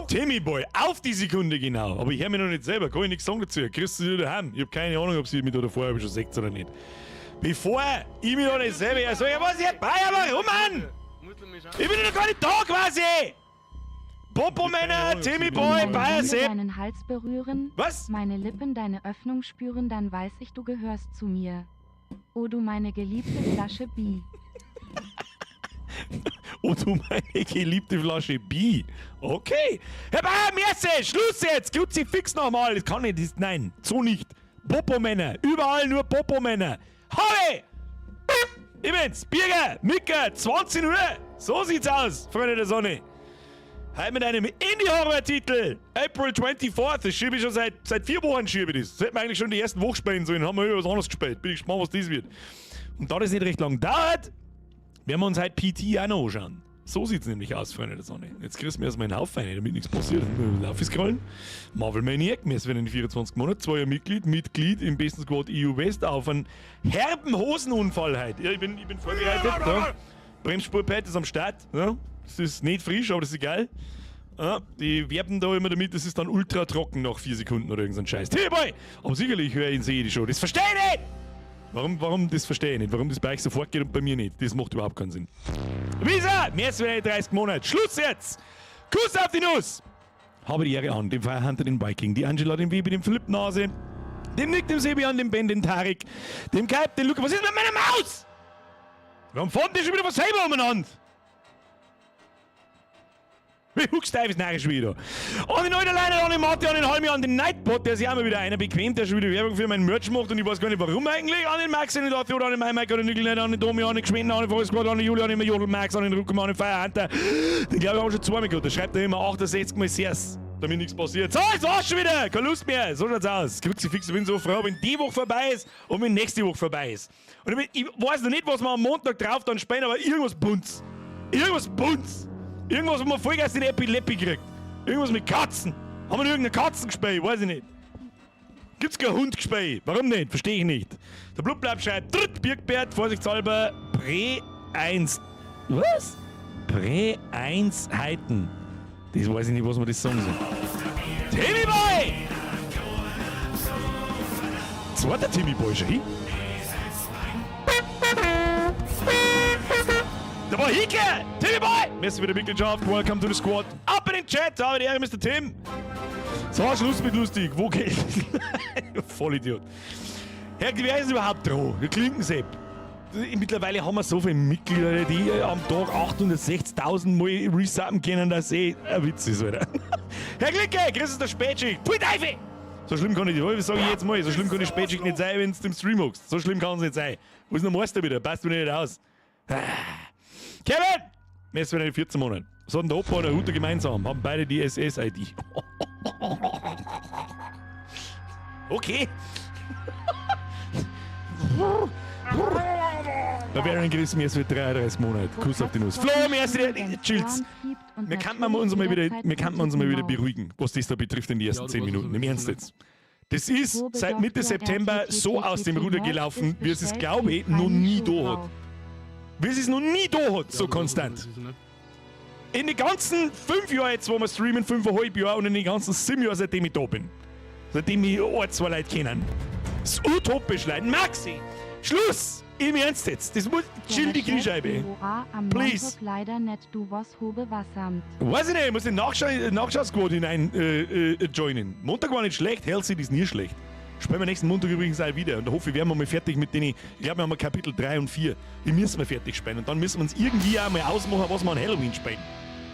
Timmy Boy, auf die Sekunde genau. Aber ich hör mich noch nicht selber, kann ich nichts sagen dazu. Kriegst du dir daheim? Ich hab keine Ahnung, ob sie mich da davor schon seht oder nicht. Bevor ich mich noch nicht selber her sag, was ich Bayer, warum, Mann? Ich bin ja noch gar nicht da quasi! Popo-Männer, Timmy Boy, Wenn meine Bayer Hände Sepp. deinen Hals berühren, Was? meine Lippen deine Öffnung spüren, dann weiß ich, du gehörst zu mir. Oh du meine geliebte Flasche Bi. Oh du meine geliebte Flasche Bi. Okay. Herr Bayer, merci, Schluss jetzt. Kruzifix nochmal. Das kann nicht, das, nein, so nicht. Popo-Männer, überall nur Popo-Männer. Habe! Ich bin's, Birger, Micke, 20 Uhr. So sieht's aus, Freunde der Sonne. Heute mit einem Indie-Horror-Titel. April 24th. Das schiebe ich schon seit 4 Wochen schiebe ich das. Das hätten wir eigentlich schon die ersten Wochen spielen sollen. Haben wir über was anderes gespielt. Bin ich gespannt, was das wird. Und da das nicht recht lang dauert, werden wir uns heute PT auch noch anschauen. So sieht's nämlich aus, Freunde der Sonne. Jetzt kriegst du mir erstmal einen Haufen rein, damit nichts passiert. Lauf ist scrollen. Marvel Maniac, wir sind in 24 Monaten, 2 Jahre Mitglied, Mitglied im besten Squad EU West auf einen herben Hosenunfall heute. Ja, ich bin vorbereitet. Ja. Bremsspurpad ist am Start. Ja. Das ist nicht frisch, aber das ist egal. Ja, die werben da immer damit, das ist dann ultra trocken nach 4 Sekunden oder irgend so ein Scheiß. Hey Boy! Aber sicherlich höre ich in sehe die Show. Das verstehe ich nicht! Warum, das verstehe ich nicht. Warum das bei euch sofort geht und bei mir nicht. Das macht überhaupt keinen Sinn. Visa! Mehr als 30 Monate. Schluss jetzt! Kuss auf die Nuss! Habe die Ehre an dem Firehunter, den Viking, die Angela, den Webi, dem Philipp Nase, dem Nick, dem Sebian, dem Ben, den Tarek, dem Kalb, den Luca. Was ist mit meiner Maus? Warum fahren die schon wieder was selber umeinander? Wie huckst du ist narrisch wieder. An den alten Leiner, an den Martin, an den Halmi, an den Nightbot, der sich auch mal wieder einer bequemt, der schon wieder Werbung für meinen Merch macht und ich weiß gar nicht, warum eigentlich. An den Max, an den Arthur, an den Mike, an den Nickel, an den Domi, an den Geschwinder, an den Forest Squad, an den Julian, an den Jodel Max, an den Ruckermann, an den Firehunter. Den, glaube ich, haben wir schon zweimal gehabt. Der schreibt da immer 68 mal Sers, damit nichts passiert. So, jetzt war's schon wieder. Keine Lust mehr. So schaut's aus. Kruzifix, ich bin so froh, wenn die Woche vorbei ist und wenn nächste Woche vorbei ist. Und ich weiß noch nicht, was wir am Montag drauf dann spielen, aber irgendwas Bunts. Irgendwas Bunts. Irgendwas, wo man Vollgas in Epilepsie kriegt. Irgendwas mit Katzen. Haben wir noch irgendeine Katzen gespielt? Weiß ich nicht. Gibt's kein Hund gespielt? Warum nicht? Verstehe ich nicht. Der Blutbleib schreibt, Dritt Birkbert, vorsichtshalber, Prä 1. Was? Prä 1 Heiten. Das weiß ich nicht, was man das sagen soll. Timmy Boy! Zweiter Timmy Boy schon hin. Da war Hike! Timmy Boy! Merci für die Mitgliedschaft. Welcome to the squad. Ab in den Chat, habe die Ehre, Mr. Tim. So, Schluss mit lustig. Wo geht? Vollidiot. Herr, wer ist überhaupt dran? Der Klinkensepp. Mittlerweile haben wir so viele Mitglieder, die am Tag 860.000 Mal resubben können, dass eh ein Witz ist, Alter. Herr Klinke, grüß aus der Spätschicht. Pfui Teufel! So schlimm kann ich, das sage ich jetzt mal, so schlimm kann die Spätschicht nicht sein, wenn du im Stream hockst. So schlimm kann es nicht sein. Wo ist denn der Meister wieder? Passt mir nicht aus. Ah. Kevin! Wir sind wieder in 14 Monaten. So hat der Opa und der Huter gemeinsam, haben beide die SS-ID. Okay. Da wären gerissen mir jetzt 33 Monate. Kuss auf die Nuss. Flo, merci, chill's. Wir könnten uns mal wieder beruhigen, was das da betrifft in den ersten Ja, du 10 warst Minuten. so Im Ernst jetzt. Das ist seit Mitte September so aus dem Ruder gelaufen, wie es es, glaube ich, noch nie da hat. Wie es es noch nie da hat, so Ja, du warst konstant. so, ne? In den ganzen 5 Jahren jetzt, wo wir streamen, 5,5 Jahre und in den ganzen 7 Jahren, seitdem ich da bin. Seitdem ich ein, zwei Leute kennen. Das ist utopisch, Leute. Maxi! Schluss! Im Ernst jetzt. Das muss. Chill die Kniescheibe. Am Please. Montag leider net du was hobe wassamt. Weiß ich nicht, ich muss den Nachschau-Squad hinein joinen. Montag war nicht schlecht, Hell City ist nie schlecht. Spielen wir nächsten Montag übrigens auch wieder. Und da hoffe ich, werden wir mal fertig mit denen. Ich glaube, wir haben Kapitel 3 und 4. Die müssen wir fertig spielen. Und dann müssen wir uns irgendwie auch mal ausmachen, was wir an Halloween spielen.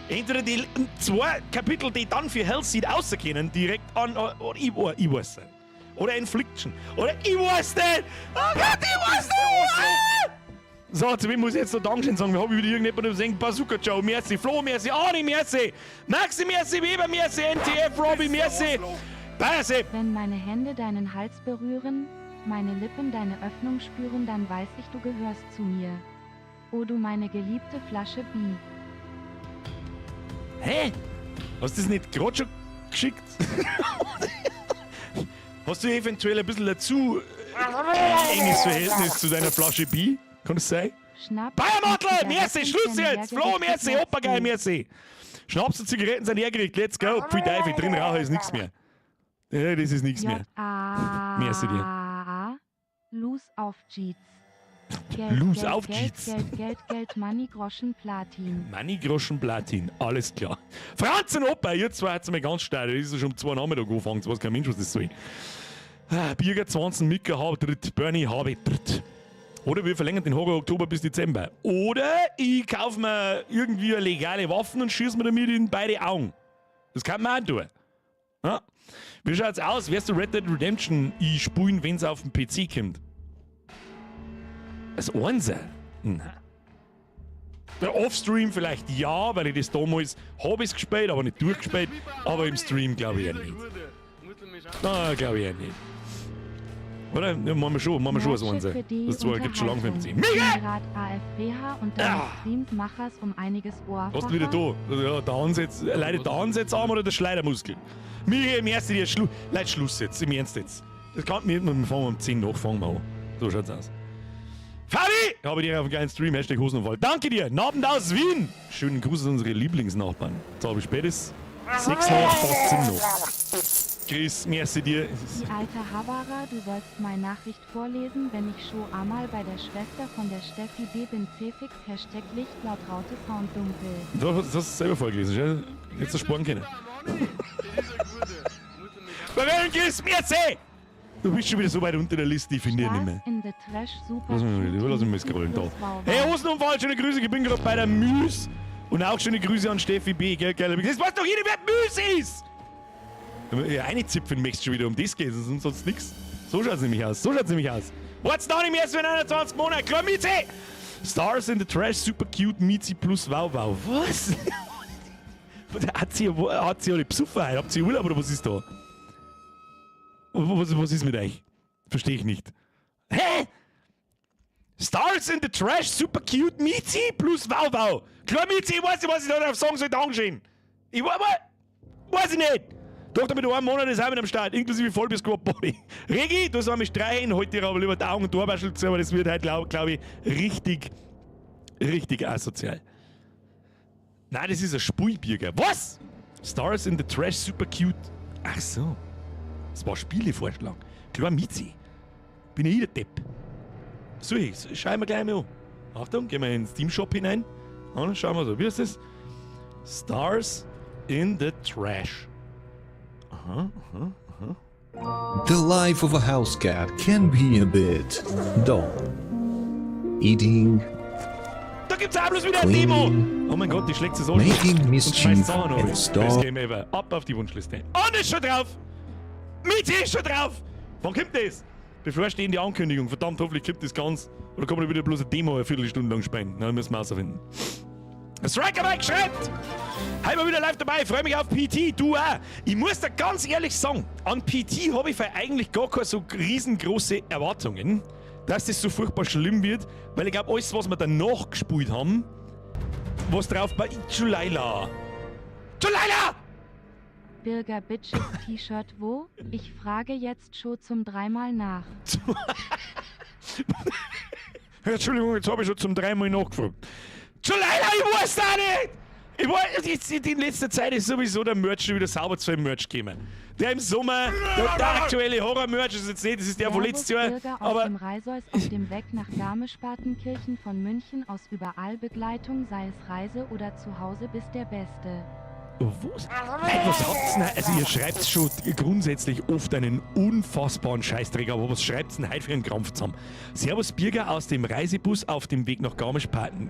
Entweder die zwei Kapitel, die dann für Hellseed rauskommen, direkt an. Oder ich weiß nicht. Oder Infliction. Oder ich weiß nicht! Oh Gott, ich weiß nicht! Ah! So, zu wem muss ich jetzt noch Dankeschön sagen? Wir haben wieder irgendjemanden gesehen. Bazooka Joe, merci. Flo, merci. Arni, merci. Maxi, merci. Weber, merci. NTF, Robbie, merci. Basse. Wenn meine Hände deinen Hals berühren, meine Lippen deine Öffnung spüren, dann weiß ich, du gehörst zu mir. Oh du meine geliebte Flasche Bi. Hä? Hast du das nicht gerade schon geschickt? Hast du eventuell ein bisschen dazu enges Verhältnis zu deiner Flasche Bi? Kann das sein? Schnapp. Bayermattel, und merci, Zigaretten Schluss jetzt! Flo, merci, hergerichtet. Opa geil, merci! Schnaps und Zigaretten sind hergerichtet, let's go. Pfui Teufel, drin rauchen ist nichts mehr. Ja, das ist nichts mehr. J A Merci dir. A Lose auf Jeets. Geld, Lose Geld, auf Geld, Jeets. Geld, Geld, Geld, Money, Groschen, Platin. Manni Groschen Platin, alles klar. Franz und Opa, ihr zwei hat's mir ganz steil. Das ist ja schon um 2 Nachmittag angefangen, jetzt weiß kein Mensch, was das soll. Ah, Birger 20, Mika habe dritt, Bernie habe dritt. Oder wir verlängern den Horror Oktober bis Dezember. Oder ich kaufe mir irgendwie legale Waffen und schieße mir damit in beide Augen. Das kann man auch tun. Ja. Wie schaut's aus? Wirst du Red Dead Redemption spielen, wenn's auf den PC kommt? Das Einser? Nein. Der Offstream vielleicht ja, weil ich das damals habe ich's gespielt, aber nicht durchgespielt. Aber im Stream glaube ich ja nicht. Nein, glaube ich ja nicht. Oder? Ja, machen wir schon, machen wir schon das Merche Einser. für die Das zwei gibt's schon lange für den PC. Unterhaltung. Mega! Rad AFWH und deine Ah. Streams machers um einiges Ohr. Was ist wieder da? Ja, der Ansatz, leidet der Ansatz arm oder der Schleidermuskel? Michi, im Ernst, dir Schlu Leute, Schluss jetzt, im Ernst jetzt. Das kann mir, wir fangen um 10 nach, fangen wir an. So schaut's aus. Fabi! Ich habe dir auf einen geilen Stream, Hashtag Hosenunfall. Danke dir! Abend aus Wien! Schönen Gruß an unsere Lieblingsnachbarn. Jetzt habe ich spät ist. 6 nach, fast 7 nach. Chris, merci dir. Die alte Havara, du sollst meine Nachricht vorlesen, wenn ich schon einmal bei der Schwester von der Steffi B bin. Cfix, Hashtag Licht laut Raute Sound dunkel. Du hast das selber vorgelesen, gell? Hättest du sparen können. Bei welchem Chris, merci! Du bist schon wieder so weit unter der Liste, ich finde dich nicht mehr. Stars in the Trash, super. Lass mich, cute, lass mich mal Mizi scrollen da. plus Wow, Hey, wow. Hosenunfall, schöne Grüße, ich bin gerade bei der Müs. Und auch schöne Grüße an Steffi B. Gell, gell. Das weiß doch jeder, wer Müs ist! Ja, eine Zipfen möchtest du schon wieder, um das geht es, sonst nix. So schaut's nämlich aus, so schaut's nämlich aus. What's down im ersten 21 Monat? Klar, Mizi! Stars in the Trash, super cute, Mizi plus Wow Wow. Was? Hat sie alle besoffen heute? Habt ihr Urlaub oder was ist da? Was ist mit euch? Verstehe ich nicht. Hä? Stars in the Trash, super cute, Mizi plus Wow Wow. Klar, Mizi, ich weiß nicht, was ich da drauf sagen soll, Dankeschön. Ich weiß, weiß ich nicht. Doch, damit einem Monat ist auch mit am Start, inklusive Vollbier Squad Body. Regi, du sollst mich streichen, halt dir aber lieber die Augen und Torwaschel zu, aber das wird halt, glaube glaub ich, richtig, richtig asozial. Nein, das ist ein Spielbürger. Was? Stars in the Trash, super cute. Ach so. Das war Spielevorschlag. Klar, Mizi. Bin ich der Depp. So, ich schau mir gleich mal an. Achtung, gehen wir in den Steam Shop hinein. Und schauen wir so. Wie ist das? Stars in the Trash. Aha. The life of a house cat can be a bit dull. Eating, Da gibt's auch bloß wieder eine Demo. cleaning, Oh mein Gott, die schlägt sich so making und schmeißt mischief Sachen and auf. Best star Game ever. Ab auf die Wunschliste. Und ist schon drauf. Mizi ist schon drauf. Wann kommt das? Bevorstehende Ankündigung. Verdammt, hoffentlich kommt das ganz. Oder kann man wieder bloß eine Demo eine Viertelstunde lang spielen? Na, müssen wir rausfinden. Striker Mike schreibt! Heute mal wieder live dabei, freue mich auf PT, du auch. Ich muss da ganz ehrlich sagen, an PT habe ich eigentlich gar keine so riesengroße Erwartungen, dass das so furchtbar schlimm wird, weil ich glaube, alles, was wir danach gespielt haben, was drauf bei Chulaila. Chulaila! Birger Bitches T-Shirt wo? Ich frage jetzt schon zum dreimal nach. Entschuldigung, jetzt habe ich schon zum dreimal nachgefragt. Chulaila, ich weiß da nicht! Ich weiß, jetzt in letzter Zeit ist sowieso der Merch schon wieder sauber zu viel Merch gekommen. Der im Sommer, der aktuelle Horror-Merch ist jetzt nicht, das ist der von letztes Jahr, Bürger aus aber dem Reiseus auf dem Weg nach Garmisch-Partenkirchen von München aus überall Begleitung, sei es Reise oder zu Hause, bist der Beste. Was? Nein, was habt's denn? Also ihr schreibt schon grundsätzlich oft einen unfassbaren Scheißdreck, aber was schreibt's denn heute für einen Krampf zusammen? Servus Birger aus dem Reisebus auf dem Weg nach Garmisch-Parten...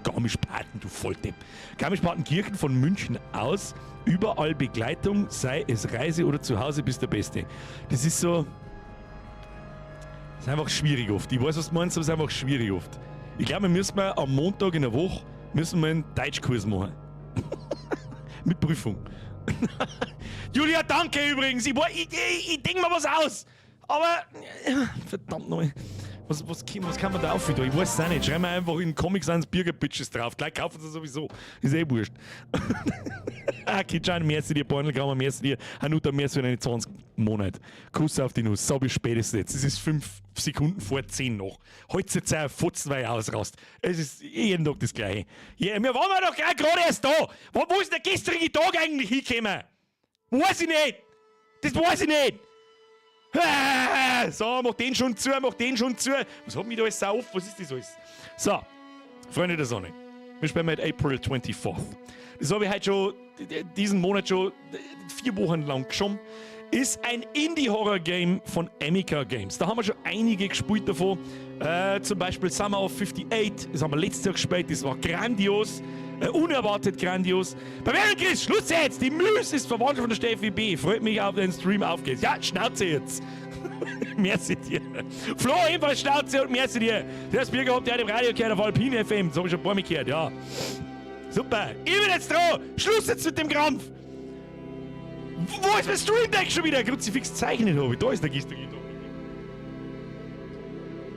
Garmisch-Parten, du Volldepp. Garmisch-Partenkirchen von München aus, überall Begleitung, sei es Reise oder zu Hause, bist der Beste. Das ist so... Das ist einfach schwierig oft. Ich weiß, was du meinst, aber es ist einfach schwierig oft. Ich glaube, wir müssen mal am Montag in der Woche müssen wir einen Deutschkurs machen. Mit Prüfung. Julia, danke übrigens. Ich denk mir was aus. Aber, verdammt nochmal. Was, was, was kann man da auf? Ich weiß es auch nicht. Schreiben wir einfach in Comic Sans Birger Bitches drauf. Gleich kaufen sie sowieso. Ist eh wurscht. Ah, Kitschan, merci dir, Bornelkammer, merci dir. Hanuta, merci für deine 20 Monate. Kuss auf die Nuss. So bis spätestens jetzt. Es ist 5 Sekunden vor 10 noch. Heute jetzt ein Fotzen, weil ich ausrast. Es ist jeden Tag das Gleiche. Ja, wir waren doch gerade erst da. Wo ist der gestrige Tag eigentlich hingekommen? Weiß ich nicht. Das weiß ich nicht. So, mach den schon zu, mach den schon zu. Was hat mich da alles auf? Was ist das alles? So, Freunde der Sonne. Wir spielen mit April 24th. Das habe ich heute schon, diesen Monat schon 4 Wochen lang geschoben. Ist ein Indie-Horror-Game von Emika Games. Da haben wir schon einige gespielt davon. Zum Beispiel Summer of 58, das haben wir letztes Jahr gespielt, das war grandios. Unerwartet grandios. Bei Mary Chris, Schluss jetzt! Die Müs ist verwandt von der Steffi B. Freut mich auf den Stream, auf geht's. Ja, Schnauze jetzt! Merci dir. Flo, ebenfalls Schnauze und merci dir. Der hast Bier gehabt, der hat im Radio gehört auf Alpine FM. Das hab ich schon ein paar Mal gehört, ja. Super. Ich bin jetzt dran. Schluss jetzt mit dem Krampf. Wo ist mein Stream Deck schon wieder? Kruzifix zeichnet habe ich. Da ist der gestrige Tag.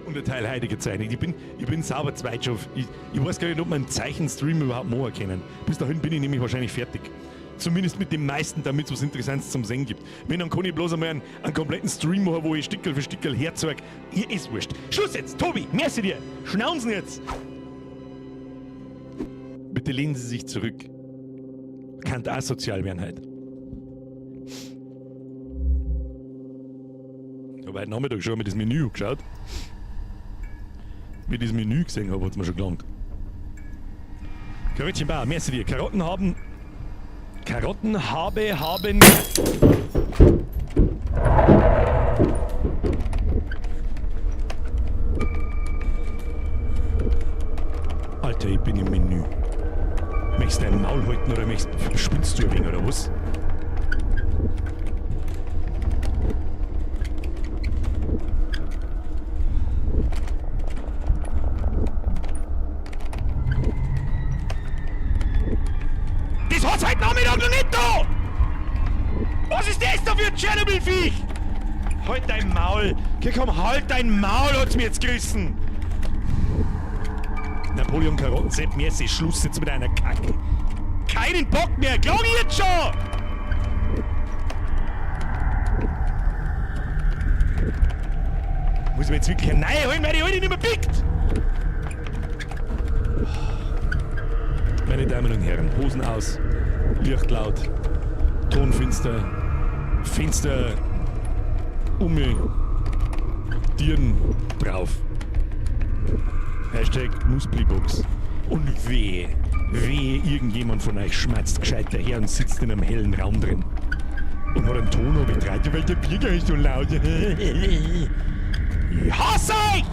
Und der Teil heute gezeichnet. Ich bin sauber zweit schon. Ich weiß gar nicht, ob man einen Zeichenstream überhaupt machen können. Bis dahin bin ich nämlich wahrscheinlich fertig. Zumindest mit dem meisten, damit es was Interessantes zum Sehen gibt. Wenn, dann kann ich bloß einmal einen kompletten Stream machen, wo ich Stickerl für Stickerl herzeig. Ihr ist wurscht. Schluss jetzt, Tobi, merci dir. Schnauzen jetzt. Bitte lehnen Sie sich zurück. Kann asozial werden heute. Ich habe heute Nachmittag schon mal das Menü angeschaut. Wie ich das Menü gesehen habe, hat's mir schon gelangt. Karottchen Bauer, merci dir. Karotten haben. Karotten habe, haben. Alter, ich bin im Menü. Möchtest du dein Maul halten oder möchtest, spinnst du ein wenig oder was? Das hat's heute Nachmittag noch nicht da! Was ist das da für ein Tschernobyl-Viech? Halt dein Maul! Geh, komm, halt dein Maul, hat's mir jetzt gerissen! Napoleon Karottensepp, merci, Schluss jetzt mit einer Kacke. Keinen Bock mehr, glaub ich jetzt schon! Muss ich mir jetzt wirklich eine neue holen, weil die alte nicht mehr pickt? Meine Damen und Herren, Hosen aus, Licht laut, Ton finster, Fenster umme, Tieren drauf. Hashtag Nussblibox. Und wehe, wehe, irgendjemand von euch schmatzt gescheit daher und sitzt in einem hellen Raum drin. Und hat einen Ton angedreht, weil der Bierger ist so laut. Ich hasse euch!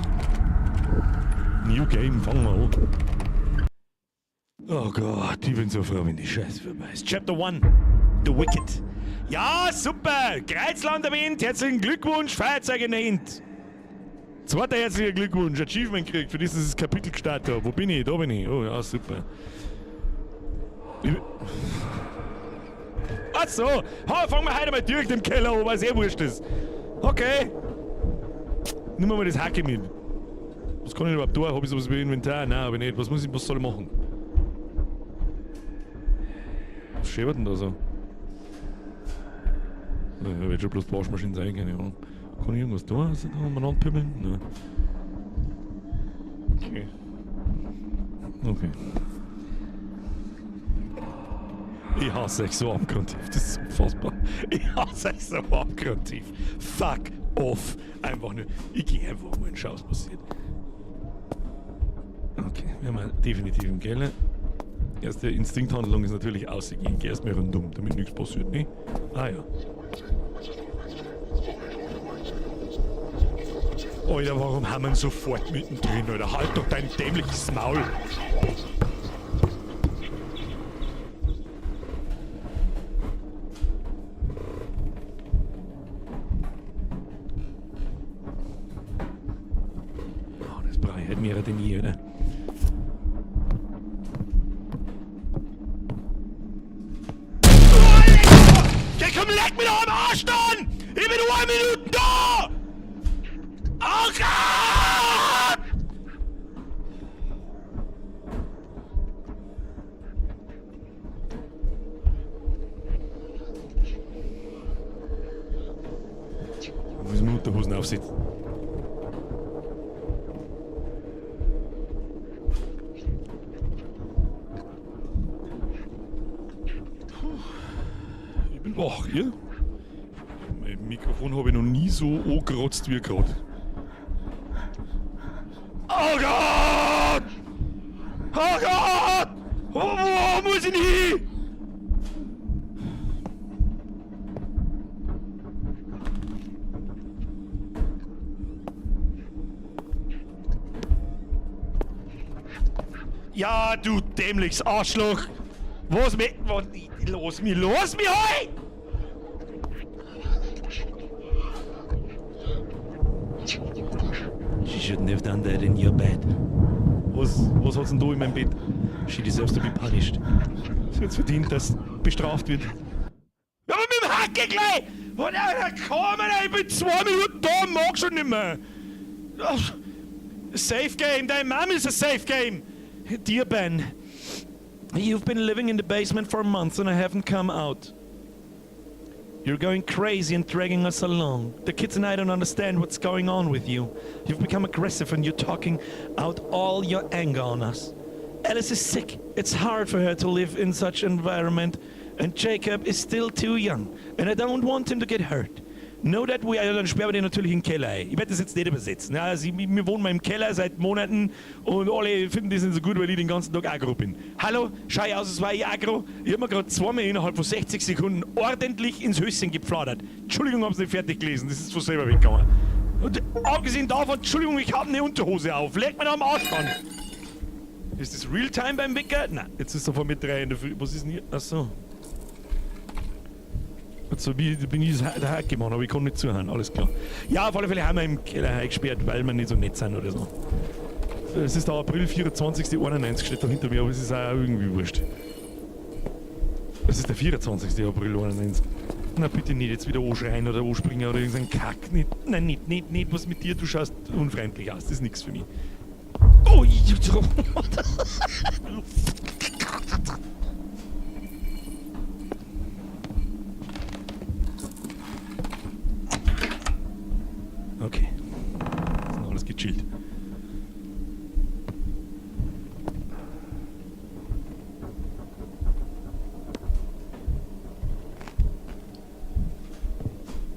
New Game, fangen wir an. Oh Gott, ich bin so froh, wenn die Scheiße vorbei ist. Chapter 1, The Wicked. Ja, super! Kreuzland erwähnt, herzlichen Glückwunsch, Feuerzeug in der Hand. Zweiter herzlicher Glückwunsch, Achievement gekriegt, für dieses Kapitel gestartet habe. Wo bin ich? Da bin ich. Oh ja, super. Ach so, ha, fangen wir heute mal direkt im Keller an, weil es eh wurscht ist. Okay. Nimm mal das Hacke mit. Was kann ich überhaupt tun? Hab ich sowas wie Inventar? Nein, hab ich nicht. Was muss ich, was soll ich machen? Was schäbert denn da so? Ich werd schon bloß die Waschmaschine sein, keine Ahnung. Kann ich irgendwas tun? Also da umeinander pimmeln? Nein. Okay. Okay. Ich hasse euch so abgrundtief. Das ist unfassbar. Ich hasse euch so abgrundtief. Fuck off. Einfach nur. Ich geh einfach mal und schau, was passiert. Okay, wir haben definitiv im Keller. Erste Instinkthandlung ist natürlich ausgehen. Ich geh erstmal rundum, damit nichts passiert, ne? Ah ja. Alter, warum haben wir ihn sofort mittendrin, Alter? Halt doch dein dämliches Maul! Oh, das brauche ich halt mehr denn je, oder? Ja, komm, leck mir doch am Arsch dann! Ich bin nur 1 Minute da! Alter! Unterhosen aufsetzen. Puh. Ich bin wach, ihr? Mein Mikrofon habe ich noch nie so angerotzt wie gerade. Oh Gott! Oh Gott! Wo, wo muss ich denn hin? Ja, du dämliches Arschloch! Was mi... Was, los mich, los mich halt! She shouldn't have done that in your bed. Was hat's denn da in meinem Bett? She deserves to be punished. Sie hat's verdient, dass bestraft wird. Ja, aber mit dem Hacke gleich! Oh, na, komm, Alter, ich bin 2 Minuten da und mag schon nimmer. Ach, Safe game, dein Mom is a safe game. Dear Ben, you've been living in the basement for months and I haven't come out. You're going crazy and dragging us along. The kids and I don't understand what's going on with you. You've become aggressive and you're talking out all your anger on us. Alice is sick. It's hard for her to live in such environment, and Jacob is still too young, and I don't want him to get hurt. Know that we, ja, dann sperren wir den natürlich in den Keller ein. Ich werde das jetzt nicht übersetzen. Ja, also, wir wohnen mal im Keller seit Monaten und alle finden das nicht so gut, weil ich den ganzen Tag aggro bin. Hallo, schau ich aus, als war ich aggro? Ich hab mir gerade zweimal innerhalb von 60 Sekunden ordentlich ins Höschen gepfladert. Entschuldigung, hab's nicht fertig gelesen, das ist von selber weggegangen. Und abgesehen davon, Entschuldigung, ich habe eine Unterhose auf. Leg mir da am Arsch an. Ist das Realtime beim Wecker? Nein, jetzt ist sofort mit 3 in der Früh. Was ist denn hier? Achso. Also wie bin ich der Hack gemacht, aber ich kann nicht zuhören, alles klar. Ja, auf alle Fälle haben wir im Keller eingesperrt, weil wir nicht so nett sind oder so. Es ist der April 24. 91 steht da hinter mir, aber es ist auch irgendwie wurscht. Es ist der 24. April 91. Na bitte nicht jetzt wieder anschreien oder anspringen oder irgendein Kack. Nicht, nein, nicht, nicht, nicht, was mit dir, du schaust unfreundlich aus, das ist nichts für mich. Oh, ich. Okay. Ist noch alles gechillt.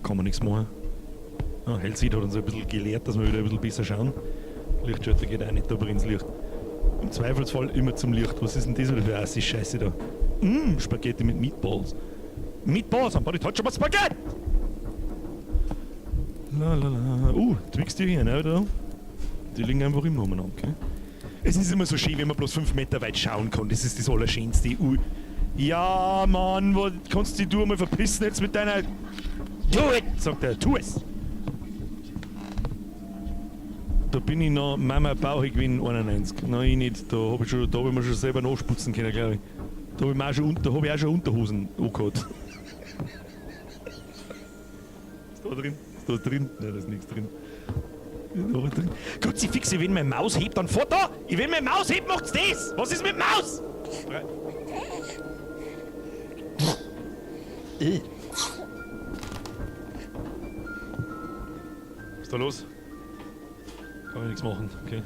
Kann man nichts machen. Ah, Hellseed hat uns ein bisschen gelehrt, dass wir wieder ein bisschen besser schauen. Lichtschalter geht auch nicht, da brennt's Licht. Im Zweifelsfall immer zum Licht. Was ist denn das wieder für eine Scheiße da? Spaghetti mit Meatballs. Meatballs, somebody touch my spaghetti! La la la. Twix die hier, ne, da? Die liegen einfach immer umeinander, okay? Es ist immer so schön, wenn man bloß 5 Meter weit schauen kann. Das ist das Allerschönste. Ja, Mann, wo kannst du dich du mal verpissen jetzt mit deiner. Do it, sagt er, tu es! Da bin ich noch Mama bauchig gewesen, 91. Nein, ich nicht. Da hab ich mir schon selber nachsputzen können, glaube ich. Da hab ich auch schon Unterhosen angehabt. Ist da drin? Ist da drin? Nein, da ist nichts drin. Ist da drin? Gott, sie fixe, wenn meine Maus hebt, dann fort da! Ich wenn meine Maus hebt, macht's das! Was ist mit Maus? Drei. Was ist da los? Kann ich nichts machen, okay.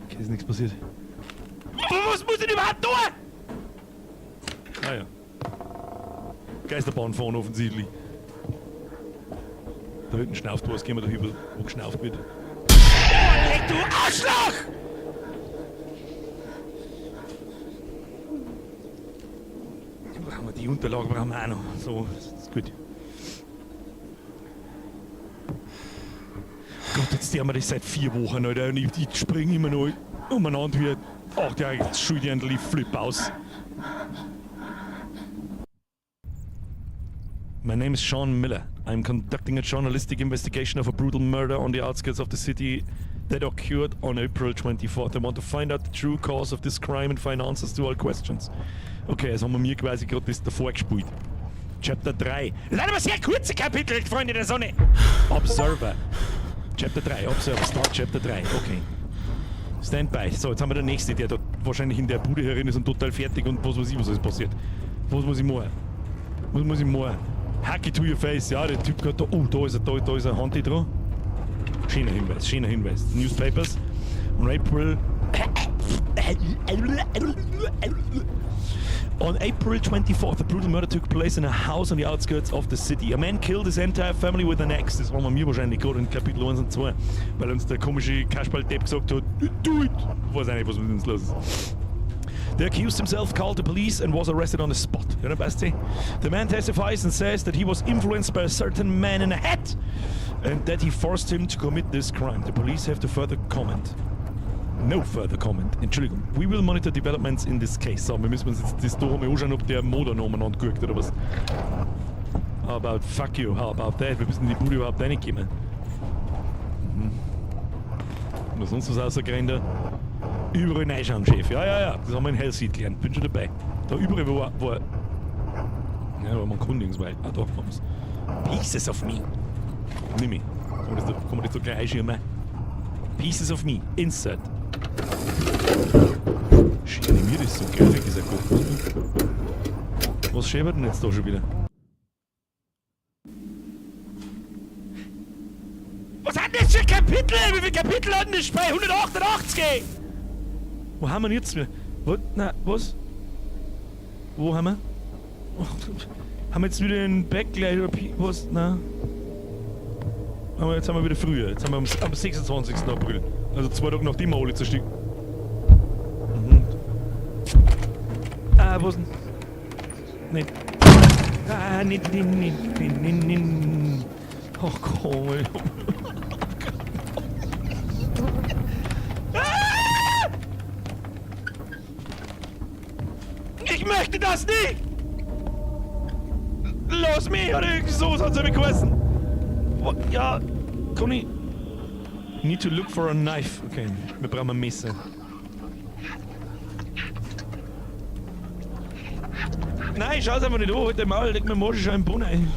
Okay, ist nichts passiert. Was muss ich denn überhaupt tun? Ah ja. Geisterbahn fahren offensichtlich. Da hinten schnauft was, gehen wir da über, wo geschnauft wird. Oh, leck du Arschloch! Brauchen wir die Unterlage brauchen wir auch noch. So, das ist gut. Gott, jetzt die haben wir das seit 4 Wochen, Alter, und ich springe immer noch umeinander wie. Ach, der Schuldirndl, flip aus. My name is Sean Miller. I'm conducting a journalistic investigation of a brutal murder on the outskirts of the city that occurred on April 24th. I want to find out the true cause of this crime and find answers to all questions. Okay, also haben wir mir quasi gerade das davor gespielt. Chapter 3. Das sind aber sehr kurze Kapitel, Freunde der Sonne. Observer. Chapter 3, Observer, Start Chapter 3. Okay. Stand by. So, jetzt haben wir den nächsten, der da wahrscheinlich in der Bude herin ist und total fertig und was weiß ich, was alles passiert. Was muss ich machen? Was muss ich machen? Hack it to your face. Ja, der Typ geht da. Oh, da ist er, da ist ein Handy dran. Schöner Hinweis, schöner Hinweis. Newspapers. On April 24th, a brutal murder took place in a house on the outskirts of the city. A man killed his entire family with an axe. Das waren wir wahrscheinlich gerade in Kapitel 1 und 2, weil uns der komische Kasperl-Depp gesagt hat, do it! Ich weiß auch nicht, was mit uns los ist. The accused himself called the police and was arrested on the spot. Ja, dann passt. The man testifies and says that he was influenced by a certain man in a hat and that he forced him to commit this crime. The police have to further comment. No further comment. Entschuldigung. We will monitor developments in this case. So, wir müssen uns jetzt das da mal anschauen, ob der Moder noch umeinander guckt oder was. How about fuck you? How about that? Wir müssen in die Bude überhaupt reinkommen. Oder sonst was rausgekriegt da. Überall reinschauen, Chef. Ja, ja, ja. Das haben wir in Hellseed gelernt. Bin schon dabei. Da überall, wo. Ja, aber man kann nirgends weit. Ah, da haben wir's. Pieces of me. Nimm ich. Kann man das da gleich einschirmen? Pieces of me. Insert. Schön, mir das so griffig ist, ja gut. Was schäbert denn jetzt da schon wieder? Was hat denn das für Kapitel? Wie viele Kapitel hat denn das Spiel? 188! Ey! Wo haben wir denn jetzt wieder? Wo, na, was? Wo haben wir? Oh, haben wir jetzt wieder einen Backlight oder was? Na? Aber jetzt haben wir wieder früher. Jetzt haben wir am 26. April. Also 2 Tage nachdem wir alle zerstückt. Ah, was denn? Nicht. Ah, nicht, nicht, nicht, nicht, nicht, nicht. Ach komm, ey. Ah! Ich möchte das nicht! Lass mich! Oder irgendwie so hat's aber geheißen. Ja, kann ich. Need to look for a knife. Okay, wir brauchen ein Messer. Nein, schau's einfach nicht an, halt dein Maul, leg mir Marsch schon im Boden ein.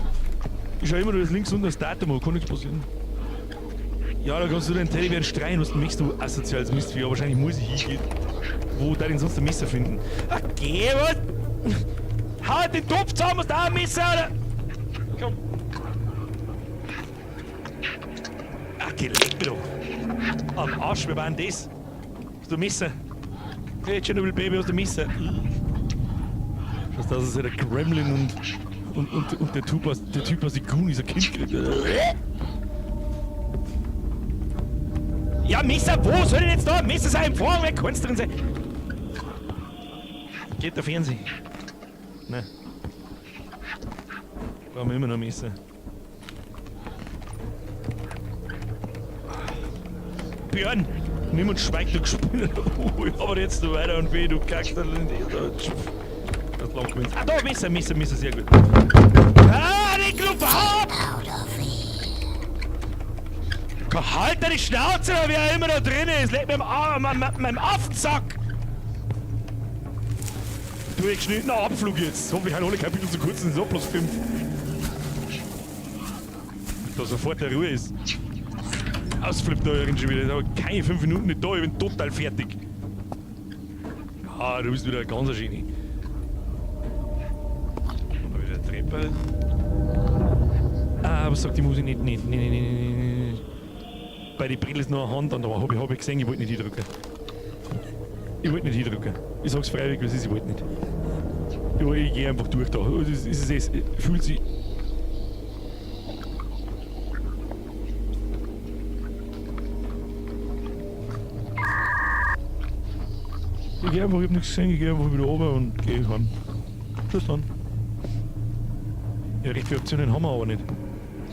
Ich schau immer nur das links unten das Datum an, kann nichts passieren. Ja, da kannst du den Teddybären streien, was möchtest du asoziales Mistvieh, aber wahrscheinlich muss ich hingehen. Wo da denn sonst ein Messer finden? Ach, geh, was? Hau den Topf zusammen, hast du auch ein Messer, oder? Komm. Ach, geh, leck mich doch. Am Arsch, wir waren das? Hast du ein Messer? Hey, Chernobyl Baby, hast du ein Messer? Schaust aus, als hätte der Gremlin und der Typ aus den Goonies ein Kind kriegt. Ja, Messer, wo soll denn jetzt da ein Messer sein? Vorhang, wer kann's drin sein? Geht der Fernseher? Nein. Brauchen wir immer noch Messer. Björn, nimm und schweig, du Gespinner. Oh, aber jetzt du weiter und weh, du kackst. Das lang gewinnt. Ah, da, Messer, Messer, Messer, sehr gut. Ah, die Kluppe, hau ab! Halt deine Schnauze, wer immer da drin ist! Leck mir am Affensack! Du, geschnittener Abflug jetzt. Hoffentlich haben alle Kapitel zu kurz, sind so bloß 5. Da sofort der Ruhe ist. Ausflippt da schon wieder. Aber keine 5 Minuten nicht da, ich bin total fertig. Ah, du bist wieder ein ganzer Genie. Mal wieder Treppe. Ah, was sagt die Musik nicht? Nicht, nee, nee, nee, nee, nee, nee. Bei den Brille ist noch eine Hand an, aber hab ich gesehen, ich wollte nicht hindrücken. Ich wollte nicht hindrücken. Ich sag's freiwillig, was ist, ich wollte nicht. Ich geh einfach durch da. Es fühlt sich. Ich geh einfach, ich hab nichts gesehen, ich geh einfach wieder runter und geh heim. Tschüss dann. Ja, recht viele Optionen haben wir aber nicht.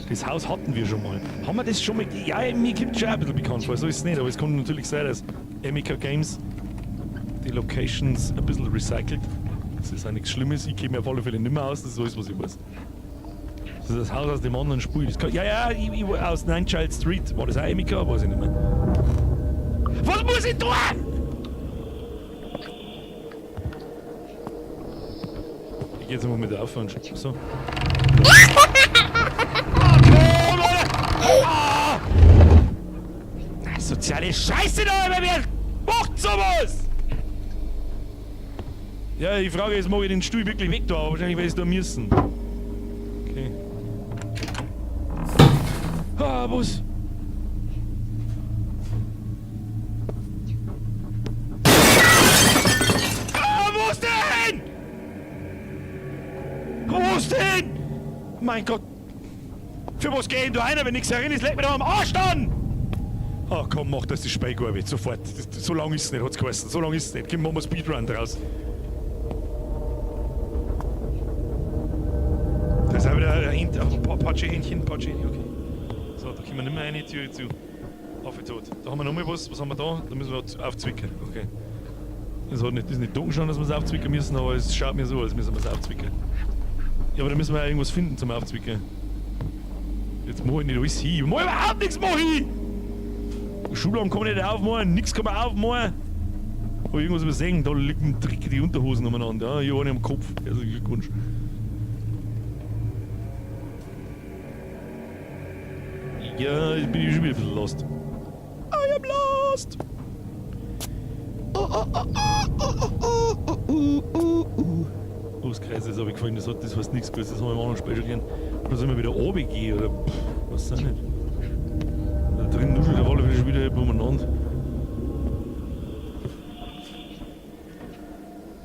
Das Haus hatten wir schon mal. Haben wir das schon mal? Ja, mir kommt schon ein bisschen bekannt vor, so ist es nicht, aber es kann natürlich sein, dass Emika Games die Locations ein bisschen recycelt. Das ist auch nichts Schlimmes, ich käme mir auf alle Fälle nicht mehr aus, das ist alles, was ich weiß. Das ist das Haus aus dem anderen Spiel. Das kann, ja, ja, ich, ich, aus Nine Child Street. War das auch Emika? Weiß ich nicht mehr. Was muss ich tun? Ich geh jetzt einfach mit auf und so. Ah, komm, Alter! Ah! Na, soziale Scheiße da, immer wer macht sowas? Ja, die Frage ist, mag ich den Stuhl wirklich weg da? Aber wahrscheinlich werde ich es da müssen. Okay. Ah, was? Ah, wo ist denn? Wo ist denn? Mein Gott. Für was geh ich da rein, wenn nichts herin ist? Leck mir doch am Arsch an! Ah, komm, mach das die Speigarbe, sofort. So lang ist es nicht, hat's geheißen. So lang ist es nicht. Komm, machen wir Speedrun draus. Da ist auch wieder ein Patschehähnchen, Patschehähnchen, okay. So, da können wir nicht mehr rein, Tür zu. Auf tot. Da haben wir nochmal was. Was haben wir da? Da müssen wir aufzwicken. Okay. Das hat nicht, das ist nicht dunkel schon, dass wir es aufzwicken müssen, aber es schaut mir so, als müssen wir es aufzwicken. Ja, aber da müssen wir ja irgendwas finden zum Aufzwicken. Jetzt mach ich nicht alles hin. Ich mach überhaupt nichts mach ich! Schubladen kann man nicht aufmachen, nix kann man aufmachen. Hab ich irgendwas übersehen, da liegen dreckige Unterhosen umeinander. Ja, ich hab eine am Kopf. Herzlichen Glückwunsch. Ja, jetzt bin ich schon wieder ein bisschen lost. I am lost! Oh, oh, oh, oh, oh, oh, oh, oh, oh, oh. Oh, das Kreis ist aber gefallen, das hat, das heißt nichts Gutes, das haben wir im anderen Spiel schon gelernt. Oder sollen wir wieder runtergehen, oder pff, was auch nicht. Da drin nuschelt auf alle Fälle schon wieder jemand umeinander.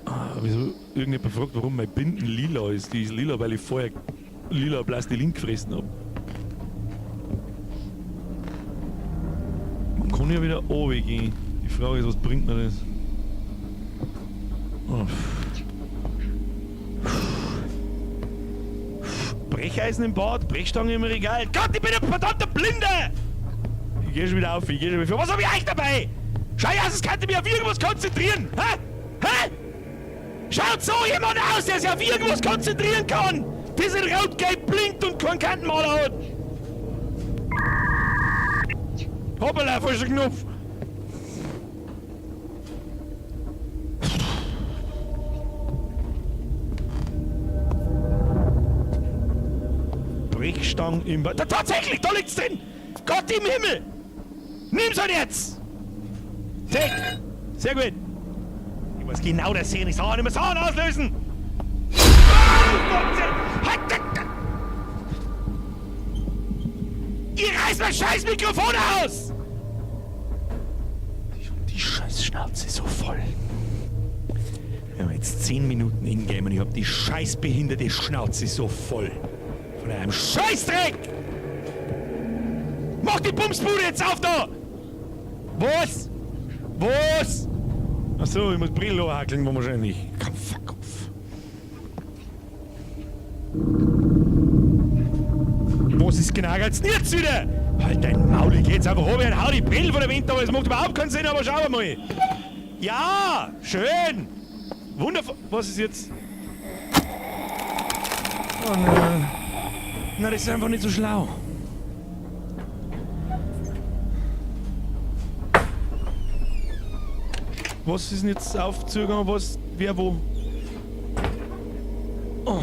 Ah, wieso? Irgendjemand fragt, warum mein Binden lila ist. Die ist lila, weil ich vorher lila Plastilin gefressen hab. Man kann ja wieder runtergehen. Die Frage ist, was bringt mir das? Oh. Brecheisen im Bad, Brechstange im Regal. Gott, ich bin ein verdammter Blinder! Ich geh schon wieder auf, ich geh schon wieder auf. Was hab ich eigentlich dabei? Schau aus, es könnte mich auf irgendwas konzentrieren! Hä? Hä? Schaut so jemand aus, der sich auf irgendwas konzentrieren kann! Der in rot-gelb blinkt und keinen Kantenmaler hat! Hoppala, falscher Knopf! Brechstangen im Bad. Da, tatsächlich, da liegt's drin! Gott im Himmel! Nimm's halt jetzt! Take! Sehr gut! Ich weiß genau, dass sie nicht sagen, ich muss Sachen auslösen! Ihr reißt mein scheiß Mikrofon aus! Die scheiß Schnauze ist so voll. Wir haben jetzt 10 Minuten Ingame und ich hab die scheiß behinderte Schnauze so voll. Von einem Scheißdreck! Mach die Bumsbude jetzt auf da! Was? Was? Achso, ich muss Brille hackeln, wahrscheinlich. Komm, fuck off. Was ist genau jetzt jetzt wieder? Halt dein Maul, ich geh jetzt einfach runter und hau die Brille von der Wind, aber es macht überhaupt keinen Sinn, aber schauen wir mal. Ja, schön. Wundervoll. Was ist jetzt? Oh nein. Na, das ist einfach nicht so schlau. Was ist denn jetzt aufzugegangen? Was, wer, wo? Oh.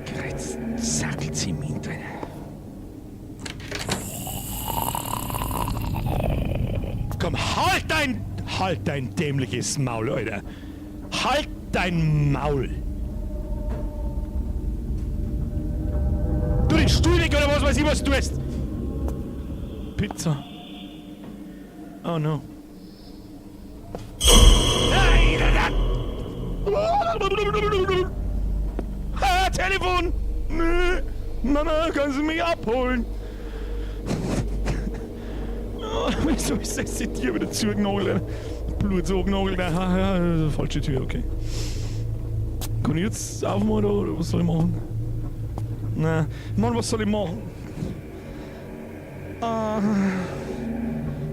Kreuz, Sackelzement drin. Komm, halt dein dämliches Maul, Alter. Halt dein Maul. Du den Stuhl weg oder was weiß ich, was du tust. Pizza. Oh no. Nein, nein, nein. Ah, Telefon! Nö. Mama, kannst du mich abholen? Oh, wieso ist das die Tür wieder zugenagelt? Blut so genagelt. Aha, ja, falsche Tür, okay. Kann ich jetzt aufmachen oder was soll ich machen? Na, Mann, was soll ich machen? Ah,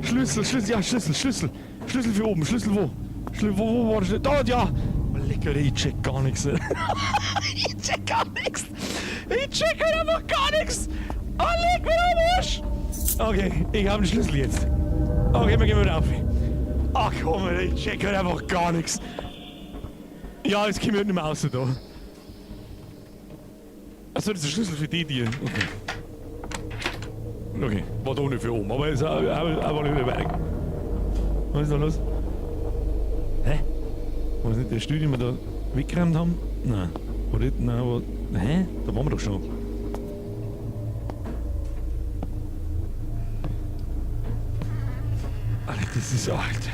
Schlüssel, Schlüssel, ja, Schlüssel, Schlüssel. Schlüssel für oben, Schlüssel wo? Schlüssel, wo war der Schlüssel? Da, ja! Oh, lecker, ich check gar nichts. Ich check gar nichts. Ich check halt einfach gar nichts. Oh, leck mich am Arsch! Okay, ich habe den Schlüssel jetzt. Okay, wir gehen wieder auf. Ach komm, ich check halt einfach gar nichts. Ja, jetzt komme ich halt nicht mehr raus da. Achso, das ist der Schlüssel für die Tür. Okay. Okay, war doch nicht für oben, aber ist auch nicht wieder weiter. Was ist da los? Hä? War das nicht der Stuhl, den wir da weggeräumt haben? Nein. Oder nicht? Nein, aber. Hä? Da waren wir doch schon. Alter, das ist alt.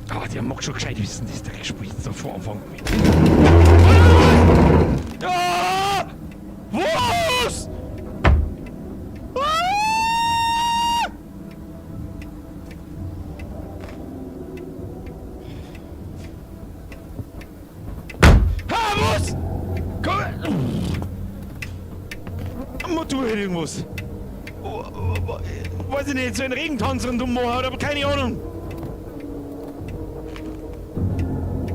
Aber der mag schon gescheit wissen, das Dreckspiel jetzt da vor Anfang. Ah! Was? Ah! Ha, was? Komm! Motor irgendwas. Weiß ich nicht, so ein Regentanz rundum machen, aber keine Ahnung.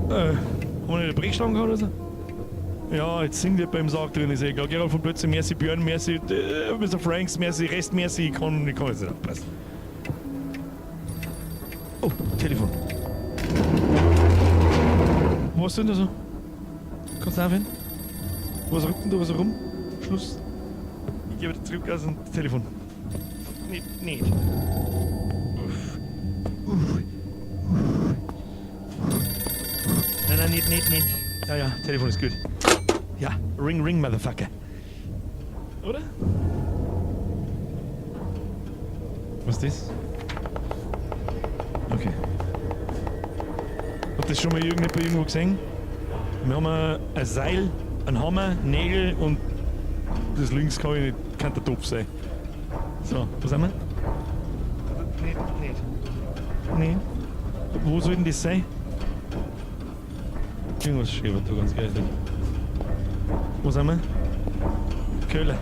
Haben wir nicht eine Brechstange gehabt oder so? Ja, jetzt singt ihr beim Sarg drin, ist eh klar. Gerald von Plötze, merci Björn, merci Mr. Franks, merci Rest, merci, ich kann jetzt nicht aufpassen. Oh, Telefon. Was ist denn da so? Kannst du aufhören? Was rückt denn da was rum? Schluss. Ich gehe wieder zurück aus dem Telefon. Nicht, nicht. Uff. Uff. Uff. Nein, nein, nicht, nicht, nicht. Ja, ja, Telefon ist gut. Ja, ring, ring, Motherfucker. Oder? Was ist das? Okay. Hat das schon mal irgendjemand irgendwo gesehen? Wir haben ein Seil, einen Hammer, Nägel und das links kann ich nicht, kann der Topf sein. So, was haben wir? Nicht, nicht. Nee. Wo soll denn das sein? Irgendwas schäbert da ganz geil. Wo sind wir? Keller.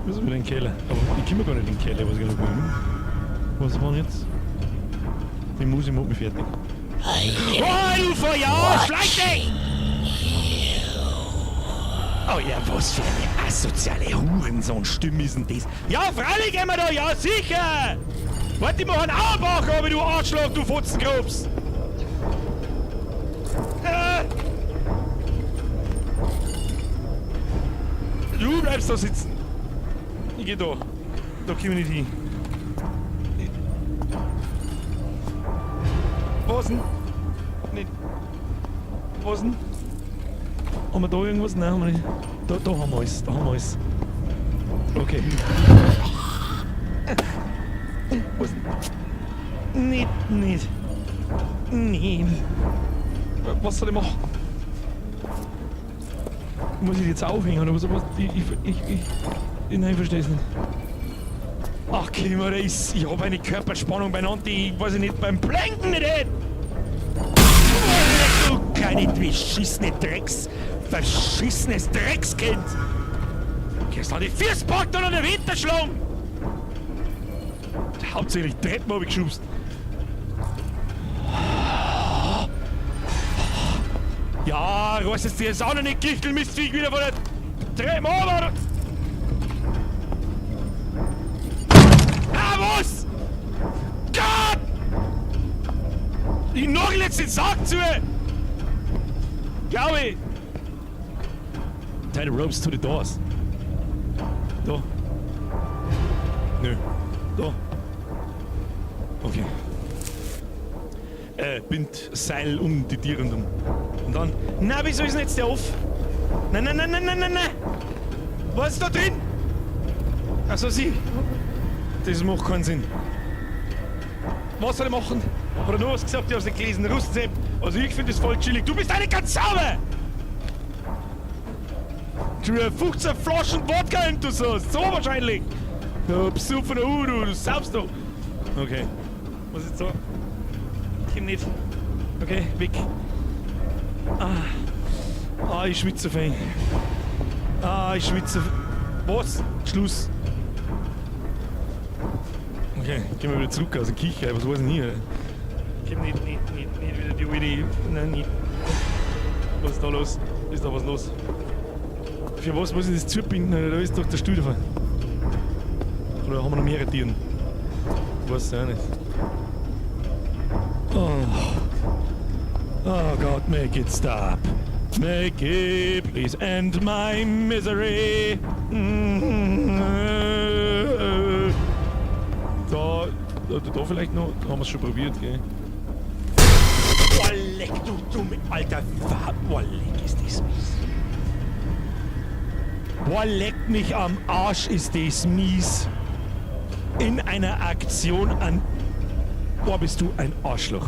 Wir sind wieder in den Keller. Aber ich komme gar nicht in den Keller, was ich gerade bin. Was war jetzt? Die Musik macht mich fertig. Oh, du ja, schleich dich! Oh ja, was für eine asoziale Hurensohn-Stimme ist denn das? Ja, freilich gehen wir da, ja, sicher! Warte, ich mach einen Auerbach, aber du Arschloch, du Fotzenkrups! Du bleibst da sitzen. Ich geh da. Da komm ich nicht hin. Was denn? Nicht. Was denn? Haben wir da irgendwas? Nein, haben wir nicht. Da haben wir alles. Da haben wir alles. Okay. Was denn? Nicht, nicht. Nicht. Was soll ich machen? Muss ich jetzt aufhängen oder was? Nein, ich verstehe es nicht. Ach, Kimmer, ich hab eine Körperspannung beieinander, die ich, weiß ich nicht, beim Planken nicht hätte. Du kleine beschissene Drecks, verschissenes Dreckskind. Gehst an die Füße packt und an den Winterschlung. Hauptsächlich Treppen hab ich geschubst. Ja, reiß jetzt dir jetzt auch noch nicht, Gichtelmistviech wieder von der Treppe runter. Ah, was? Gott! Ich nagel jetzt den Sack zu! Glaube ich! Tie the ropes to the doors. Da. Nö. Da. Okay. Bind Seil um die Tiere und um. Und dann. Na, wieso ist denn jetzt der off? Nein, nein, nein, nein, nein, nein, nein! Was ist da drin? Also sie. Das macht keinen Sinn. Was soll ich machen? Hat er nur was gesagt? Ich hab's nicht gelesen. Russensepp. Also ich find das voll chillig. Du bist eine ganz sauber! Du 15 Flaschen Wodka in du so. So wahrscheinlich. Du besoffener Hu, du saufst doch. Okay. Was ist so? Komm nicht. Okay, weg. Ah. Ah, ich schwitze fein. Ah, ich schwitze. Was? Schluss. Okay, gehen wir wieder zurück aus der Küche. Was war denn hier? Komm nicht, nicht, nicht, nicht wieder die alte. Nein, nicht. Was ist da los? Ist da was los? Für was muss ich das zubinden? Da ist doch der Stuhl davon. Oder haben wir noch mehrere Tieren? Weiß ich auch nicht. Oh. Oh God, make it stop. Make it please end my misery. Da, da, da vielleicht noch. Da haben wir es schon probiert, gell? Boah, leck, du dumme alter Fa. Boah, leck, ist das mies. Boah, leck mich am Arsch, ist das mies. In einer Aktion an. Boah, bist du ein Arschloch.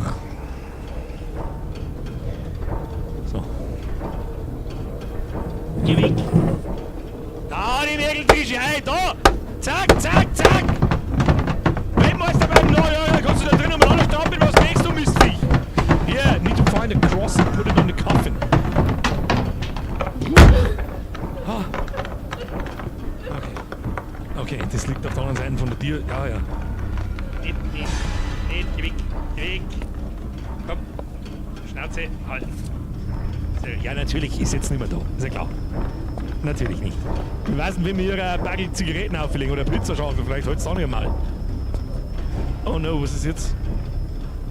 So. Geh weg. Da, die Mergeltische, hey, da! Zack, zack, zack! Weltmeister beim ja, ja, ja, kannst du da drinnen umeinander stapeln, was denkst du, Mistviech? Yeah, need to find a cross and put it on the coffin. Ah. Okay. Okay, das liegt auf der anderen Seite von der Tür. Ja, ja. Nicht, nicht, nicht, geh weg, geh weg. Komm. Schnauze halten. So, ja, natürlich ist jetzt nicht mehr da. Ist ja klar. Natürlich nicht. Ich weiß nicht, wenn wir ihre Bagel Zigaretten auflegen oder Pizza schauen, vielleicht heute auch nicht mal. Oh no, was ist jetzt?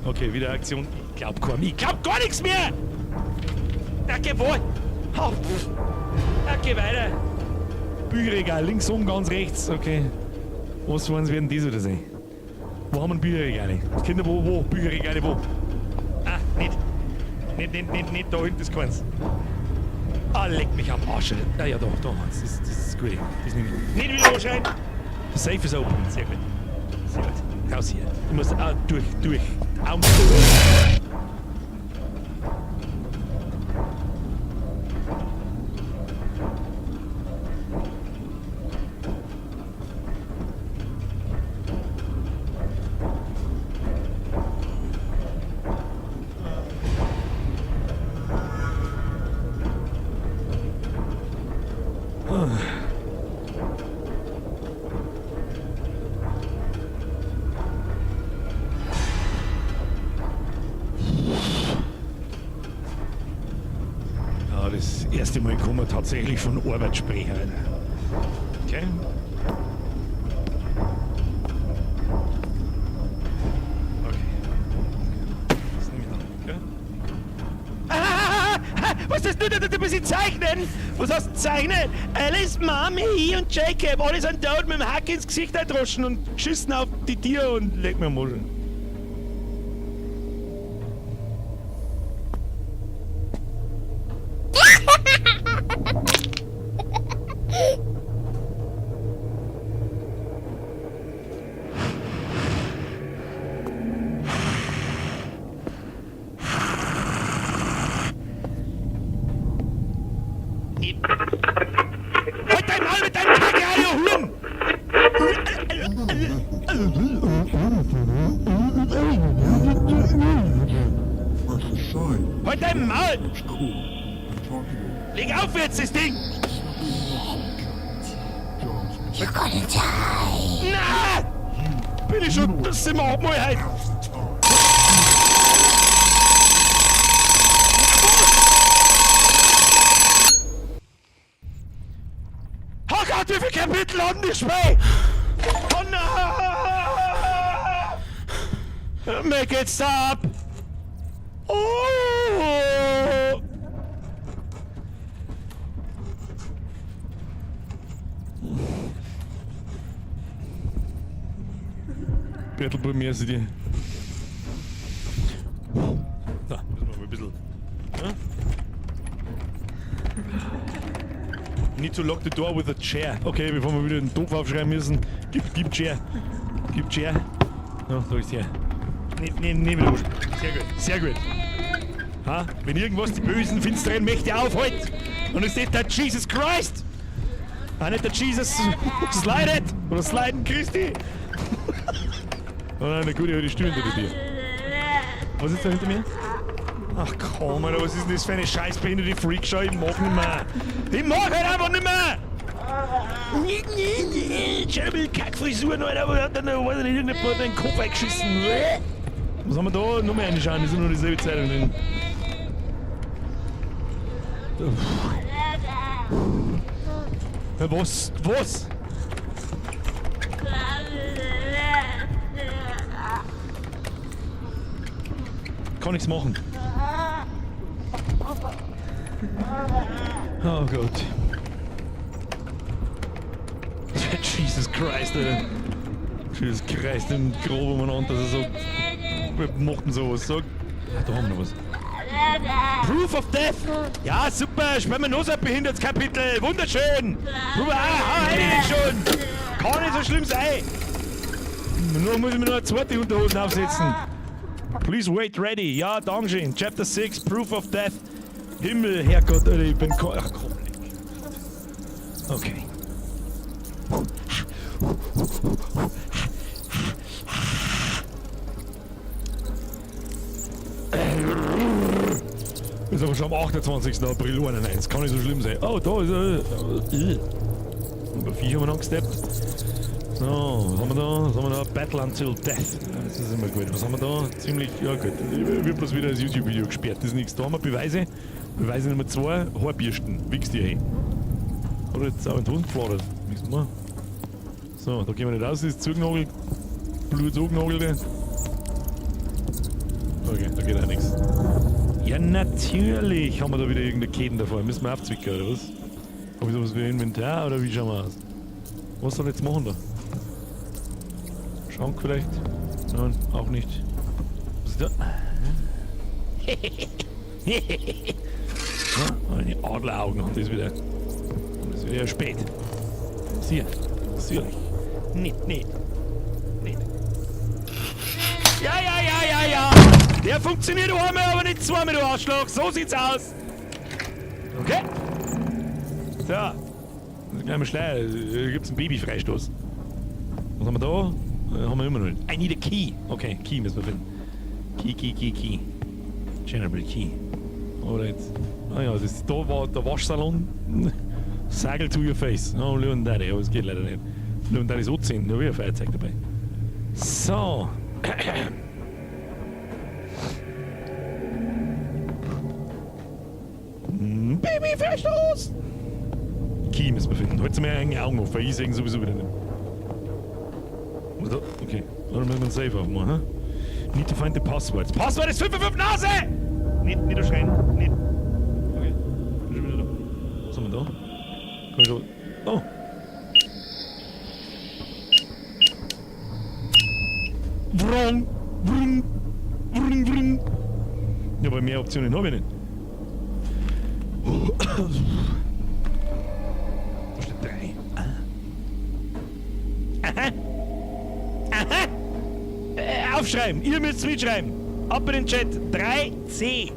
Okay, wieder Aktion. Ich glaub kaum. Ich glaub gar nichts mehr! Danke, wo? Oh, pff. Okay, weiter. Bücherregal, links um, ganz rechts. Okay. Was wollen Sie werden das oder sein? Wo haben wir Bücherregale? Kinder, wo, wo? Bücherregale, wo? Ah, nicht. Nicht, nicht, nicht, nicht, da hinten ist keins. Ah, leck mich am Arsch. Ah ja, da, da, das ist gut. Das nehme ich. Nicht wieder anschreien! The safe is open. Sehr gut. Sehr gut. Raus hier. Ich muss durch, durch. Augen durch. Ja, das erste Mal kann man tatsächlich von Arbeit sprechen. Okay. Okay. Das nehme ich noch, okay? Ah, was ist das? Du musst zeichnen! Was hast du zeichnen? Alice, Mami und Jacob, alle sind tot mit dem Hack ins Gesicht eindroschen und geschissen auf die Tiere und leg mir am Arsch. Halt dein Maul mit deinem Kacke, du Huren! Halt dein Maul! Leg auf jetzt das Ding! You're gonna die. Na! Bin ich schon, das sind wir abmal heute. Oh Gott, wie viele Kapitel haben die Spiel? Oh nein! Make it stop! Oh! Bertel, bei mir ist die. Da, müssen wir mal ein bisschen. Ja? Need to lock the door with a chair. Okay, bevor wir wieder den Topf aufschreiben müssen. Gib Chair. Gib Chair. Ja, da ist her. Nee, nee, nee, wieder. Sehr gut, sehr gut. Ha? Wenn irgendwas die bösen, finsteren Mächte aufhält, dann ist das der Jesus Christ. Ah, nicht der Jesus slidet. Oder sliden Christi. Oh nein, eine gute, die Stimme hinter dir. Was ist da hinter mir? Ach komm, Alter, was ist denn das für eine scheiß behinderte Freakshow? Ich mag nicht mehr. Ich mag halt einfach nicht mehr! Nee, nee, nee. Chernobyl Kackfrisuren, Alter, aber hat dann, weiß ich nicht, irgendjemand hat den Kopf eingeschissen. Was haben wir da? Noch mehr reinschauen, ist immer noch dieselbe Zeitung drin. Ja, was? Was? Kann nichts machen. Oh Gott. Jesus Christ, Alter. Jesus Christ, im Grob umeinander, dass er so. Wir mochten sowas. So. Ja, da haben wir noch was. Proof of Death! Ja, super! Spielen wir noch so ein behindertes Kapitel! Wunderschön! Proof, ah, ah, schon! Kann nicht so schlimm sein! Nur muss ich mir noch eine zweite Unterhosen aufsetzen. Please wait ready. Ja, Dankeschön. Chapter 6, Proof of Death. Himmel, Herrgott, Alter, ich bin. Ach komm, leck. Okay. Ist aber schon am 28. April 91. Kann nicht so schlimm sein. Oh, da ist er. Über Viech haben wir noch gesteppt. So, was haben wir da? Was haben wir da? Battle Until Death. Ja, das ist immer gut. Was haben wir da? Ziemlich, ja gut. Wird bloß wieder das YouTube-Video gesperrt. Das ist nichts. Da haben wir Beweise. Beweise Nummer 2. Haarbürsten. Wichs dir hin. Hat er jetzt auch in die Hosen gefladert. Nichts mehr. So, da gehen wir nicht raus. Das ist zugenagelt. Blut zugenagelt. Okay, da geht auch nichts. Ja, natürlich haben wir da wieder irgendeine Keten davor. Müssen wir aufzwicken, oder was? Habe ich sowas wie Inventar oder wie schauen wir aus? Was soll ich jetzt machen da? Schrank vielleicht? Nein, auch nicht. Was ist da? Ja, meine Adleraugen haben das wieder. Und das ist wieder spät. Sieh, sicherlich. Nicht, nicht. Nicht. Ja. Der funktioniert einmal, aber nicht zweimal, du Arschloch. So sieht's aus. Okay. So. Das ist gleich mal Schleier. Da gibt's einen Babyfreistoß. Was haben wir da? Haben wir immer noch nicht. I need a key. Okay, Key müssen wir finden. Key, Key, Key, Key. General Key. Oder jetzt. Ah ja, das ist, da war der Waschsalon. Sagel to your face. Oh, Leon Daddy, aber es geht leider nicht. Leon Daddy ist 10, da habe ich ein Feuerzeug dabei. So. Babyfreistoß! Key müssen wir finden. Halt mir eigentlich Augen auf, weil ich sehe sowieso wieder nicht. Was da? Okay. Oder müssen wir einen Safe aufmachen, hm? Need to find the password. Das Passwort ist 555 Nase! Nicht, nicht schreien. Nicht. Okay. Bin schon wieder da. Was haben wir da? Kann ich schon. Oh. Wrong. Vrung. Vrung, vrung. Ja, aber mehr Optionen habe ich nicht. Da steht 3. Ah. Aha. Aha. Aufschreiben. Ihr müsst mitschreiben. Ab in den Chat. 3C.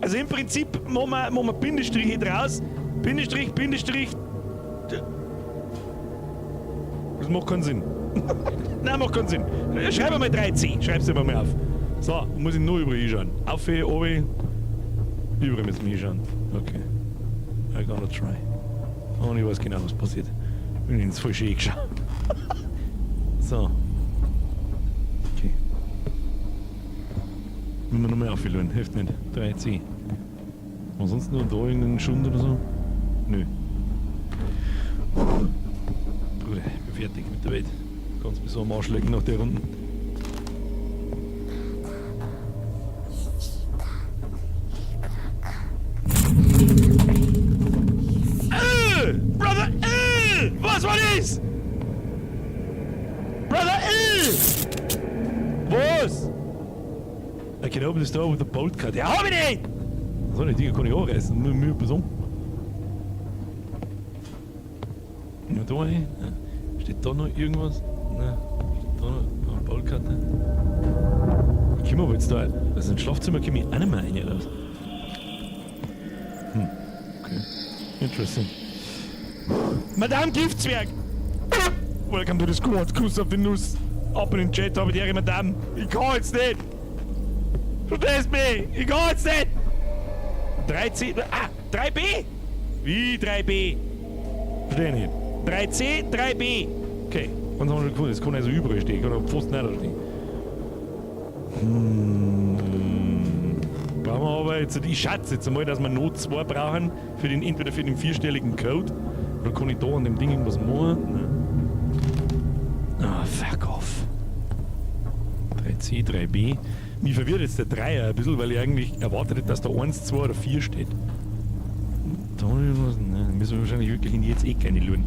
Also im Prinzip machen wir Bindestriche draus. Bindestrich, Bindestrich. Das macht keinen Sinn. Nein, macht keinen Sinn. Schreib einmal 3C. Schreib's einfach mal auf. So, muss ich nur überall hinschauen. Auf, oben. Überall müssen wir hinschauen. Okay. I gonna try. Und ich weiß genau, was passiert. Bin ins falsche Eck geschaut. So. Okay. Müssen wir nochmal aufhören. Hilft nicht. 3C. Was sonst noch da irgendeinen Schund oder so? Nö. Bruder, ich bin fertig mit der Welt. Kannst mich so am Arsch lecken nach der Runde. Brother, was war das? Brother, Was? I can open this door with a bolt cut. Ja, hab ich nicht! So eine Dinge kann ich auch reißen. Nur mir besorgen. Ja, da rein. Ja. Steht da noch irgendwas? Nein. Steht da noch eine Bolt Cutter? Ich komme aber jetzt da. Also ins Schlafzimmer komme ich auch nicht mehr rein, oder was? Okay. Interesting. Madame Giftzwerg! Welcome to the squad. Kuss auf die Nuss. Ab in den Chat, habe die Ehre, Madame. Ich kann jetzt nicht. Verstehst mich? Ich kann jetzt nicht. 3C. Ah, 3B! Wie 3B? Verstehe ich nicht. 3C, 3B. Okay, was haben wir schon gefunden? Das kann also überall stehen. Kann auch Pfosten nicht da stehen. Brauchen wir aber jetzt, ich schätze jetzt einmal, dass wir Not 2 brauchen, entweder für den vierstelligen Code, oder kann ich da an dem Ding irgendwas machen? Nein. Ah, fuck off. 3C, 3B. Mich verwirrt jetzt der Dreier ein bisschen, weil ich eigentlich erwartet hätte, dass da 1, 2 oder 4 steht. Da irgendwas? Nein, müssen wir wahrscheinlich wirklich in jedes Eck reinschauen.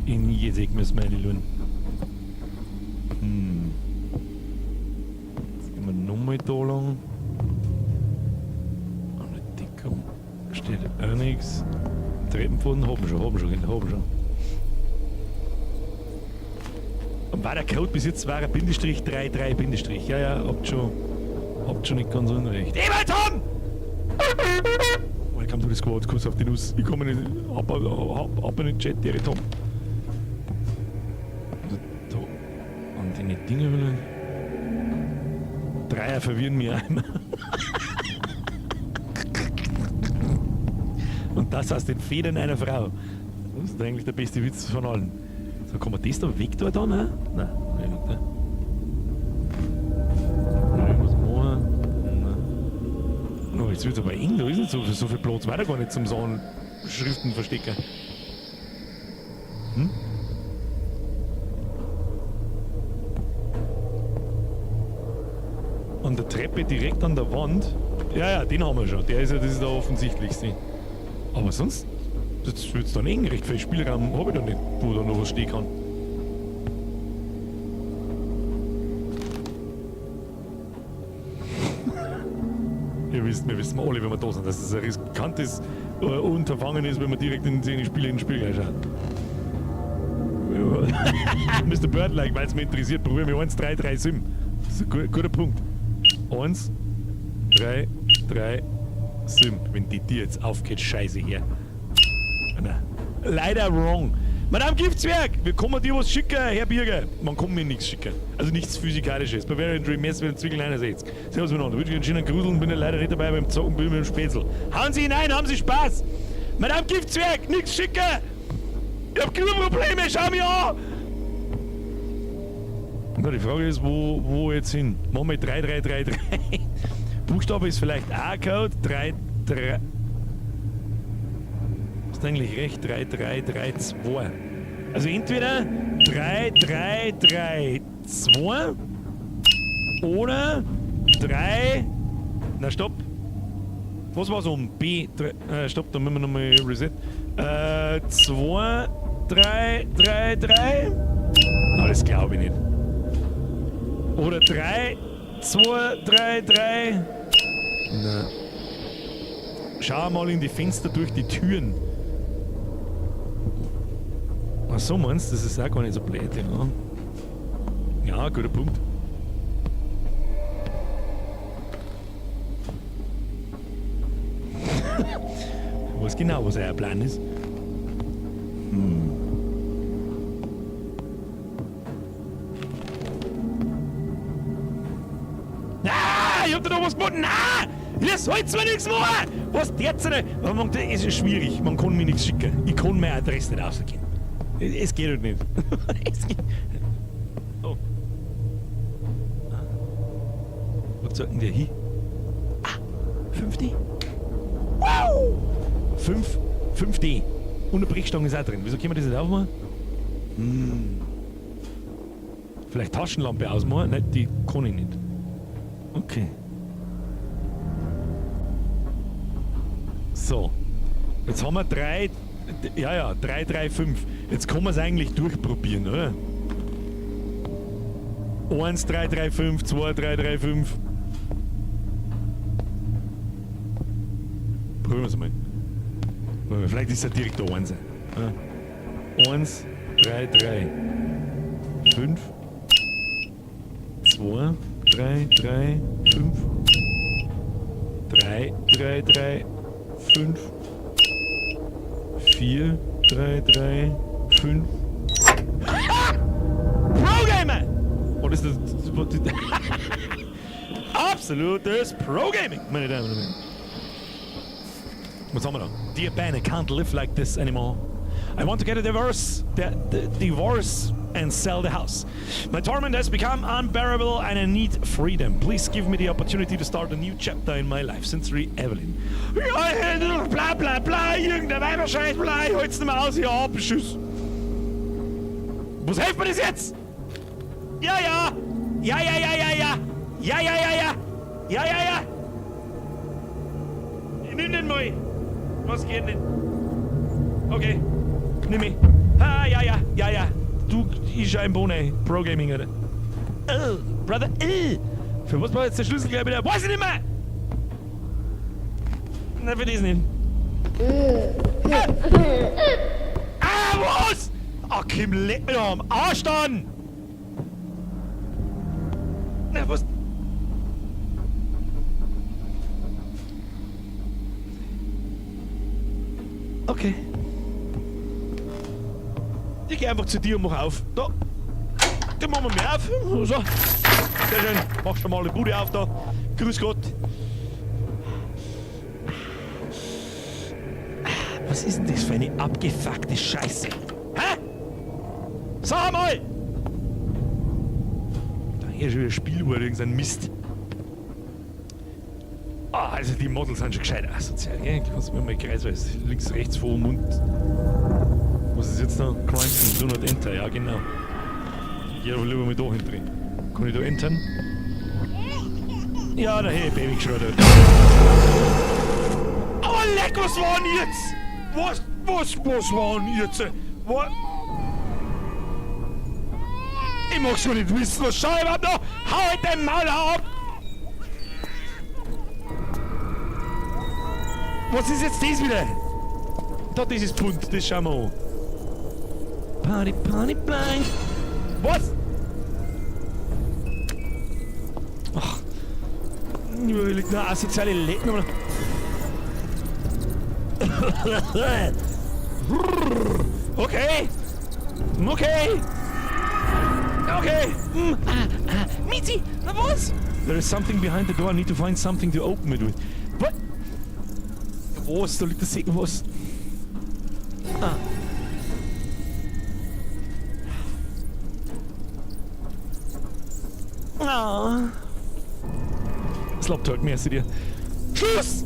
In jedes Eck müssen wir reinschauen. Jetzt gehen wir nochmal da lang. An der Deckung steht auch nichts. Treppenpfoten haben wir schon, haben wir schon, haben wir schon. Und war der Code bis jetzt war er Bindestrich 33 Bindestrich. Ja, ja, habt schon nicht ganz unrecht. Everton! Welcome to the squad, Kuss auf die Nuss. Ich komme nicht, ab in den Chat, der Tom. Da, an die Dinge will ich. Dreier verwirren mich einmal. Und das aus den Federn einer Frau. Das ist eigentlich der beste Witz von allen. So, kann man das da weg da dann? Ne? Nein, nicht, ne? Irgendwas machen? Nein. Oh, jetzt wird's aber eng, da ist nicht so viel Platz, weiter gar nicht zum Sachen Schriften verstecken. Hm? An der Treppe direkt an der Wand. Ja, ja, den haben wir schon. Der ist ja, das ist der offensichtlichste. Aber sonst, das wird's dann eng. Recht viel Spielraum hab ich da nicht, wo da noch was stehen kann. Ihr wisst, wir wissen alle, wenn wir da sind, dass es ein riskantes Unterfangen ist, wenn man direkt in die Spiele in den Spiegel schaut. Mister Birdlike, weil's mich interessiert, probieren wir 1, 3, 3, 7. Das ist ein guter Punkt. 1, 3, 3, 7. Wenn die dir jetzt aufgeht, scheiße her. Na, leider wrong. Madame Giftzwerg, wir kommen dir was schicken, Herr Birger. Man kann mir nichts schicken. Also nichts Physikalisches. Bavarian Dream Mess wird Zwickel 61. Servus miteinander. Wünsche einen schönen Gruseln, bin ja leider nicht dabei beim Zocken, bin mit dem Spätzl. Hauen Sie hinein, haben Sie Spaß! Madame Giftzwerg, nichts schicken! Ich hab genug Probleme, schau mich an! Na, die Frage ist, wo jetzt hin? Machen wir 3, 3, 3, 3. Buchstabe ist vielleicht A-Code. 3, 3. Hast eigentlich recht? 3, 3, 3, 2. Also entweder 3, 3, 3, 2 oder 3. Na, stopp. Was war's um? B, 3. Stopp, da müssen wir nochmal reset. 2, 3, 3, 3. Na, das glaub ich nicht. Oder 3, 2, 3, 3. Na. Schau mal in die Fenster durch die Türen. Ach so, meinst du? Das ist auch gar nicht so blöd, ja. Ja, guter Punkt. Ich weiß genau, was euer Plan ist. Ah, ich hab da noch was gemacht. Nein! Ihr sollt's mir nichts machen! Was der zu denn? Man, das ist schwierig. Man kann mir nichts schicken. Ich kann meine Adresse nicht rausgeben. Es geht halt nicht. Es geht. Oh. Ah. Wo zeigt denn der hin? Ah, 5D. Wow! 5D. Und eine Brechstange ist auch drin. Wieso können wir das nicht aufmachen? Vielleicht Taschenlampe ausmachen? Nein, die kann ich nicht. Okay. So. Jetzt haben wir 3. Ja, ja, 3, 3, 5. Jetzt kann man's eigentlich durchprobieren, oder? 1, 3, 3, 5, 2, 3, 3, 5. Probieren wir's mal. Vielleicht ist es ja direkt der 1. Ja. 1, 3, 3, 5, 2, 3, 3, 5, 3, 3, 3, 5, 4, 3, 3, 5. Pro-Gamer! What is das? What is Absolutes Pro-Gaming, meine Damen und Herren. Was haben wir da? Dear Ben, I can't live like this anymore. I want to get a divorce, the divorce and sell the house. My torment has become unbearable and I need freedom. Please give me the opportunity to start a new chapter in my life. Sincerely, Evelyn. Ja, bla bla bla, irgendein Weiberscheiß, bla, ich hol's nicht mehr aus, ja, Beschiss. Was hilft mir das jetzt? Ja, ja. Ja, ja, ja, ja, ja. Ja, ja, ja, ja. Ja, ja, ja! Ich nimm den mal! Was geht denn? Okay, nimm ich. Ah, ja, ja, ja, ja. Du, ich schau im Bohne. Pro Gaming, oder? Oh, Brother, Für was war jetzt der Schlüssel gleich wieder? Weiß ich nicht mehr! Nein, für das nicht. Ah, ah, was? Ah, Kim, leck mir doch am Arsch dann! Na, was? Okay. Ich geh einfach zu dir und mach auf. Da. Den machen wir mir auf. So. Sehr schön. Mach schon mal die Bude auf da. Grüß Gott. Was ist denn das für eine abgefuckte Scheiße? Hä? Sag mal! Da hier ist schon wieder Spieluhr, irgendein Mist. Ah, also die Models sind schon gescheit asozial, gell? Kannst du mir mal kreisweise links, rechts, vor Mund. Was ist jetzt noch? Crime Scene, do not enter, ja genau. Ich geh aber lieber mal da hinten. Kann ich da entern? Ja, da hätte ich Baby geschrien. Aber leck, was war denn jetzt? Was war denn jetzt? Was? Ich mag's schon nicht wissen, was schau ich überhaupt noch? Hau halt dein Maul ab! Was ist jetzt das wieder? Da, das ist bunt, das schauen wir an. Party, Party, blind. Was? Ach. Liegt nur asoziale Lecken. Okay. Okay. Okay. Mizi, na was? There is something behind the door. I need to find something to open it with. What? Was? Da liegt das was? Ah. Ah. Slap Talk, merci dir. Schluss!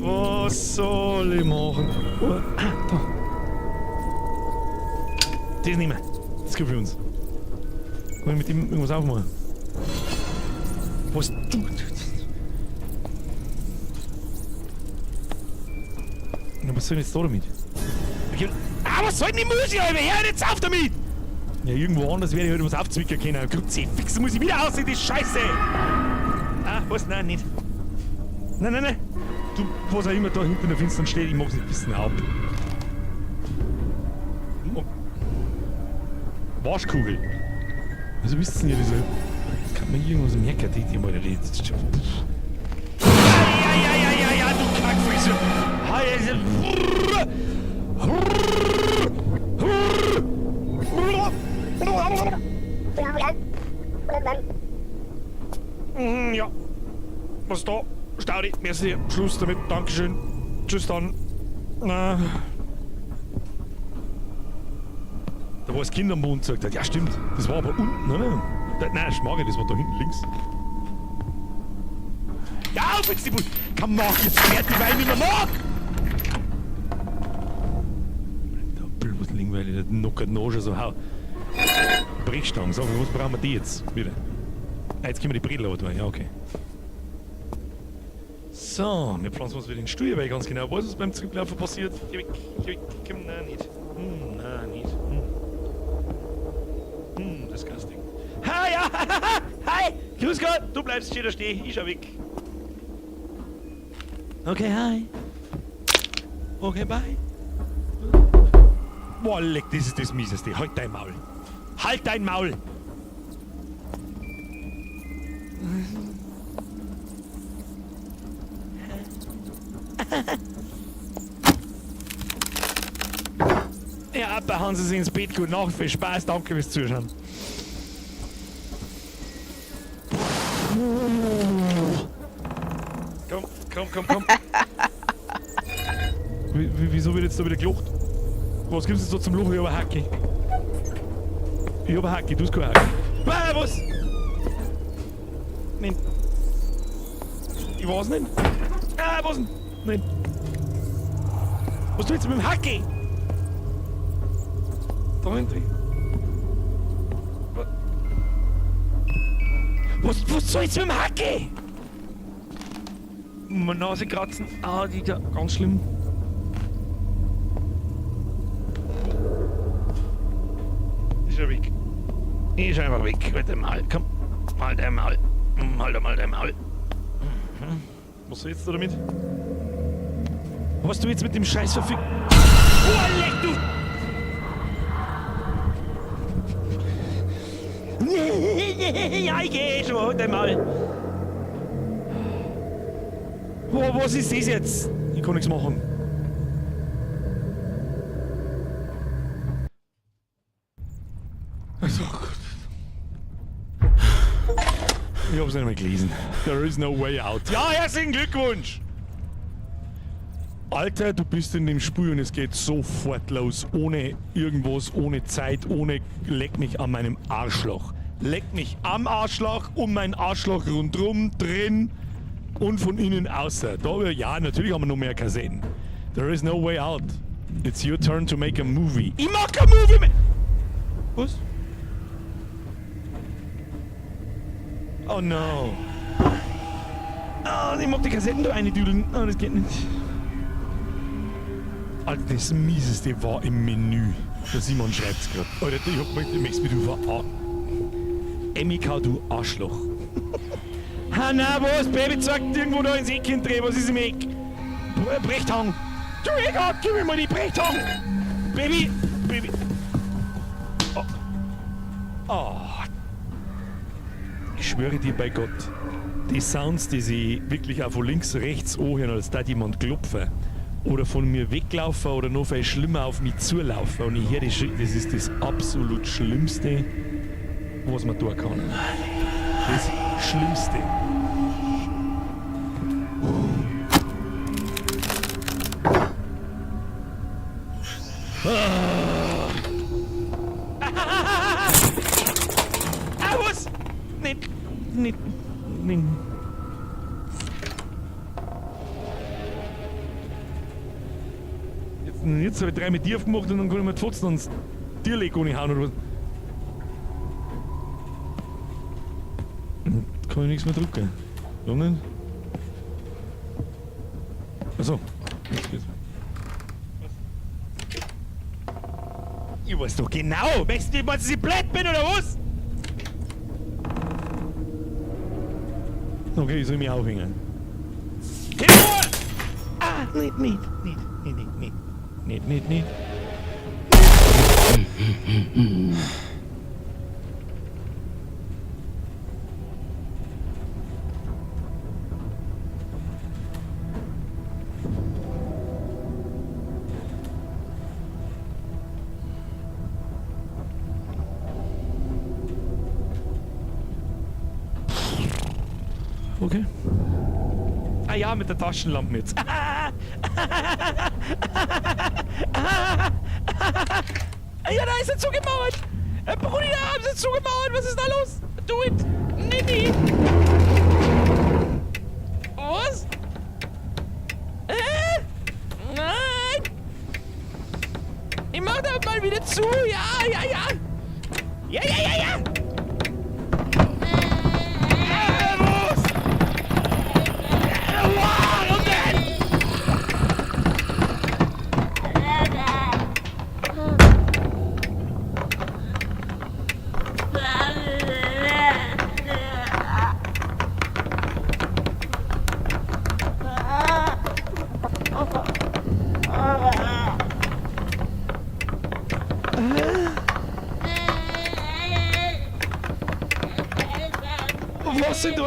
Was soll ich machen? Oh, ah, da. Das nehmen wir. Das geht für uns. Kann ich mit dem irgendwas aufmachen? Was du? Ja, was soll ich jetzt da damit? Okay. Ah, was soll denn die Musik, Alter? Hör jetzt auf damit! Ja, irgendwo anders werde ich halt was aufzwicken können. Kruzifix, muss ich wieder aussehen, die Scheiße! Ah, was? Nein, nicht. Nein, nein, nein. Du, was auch immer da hinten in der Finstern steht, ich mag's nicht wissen. Ab. Oh. Waschkugel. Also wisst ihr diese. Kann man irgendwas merken? Die mal, die ist schon. Ja, ja, ja, ja, ja, du Kackfresse. Ja. Was da? Staudi, merci. Schluss damit. Dankeschön. Tschüss dann. Na. Da war das Kind am Mond gesagt hat. Ja, stimmt. Das war aber unten, oder? Da, nein, Schmarre, das war da hinten links. Ja, auf jetzt die Bus. Komm, mach jetzt fertig, weil ich nicht mehr mag! Da was liegen, weil ich der knockert noch schon so hau. Brechstangen, sag mal, was brauchen wir die jetzt wieder? Ah, jetzt können wir die Bredel aber tun, ja, okay. So, wir pflanzen uns wieder den Stuhl, weil ich ganz genau weiß, was beim Zurücklaufen passiert. Geh weg, geh weg, komm, nein, nicht. Nein, nicht. Disgusting. Hi, ja, hi, grüß Gott, du bleibst schön da stehen, ich schau weg. Okay, hi. Okay, bye. Boah, leck, das ist das Mieseste. Halt dein Maul. Halt dein Maul! Ja, Appa, hauen Sie sich ins Bett. Gute Nacht, viel Spaß, danke fürs Zuschauen. Komm, komm, komm, komm. Wieso wird jetzt da wieder gelacht? Was gibt's jetzt da zum Lachen? Ich hab eine Hacke. Ich hab eine Hacke, du hast keine Hacke. Ah, was? Nein. Ich weiß nicht. Ah, was denn? Nein. Was tust du jetzt mit dem Hacke? Da hinten. Was soll jetzt mit dem Hacke? Meine Nase kratzen. Ah, die da. Ganz schlimm. Ist er weg. Ist einfach weg. Halt mal. Komm. Halt einmal. Halt einmal, einmal. Was soll jetzt da damit? Was du jetzt mit dem Scheiß verfickt? Oh, leck du! Ja, ich geh schon, halt einmal. Wo, was ist das jetzt? Ich kann nichts machen. Also, Gott. Ich hab's nicht mehr gelesen. There is no way out. Ja, herzlichen Glückwunsch! Alter, du bist in dem Spiel und es geht sofort los. Ohne irgendwas, ohne Zeit, ohne leck mich an meinem Arschloch. Leck mich am Arschloch, um mein Arschloch rundrum, drin und von innen außer. Da, ja, natürlich haben wir noch mehr Kassetten. There is no way out. It's your turn to make a movie. Ich mach kein Movie mehr! Was? Oh no. Ah, ich mag die Kassetten da reindüdeln. Oh, das geht nicht. Alter, das Mieseste war im Menü. Der Simon schreibt's grad. Alter, ich hab gedacht, ich möcht's mich du verarschen. Emika, du Arschloch. Ha, na, was? Baby zeigt irgendwo da ins Eck drehen. Was ist im Eck? Brechthang. Du Egal, gib mir mal die Brechthang. Baby, Baby. Oh. Oh. Ich schwöre dir bei Gott, die Sounds, die sie wirklich auch von links, rechts anhören, als da jemand klopfen oder von mir weglaufen oder noch viel schlimmer auf mich zulaufen und ich höre die Schritte, das ist das absolut Schlimmste, was man tun kann. Das Schlimmste. Ah. Ah, was? Nicht, nicht, nicht. Jetzt habe ich 3 mit dir aufgemacht und dann kann ich mir die Fotzen ans Tierleg ohne hauen oder was. Kann ich nichts mehr drücken. Warum nicht? Achso. Jetzt geht's. Was? Ich weiß doch genau! Möchtest du, dass ich blöd bin oder was? Okay, ich soll mich aufhängen. Genau! Ah, nicht, nicht, nicht, nicht, nicht, nicht. Nicht, nicht, nicht. Okay. Ah ja, mit der Taschenlampe jetzt. Ja, da ist er zugemauert. Brudi, da haben sie zugemauert. Was ist da los? Do it. Nini. Was? Nein. Ich mach da mal wieder zu. Ja, ja, ja. Ja, ja, ja, ja. Was? Warum denn? Was sind da?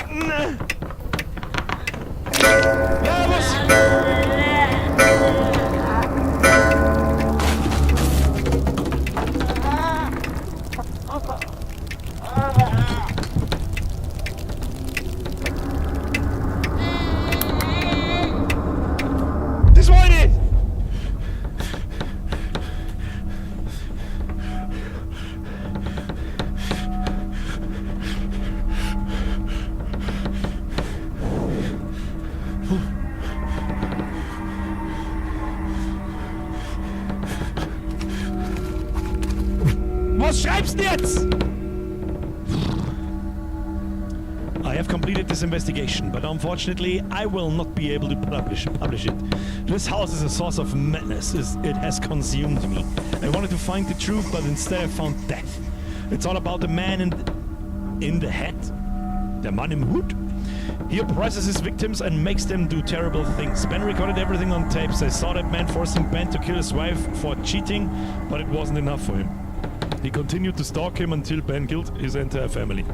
Nein. Ja, was? Das war ich nicht! Übertreibst du jetzt? I have completed this investigation, but unfortunately, I will not be able to publish it. This house is a source of madness. It has consumed me. I wanted to find the truth, but instead I found death. It's all about the man in the hat. Der Mann im Hut? He oppresses his victims and makes them do terrible things. Ben recorded everything on tapes. I saw that man forcing Ben to kill his wife for cheating, but it wasn't enough for him. He continued to stalk him until Ben killed his entire family.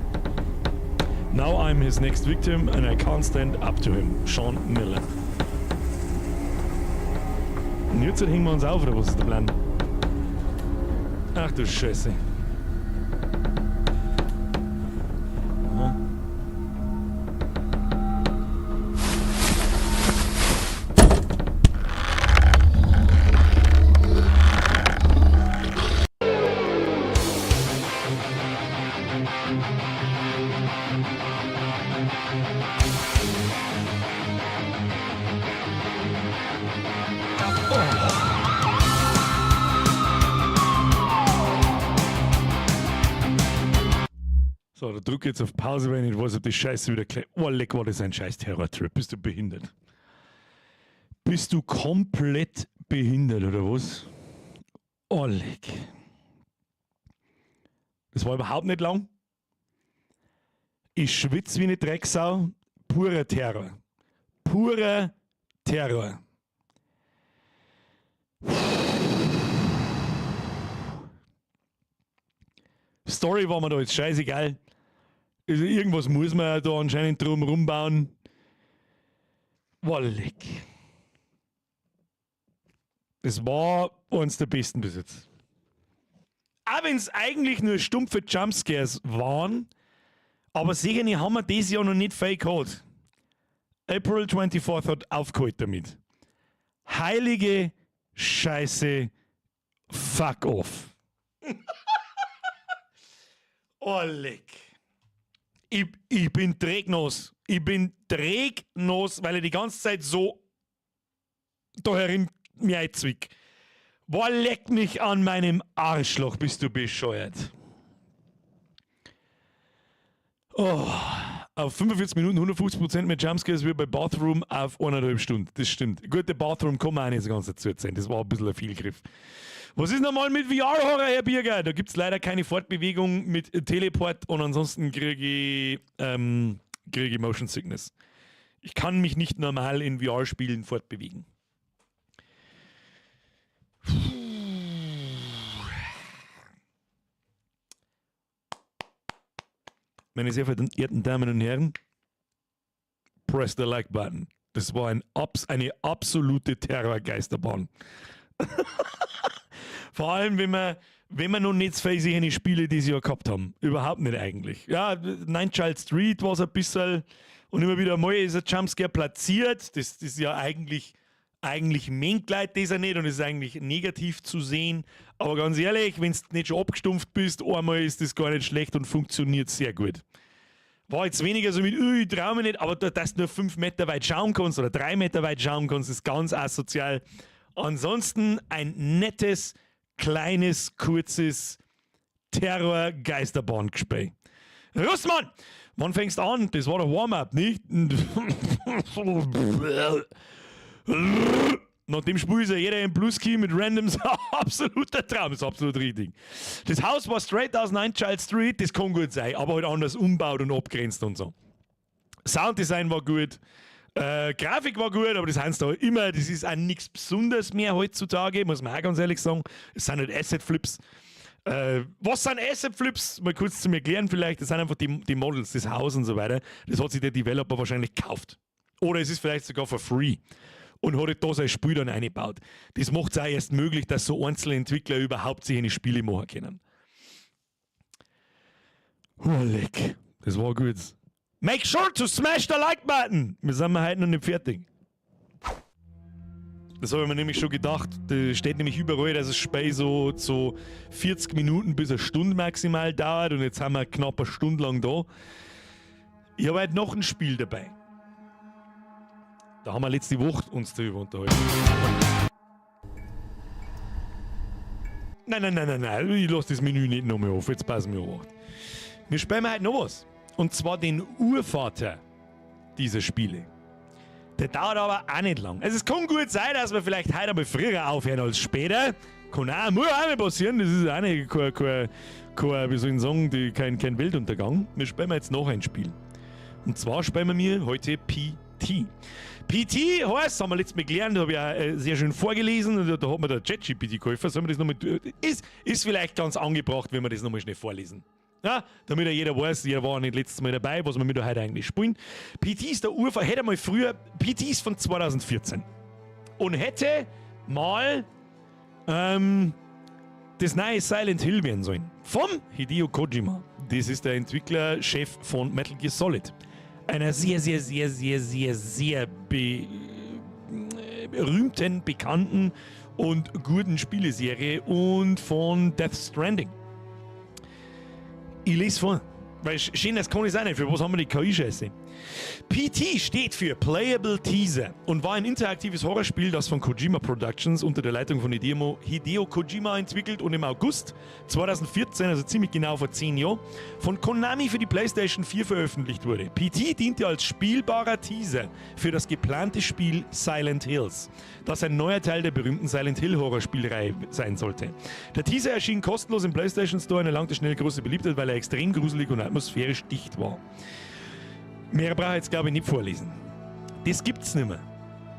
Now I'm his next victim and I can't stand up to him. Sean Miller. Und jetzt hängen wir uns auf, oder was ist der Plan? Ach du Scheiße. Aha. So, da drücke ich jetzt auf Pause, weil ich nicht weiß, ob die Scheiße wieder klemmt. Oh, leck, war das ein scheiß Terror-Trip. Bist du behindert? Bist du komplett behindert, oder was? Oh, leck. Das war überhaupt nicht lang. Ich schwitze wie eine Drecksau. Purer Terror. Purer Terror. Story war mir da jetzt scheißegal. Also irgendwas muss man ja da anscheinend drum rumbauen. Boah, leck. Das war eins der besten bis jetzt. Auch wenn es eigentlich nur stumpfe Jumpscares waren, aber sicher nicht haben wir das Jahr noch nicht viel gehabt. April 24th hat aufgeholt damit. Heilige Scheiße, fuck off. Oh, leck. Ich bin trägnass. Ich bin trägnass, weil ich die ganze Zeit so da herin mir einzwick. Boah, leck mich an meinem Arschloch, bist du bescheuert. Oh, auf 45 Minuten 150% mehr Jumpscares wie bei Bathroom auf 1,5 Stunden. Das stimmt. Gut, der Bathroom kann man auch nicht so ganz dazu erzählen. Das war ein bisschen ein Fehlgriff. Was ist nochmal mit VR-Horror, Herr Birger? Da gibt es leider keine Fortbewegung mit Teleport und ansonsten krieg ich Motion Sickness. Ich kann mich nicht normal in VR-Spielen fortbewegen. Meine sehr verehrten Damen und Herren, press the like button. Das war eine absolute Terrorgeisterbahn. Vor allem, wenn wir noch nicht so viele Spiele dieses Jahr gehabt haben. Überhaupt nicht eigentlich. Ja, Nine Child Street war so ein bisschen und immer wieder mal ist ein Jumpscare platziert. Das ist ja eigentlich mengt Leute das ja nicht und ist eigentlich negativ zu sehen. Aber ganz ehrlich, wenn du nicht schon abgestumpft bist, einmal ist das gar nicht schlecht und funktioniert sehr gut. War jetzt weniger so mit, ich trau mich nicht, aber da, dass du nur 5 Meter weit schauen kannst oder 3 Meter weit schauen kannst, ist ganz asozial. Ansonsten ein nettes, kleines, kurzes Terror-Geisterbahn-Gespräch. Russmann, wann fängst du an? Das war der Warm-up, nicht? Nach dem Spiel ist ja jeder im Bluesky mit Randoms absoluter Traum. Das ist absolut richtig. Das Haus war straight aus Nine Child Street, das kann gut sein, aber halt anders umbaut und abgrenzt und so. Sounddesign war gut. Grafik war gut, aber das heißt da immer, das ist auch nichts Besonderes mehr heutzutage, muss man auch ganz ehrlich sagen. Es sind halt Asset Flips. Was sind Asset Flips? Mal kurz zum Erklären vielleicht. Das sind einfach die Models, das Haus und so weiter. Das hat sich der Developer wahrscheinlich gekauft. Oder es ist vielleicht sogar for free und hat halt da sein Spiel dann eingebaut. Das macht es auch erst möglich, dass so einzelne Entwickler überhaupt sich eine Spiele machen können. Oh, leck. Das war gut. Make sure to smash the like button. Wir sind wir heute noch nicht fertig. Das habe ich mir nämlich schon gedacht. Da steht nämlich überall, dass das Spiel so 40 Minuten bis eine Stunde maximal dauert und jetzt haben wir knapp eine Stunde lang da. Ich habe heute noch ein Spiel dabei. Da haben wir letzte Woche uns darüber unterhalten. Nein, nein, nein, nein, nein, ich lasse das Menü nicht nochmal auf, jetzt passen wir auf. Wir spielen heute noch was. Und zwar den Urvater dieser Spiele. Der dauert aber auch nicht lang. Also es kann gut sein, dass wir vielleicht heute einmal früher aufhören als später. Kann auch, muss auch nicht passieren, das ist auch nicht kein, wie soll ich sagen, kein Weltuntergang. Wir spielen jetzt noch ein Spiel. Und zwar spielen wir heute PT. PT heißt, haben wir letztes Mal gelernt, habe ich auch sehr schön vorgelesen, und da hat mir der ChatGPT geholfen. Sollen wir das nochmal, ist vielleicht ganz angebracht, wenn wir das nochmal schnell vorlesen. Ja, damit ja jeder weiß, jeder war nicht letztes Mal dabei, was wir mit heute eigentlich spielen. PT ist der Urvater, hätte mal früher, PT ist von 2014 und hätte mal das neue Silent Hill werden sollen. Vom Hideo Kojima. Das ist der Entwicklerchef von Metal Gear Solid. Einer sehr, sehr, sehr, sehr, sehr, sehr berühmten, bekannten und guten Spieleserie und von Death Stranding. Ich lese vor. Weil schön, das kann ich sein. Für was haben wir die KI-Scheiße? PT steht für Playable Teaser und war ein interaktives Horrorspiel, das von Kojima Productions unter der Leitung von Hideo Kojima entwickelt und im August 2014, also ziemlich genau vor 10 Jahren, von Konami für die PlayStation 4 veröffentlicht wurde. PT diente als spielbarer Teaser für das geplante Spiel Silent Hills, das ein neuer Teil der berühmten Silent Hill Horrorspielreihe sein sollte. Der Teaser erschien kostenlos im PlayStation Store und erlangte schnell große Beliebtheit, weil er extrem gruselig und atmosphärisch dicht war. Mehr brauche ich jetzt, glaube ich, nicht vorlesen. Das gibt's nicht mehr.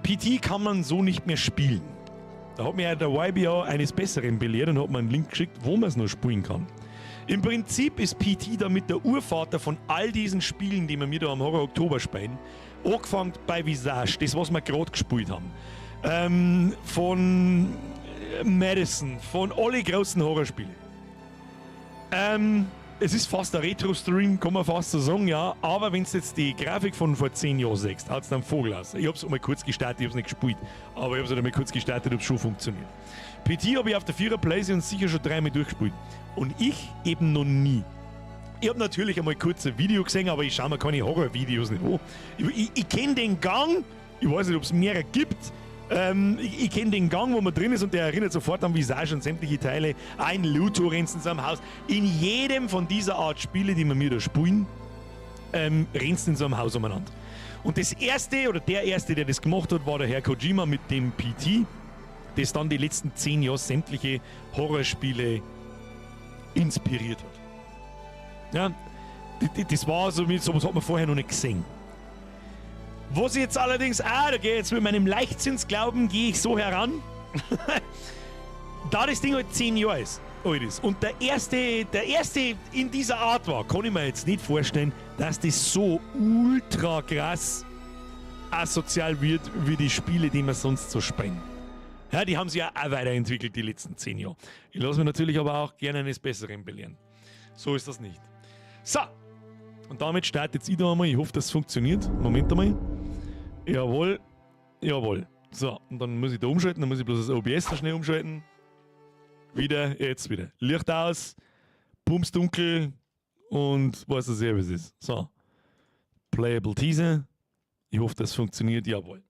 PT kann man so nicht mehr spielen. Da hat mir ja der YBA eines Besseren belehrt und hat mir einen Link geschickt, wo man es noch spielen kann. Im Prinzip ist PT damit der Urvater von all diesen Spielen, die wir mir da am Horror Oktober spielen. Angefangen bei Visage, das, was wir gerade gespielt haben. Von Madison, von alle großen Horrorspiele. Es ist fast ein Retro-Stream, kann man fast so sagen, ja. Aber wenn du jetzt die Grafik von vor 10 Jahren siehst, hat es dann Vogel aus. Ich hab's einmal kurz gestartet, ich hab's nicht gespielt. Aber ich hab's halt einmal kurz gestartet, ob's schon funktioniert. PT habe ich auf der 4er Playstation sicher schon dreimal durchgespielt. Und ich eben noch nie. Ich habe natürlich einmal kurz ein Video gesehen, aber ich schaue mir keine Horror-Videos nicht an. Ich kenne den Gang, ich weiß nicht, ob es mehrere gibt. Ich kenne den Gang, wo man drin ist, und der erinnert sofort an Visage und sämtliche Teile. Ein Luto rennst in seinem Haus. In jedem von dieser Art Spiele, die wir mir da spielen, rennst in so einem Haus umeinander. Und das erste oder der erste, der das gemacht hat, war der Herr Kojima mit dem PT, das dann die letzten 10 Jahre sämtliche Horrorspiele inspiriert hat. Ja, das war so, sowas hat man vorher noch nicht gesehen. Was ich jetzt allerdings auch, da gehe ich jetzt mit meinem Leichtsinnsglauben, gehe ich so heran, da das Ding halt 10 Jahre ist, alt ist und der erste in dieser Art war, kann ich mir jetzt nicht vorstellen, dass das so ultra krass asozial wird, wie die Spiele, die wir sonst so spielen. Ja, die haben sich ja auch weiterentwickelt die letzten 10 Jahre. Ich lasse mich natürlich aber auch gerne eines Besseren belehren. So ist das nicht. So, und damit startet jetzt ich da einmal. Ich hoffe, das funktioniert. Moment einmal. Jawohl. Jawohl. So, und dann muss ich da umschalten. Dann muss ich bloß das OBS da schnell umschalten. Wieder, jetzt wieder. Licht aus, bumsdunkel und weiß das ja, wie es ist. So. Playable Teaser. Ich hoffe, das funktioniert. Jawohl.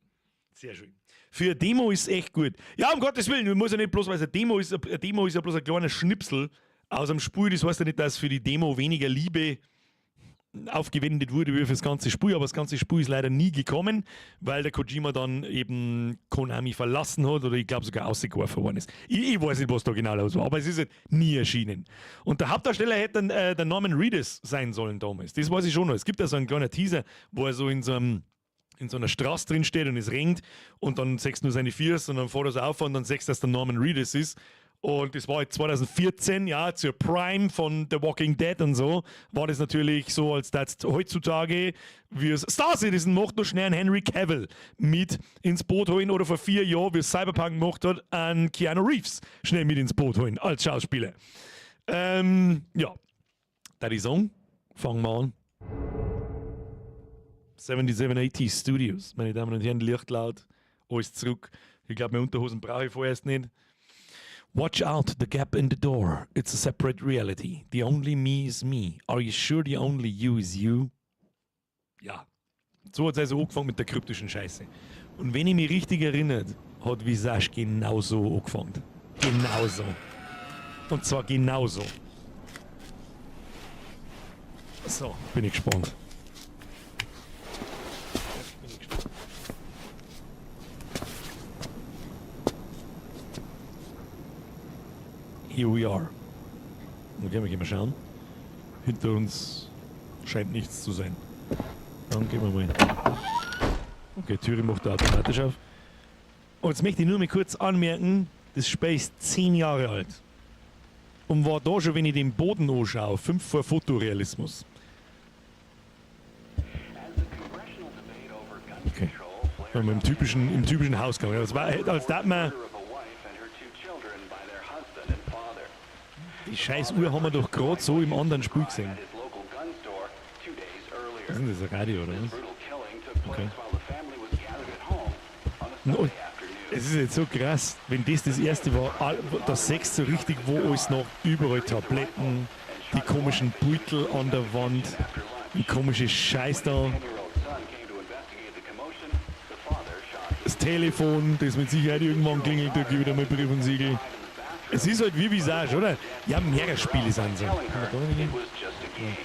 Sehr schön. Für eine Demo ist es echt gut. Ja, um Gottes Willen, man muss ja nicht bloß, weil es eine Demo ist, eine Demo ist ja bloß ein kleiner Schnipsel aus dem Spiel. Das heißt ja nicht, dass für die Demo weniger Liebe aufgewendet wurde wie für das ganze Spiel, aber das ganze Spiel ist leider nie gekommen, weil der Kojima dann eben Konami verlassen hat oder, ich glaube, sogar ausgeworfen worden ist. Ich weiß nicht, was da genau los war, aber es ist halt nie erschienen. Und der Hauptdarsteller hätte dann der Norman Reedus sein sollen damals. Das weiß ich schon noch. Es gibt da so einen kleinen Teaser, wo er so in so einer Straße drin steht und es regnet und dann siehst du nur seine Füße und dann fährt er so auf und dann siehst du, dass der Norman Reedus ist. Und das war halt 2014, ja, zur Prime von The Walking Dead und so, war das natürlich so, als das heutzutage, wie es Star Citizen macht, noch schnell einen Henry Cavill mit ins Boot holen oder vor 4 Jahren, wie es Cyberpunk gemacht hat, einen Keanu Reeves schnell mit ins Boot holen als Schauspieler. Ja, da die Song, fangen wir an. 7780 Studios, meine Damen und Herren, Licht laut, alles zurück. Ich glaube, meine Unterhosen brauche ich vorerst nicht. Watch out, the gap in the door. It's a separate reality. The only me is me. Are you sure the only you is you? Ja. So hat es also angefangen mit der kryptischen Scheiße. Und wenn ich mich richtig erinnere, hat Visage genauso angefangen. Genauso. Und zwar genauso. So, bin ich gespannt. Jetzt bin ich gespannt. Here we are. Okay, wir gehen mal schauen. Hinter uns scheint nichts zu sein. Dann gehen wir mal. Okay, Türe macht er automatisch auf. Und jetzt möchte ich nur mal kurz anmerken, das Spiel ist 10 Jahre alt. Und war da schon, wenn ich den Boden anschaue, 5 vor Fotorealismus. Okay. Wenn wir im typischen Hausgang. Das war, als da man. Die scheiß Uhr haben wir doch gerade so im anderen Spiel gesehen. Was ist denn das, ein Radio oder was? Okay. No, es ist jetzt so krass, wenn das das erste war, das sechst so richtig, wo alles noch, überall Tabletten, die komischen Beutel an der Wand, ein komisches Scheiß da. Das Telefon, das mit Sicherheit irgendwann klingelt, da gebe ich wieder mal Brief und Siegel. Es ist halt wie Visage, oder? Ja, mehrere Spiele sind so. Kann man da nicht gehen?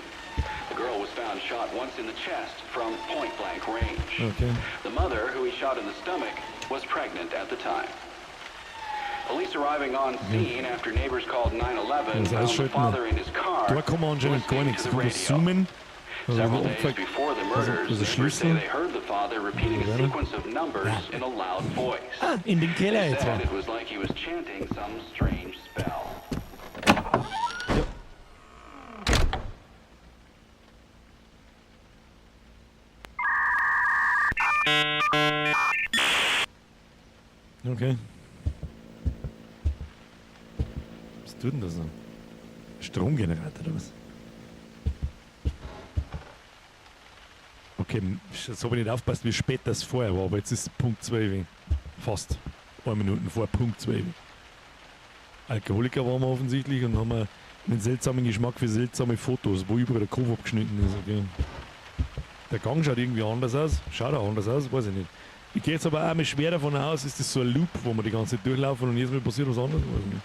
Shot once in the chest from point blank range. Okay. The mother, who he shot in the stomach, was pregnant at the time. Police arriving on scene after neighbors called 911 found the father in his car. Da kann man anscheinend gar nichts. Ich kann zoomen. Several days before the murders, neighbors say they heard the father repeating a sequence of numbers in a loud voice. Ah, in den Keller They etwa. said it was like he was chanting some strange spell. Ja. Okay. Was tut denn das noch? Stromgenerator oder was? Okay, jetzt habe ich nicht aufgepasst, wie spät das vorher war, aber jetzt ist Punkt 12. Fast. 1 Minuten vor Punkt 12. Alkoholiker waren wir offensichtlich und haben wir einen seltsamen Geschmack für seltsame Fotos, wo überall der Kopf abgeschnitten ist. Okay. Der Gang schaut irgendwie anders aus. Schaut auch anders aus, weiß ich nicht. Ich gehe jetzt aber auch mal schwer davon aus, ist das so ein Loop, wo wir die ganze Zeit durchlaufen und jedes Mal passiert was anderes? Weiß ich nicht.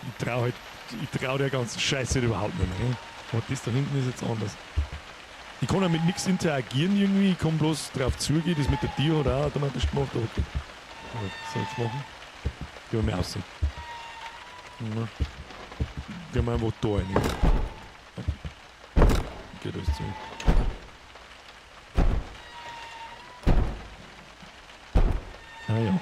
Ich trau halt, ich trau der ganzen Scheiße überhaupt nicht mehr. Ne? Aber das da hinten ist jetzt anders. Ich kann ja mit nichts interagieren irgendwie, ich kann bloß drauf zugehen, das mit der Tür hat auch automatisch gemacht, aber okay. Was soll ich jetzt machen? Gehen wir mal raus. Ja. Gehen wir einfach da rein. Okay. Geht alles zu. Ah ja.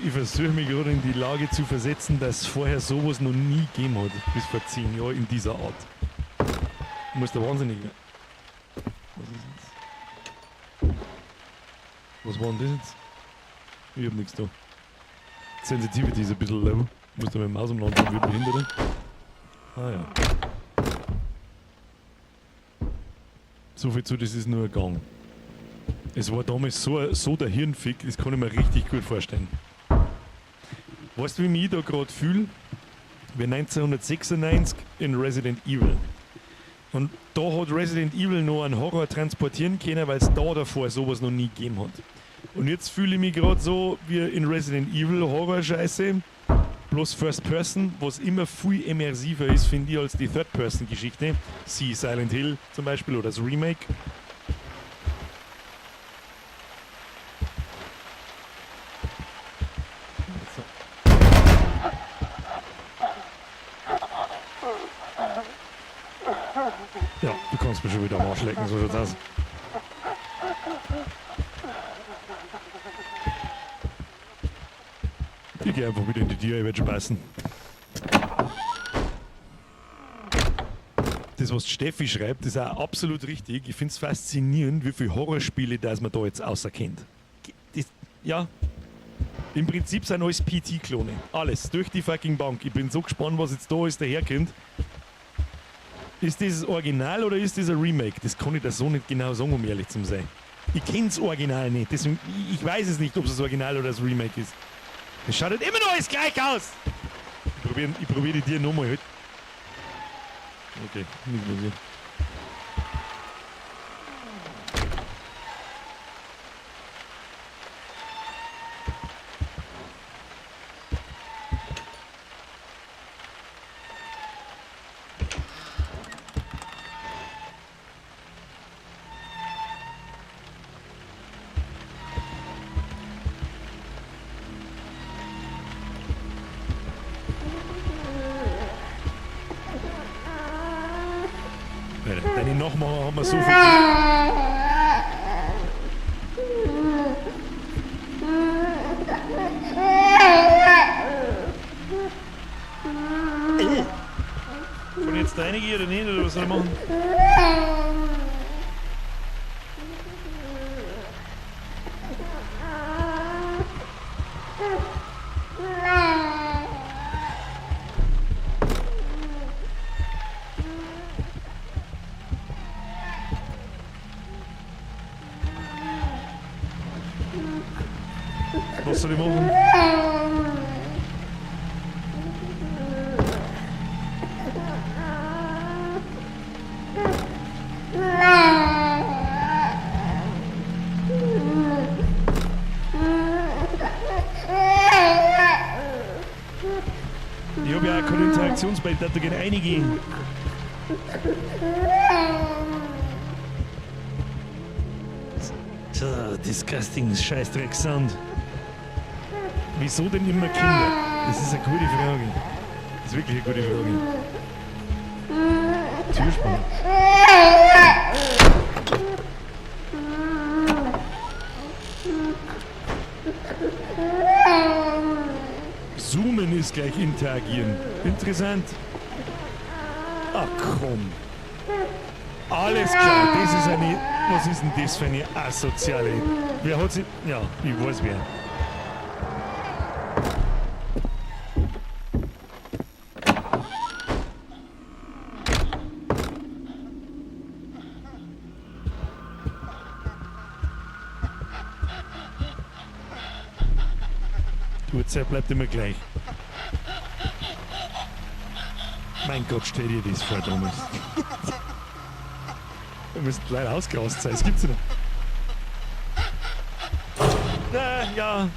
Ich versuche mich gerade in die Lage zu versetzen, dass es vorher sowas noch nie gegeben hat, bis vor 10 Jahren in dieser Art. Muss der wahnsinnig werden. Was ist jetzt? Was war denn das jetzt? Ich hab nichts da. Sensitivity ist ein bisschen low. Muss da mit dem Maus umeinander wie Behinderte. Ah ja. So viel zu, das ist nur ein Gang. Es war damals so der Hirnfick, das kann ich mir richtig gut vorstellen. Weißt du, wie mich ich da gerade fühle? Wie 1996 in Resident Evil. Und da hat Resident Evil noch einen Horror transportieren können, weil es da davor sowas noch nie gegeben hat. Und jetzt fühle ich mich gerade so wie in Resident Evil Horror-Scheiße, bloß First Person, was immer viel immersiver ist, finde ich, als die Third-Person-Geschichte. See Silent Hill zum Beispiel oder das Remake. So. Ja, du kannst mich schon wieder am Arsch lecken, so schaut's aus. Ich gehe einfach wieder in die Tür, ich werde schon passen. Das, was Steffi schreibt, ist auch absolut richtig. Ich finde es faszinierend, wie viele Horrorspiele das man da jetzt auserkennt. Das, ja, im Prinzip sind alles PT-Klone. Alles, durch die fucking Bank. Ich bin so gespannt, was jetzt da alles daherkommt. Ist das Original oder ist das ein Remake? Das kann ich da so nicht genau sagen, um ehrlich zu sein. Ich kenn's Original nicht, deswegen, ich weiß es nicht, ob es das Original oder das Remake ist. Es schaut halt immer noch alles gleich aus! Ich probier die Tür nochmal. Halt. Okay, nichts passiert. Alter, deine Nachmacher haben wir so viel. Kann ich jetzt da reingehen oder nicht? Oder was soll ich machen? Was soll ich machen? Ich hab ja auch keine Interaktionsbild, da gehen einige. Tja, disgusting Scheißdreck Sound. Wieso denn immer Kinder? Das ist eine gute Frage. Das ist wirklich eine gute Frage. Türspanner. Zoomen ist gleich interagieren. Interessant. Ach komm. Alles klar, das ist eine. Was ist denn das für eine asoziale? Wer hat sie. Ja, ich weiß wer. Die Uhrzeit bleibt immer gleich. Mein Gott, stell dir das vor, Thomas. Wir müssen leider ausgerast sein, das gibt's ja nicht. Na, ja.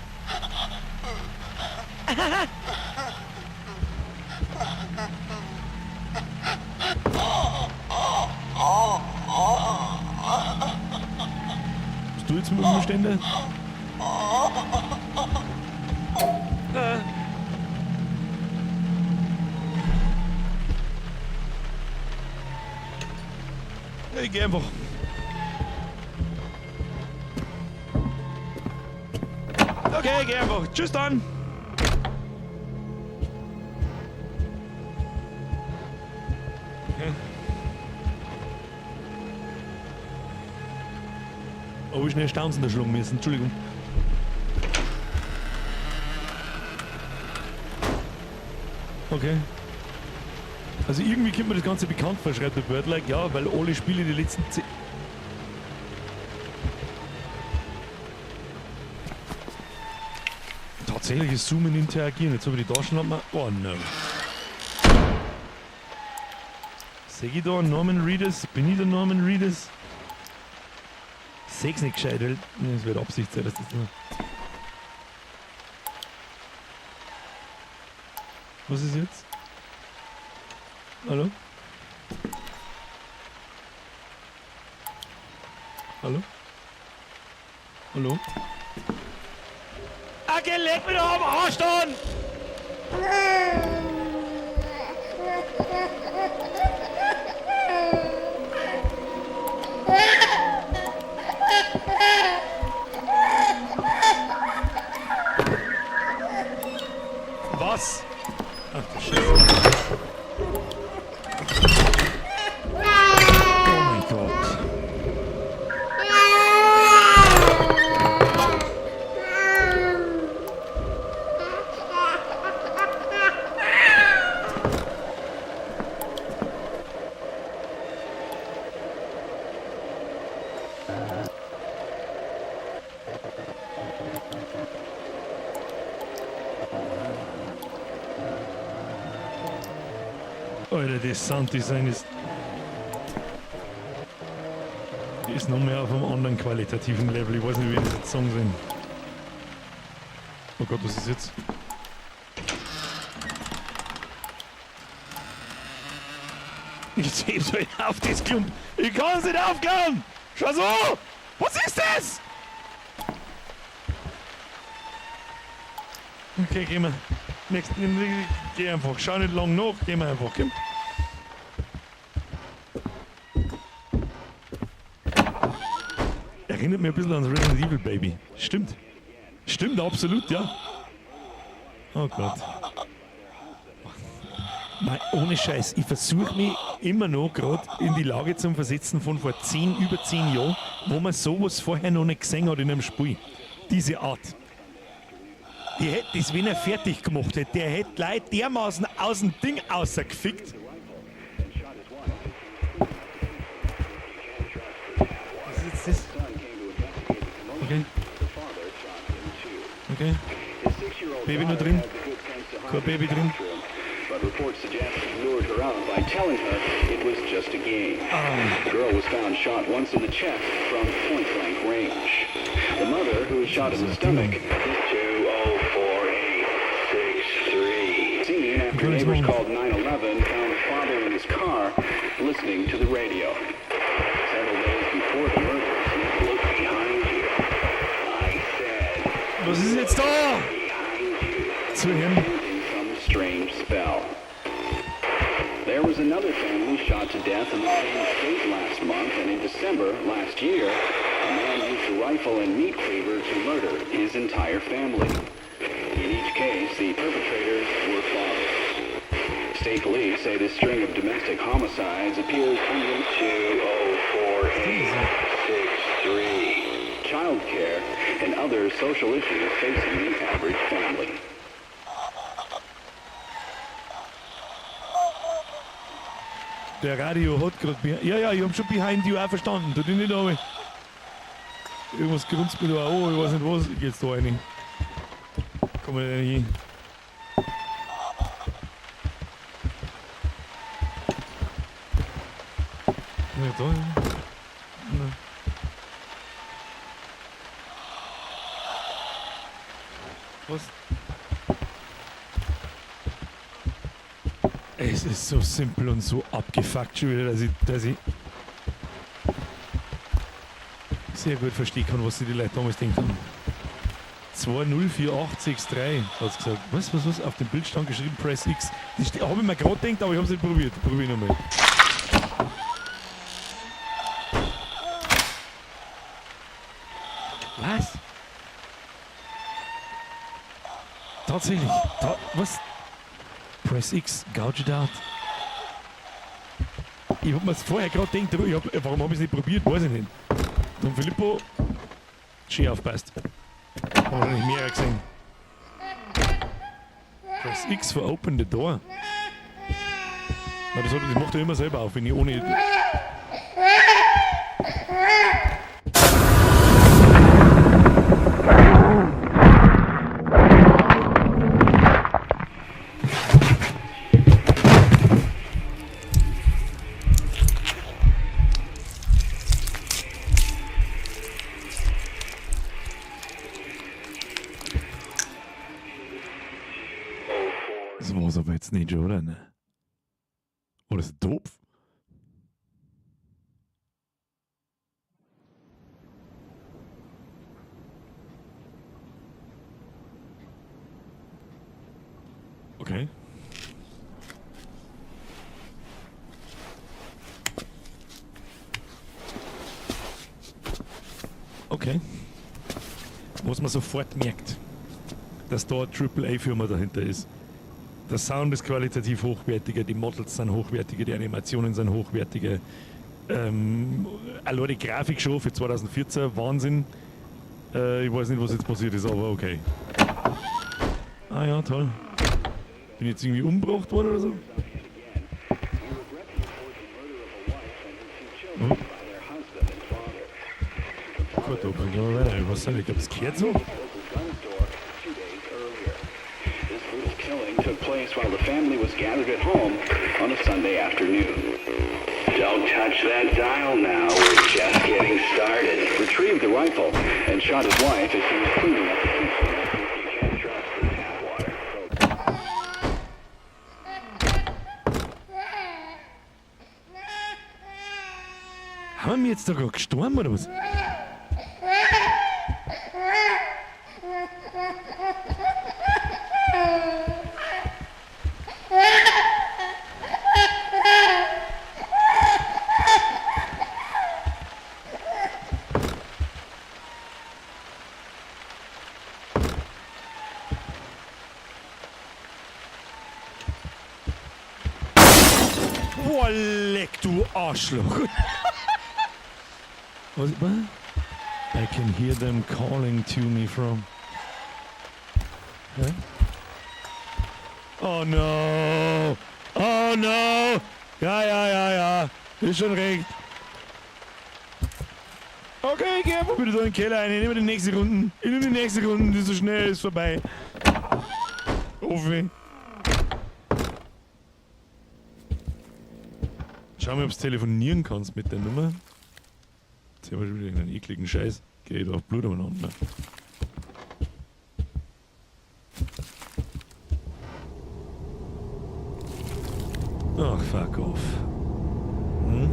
Bist du jetzt mit dem Ständer? Ich geh einfach. Okay, geh einfach. Tschüss dann. Okay. Oh, wie schnell Staunzen da schlagen müssen. Entschuldigung. Okay. Also irgendwie kommt mir das Ganze bekannt vor, schreibt der Birdlike. Ja, weil alle Spiele die letzten 10... Tatsächlich ist Zoomen interagieren. Jetzt habe ich die Taschenlampe... Oh no. Seh ich da Norman Reedus? Bin ich der Norman Reedus? Seh's nicht gescheit, weil... Es wird Absicht sein, dass das... Was ist jetzt? Hallo? Hallo? Hallo? Ah, geh, leck mich doch am Arsch dann! Was? Ach du Scheiße. Oh mein Gott. Alter, das Sounddesign ist noch mehr auf einem anderen qualitativen Level. Ich weiß nicht, wie ich das jetzt sagen soll. Oh Gott, was ist jetzt? Ich heb's euch auf, das Klump. Ich kann es nicht aufklappen. Schau so! Was ist das? Okay, gehen wir. Nächsten, geh einfach. Schau nicht lang nach, gehen wir einfach. Komm. Erinnert mich ein bisschen ans Resident Evil Baby. Stimmt. Stimmt, absolut, ja. Oh Gott. Nein, ohne Scheiß. Ich versuche mich immer noch gerade in die Lage zu versetzen von vor 10, über 10 Jahren, wo man sowas vorher noch nicht gesehen hat in einem Spiel. Diese Art. Die hätte das, wenn er fertig gemacht hätte, der hätte Leute dermaßen aus dem Ding rausgefickt. Was ist jetzt das? Okay. Okay. Baby nur drin? Kein Baby drin? But reports suggest he lured her out by telling her it was just a game. The girl was found shot once in the chest from point-blank range. The mother, who was shot in the stomach, 204863. Seen after Good neighbors morning. called 911, found the father in his car listening to the radio. Several days before the murders, look behind you. I said, Was ist jetzt da? behind you. Zuhören. Chanting some strange spell. There was another family shot to death in the same state last month, and in December last year, a man used a rifle and meat cleaver to murder his entire family. In each case, the perpetrators were fathers. State police say this string of domestic homicides appears under 204863. Child care and other social issues facing the average family. Der Radio hat gerade. Ja, ich hab schon Behind You auch verstanden. Tu dich nicht aber. Irgendwas grunzt mir da auch an, ich weiß nicht was. Ich geh jetzt da rein. Komm mal nicht hin. Ja, da. Nein. Was? Es ist so simpel und so abgefuckt schon wieder, dass ich sehr gut verstehen kann, was sich die Leute damals gedacht haben. 204863 hat's gesagt. Was, was, was? Auf dem Bild stand geschrieben Press X. Das habe ich mir gerade gedacht, aber ich habe es nicht probiert. Probier nochmal. Was? Tatsächlich. Was? Press X, gouge it out. Ich hab mir's vorher gerade gedacht, aber warum hab ich's nicht probiert, weiß ich nicht. Don Filippo, schön aufpasst. Haben wahrscheinlich mehrere gesehen. Press X for open the door. Na, das macht er immer selber auf, wenn ich ohne. Das war's aber jetzt nicht schon, oder? Ne? Oder ist das doof? Okay. Okay. Was man sofort merkt, dass da eine Triple-A-Firma dahinter ist. Der Sound ist qualitativ hochwertiger, die Models sind hochwertiger, die Animationen sind hochwertiger. Allein die Grafik schon für 2014, Wahnsinn. Ich weiß nicht, was jetzt passiert ist, aber okay. Ah ja, toll. Bin ich jetzt irgendwie umgebracht worden oder so? Oh. Gut, da bringen wir weiter. Was soll ich? Ich glaub, das gehört so. This brutal killing took place while the family was gathered at home on a Sunday afternoon. Don't touch that dial now. We're just getting started. Retrieved the rifle and shot his wife as she was cleaning up the kitchen. You can't trust the tap water. Haben wir jetzt da gerade gestorben oder was? Boah, leck, du Arschloch. Was? What? I can hear them calling to me from. Huh? Oh no! Oh no! Ja, ja, ja, ja. Ist schon recht. Okay, ich geh einfach wieder so in den Keller rein. Ich nehme die nächste Runde. Ich nehme die nächste Runde, die ist so schnell, ist vorbei. Hoffe. Schau mal, ob du telefonieren kannst mit der Nummer. Jetzt haben wir schon wieder irgendeinen ekligen Scheiß. Geht auf Blut umeinander. Ach, fuck off. Hm?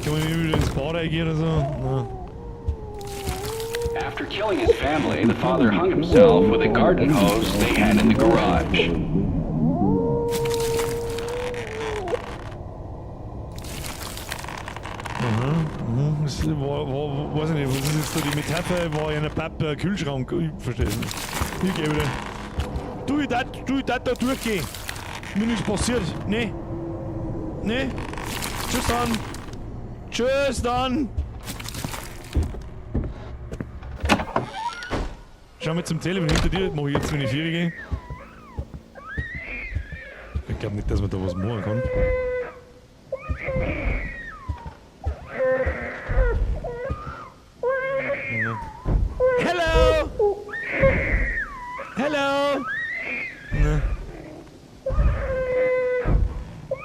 Kann man hier wieder ins Bad reingehen oder so? Na. After killing his family, the father hung himself with a garden hose they had in the garage. Das war, weiß ich nicht, was ist jetzt da die Metapher? War in einer Pappe ein Kühlschrank? Ich verstehe es nicht. Ich geh wieder. Du, ich darf da durchgehen. Mir nichts passiert. Nee. Nee. Tschüss dann. Tschüss dann. Schau mal zum Telefon hinter dir. Mach ich jetzt, wenn ich vier gehe. Ich glaub nicht, dass man da was machen kann. Hello! Hello! Ne.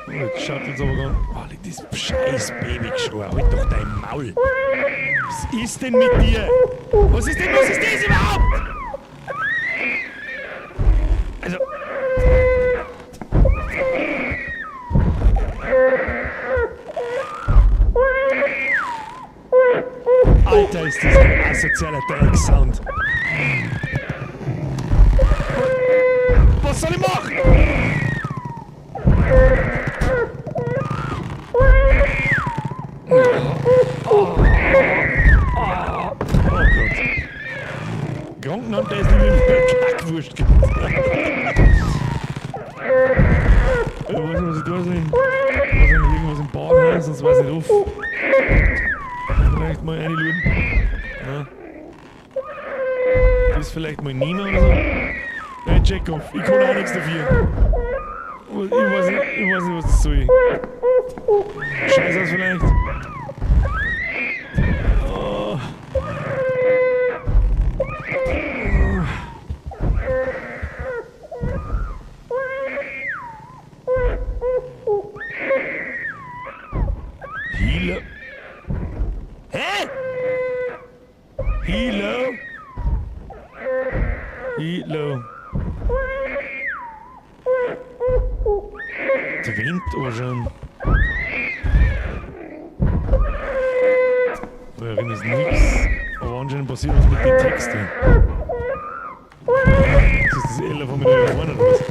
Oh, jetzt schaut jetzt aber gar nicht. Oh, das scheiß Babygeschrei. Halt doch dein Maul! Was ist denn mit dir? Was ist denn, was ist das überhaupt? Also. Alter, ist das ein asozialer Drecksound. Was soll ich machen? Oh Gott. Krankenhaus, der ist nicht mehr Kackwurst gibt. Ich weiß nicht, was ich tun soll. Ich weiß nicht, irgendwas im Bad, sonst weiß ich nicht auf. Vielleicht mal reinschauen. Ja. Das vielleicht mal nehmen oder so. Hey, check off. Ich kann auch nichts dafür. Ich weiß nicht, was das soll. Scheiß aus vielleicht. Oh. Hilo. Hä? Hilo? Hilo. Der Wind aber schon. Da drin ist nix. Aber anscheinend passiert was mit den Texten. Das ist das L von mir da vorne oder was?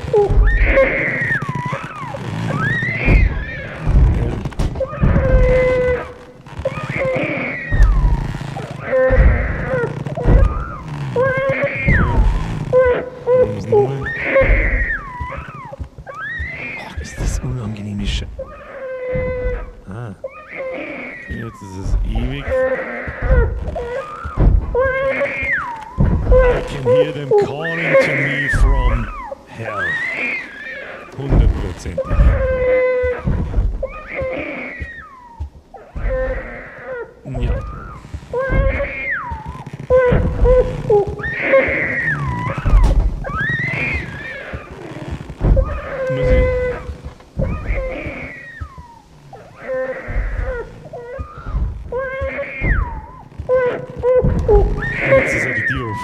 Was nochmal? Ach, ist das unangenehme Sche- Ah. Jetzt ist es ewig. I can hear them calling to me from hell. Hundertprozentig. Ja.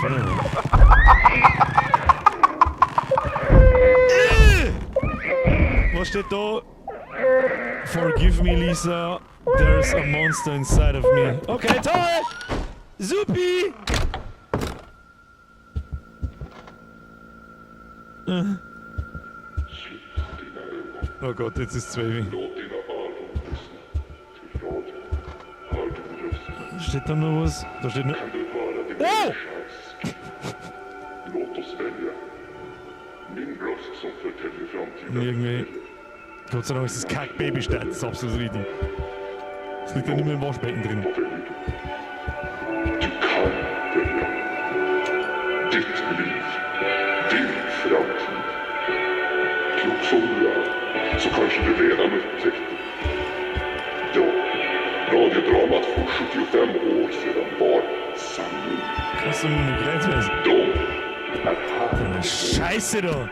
Feierabend. Was steht da? Forgive me, Lisa. There's a monster inside of me. Okay, toll! Supi! Oh Gott, jetzt ist 12. Steht da noch was? Da steht nur. Oh! Irgendwie. Gott sei Dank ist das Kack-Babystadt, das ist absolut richtig. Es liegt ja nicht mehr im Waschbecken drin. Du kan välja. Ditt liv. Din framtid. Klok som du är, så kanske du redan upptäckte. Ja, radiodramat för 75 år sedan var sanning. Kannst du mir nicht reinschmeißen? De är här. Scheiße da!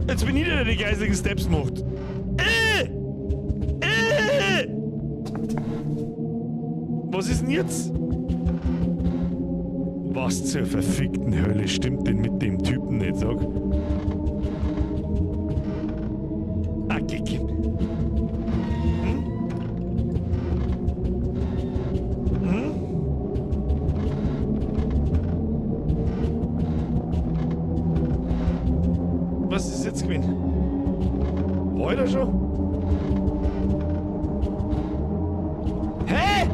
Jetzt bin ich der, der die geistigen Steps macht. Was ist denn jetzt? Was zur verfickten Hölle stimmt denn mit dem Typen nicht, sag? Ah, geh. Hm? Hm? Was ist jetzt gewesen? War ich da schon? Hä?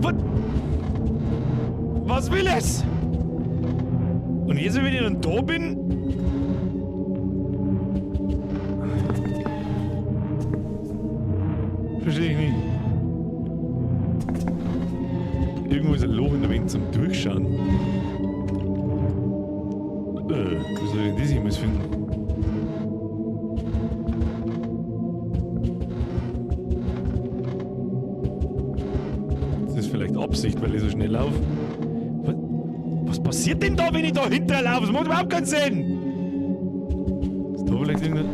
Was? Was will es? Und jetzt, wenn ich dann da bin... Verstehe ich nicht. Irgendwo ist ein Loch in der Wand zum Durchschauen. Wie soll ich denn das jemals finden? Das ist vielleicht Absicht, weil ich so schnell laufe. Was passiert denn da, wenn ich da hinterher laufe? Das macht überhaupt keinen Sinn! Ist da vielleicht irgendein...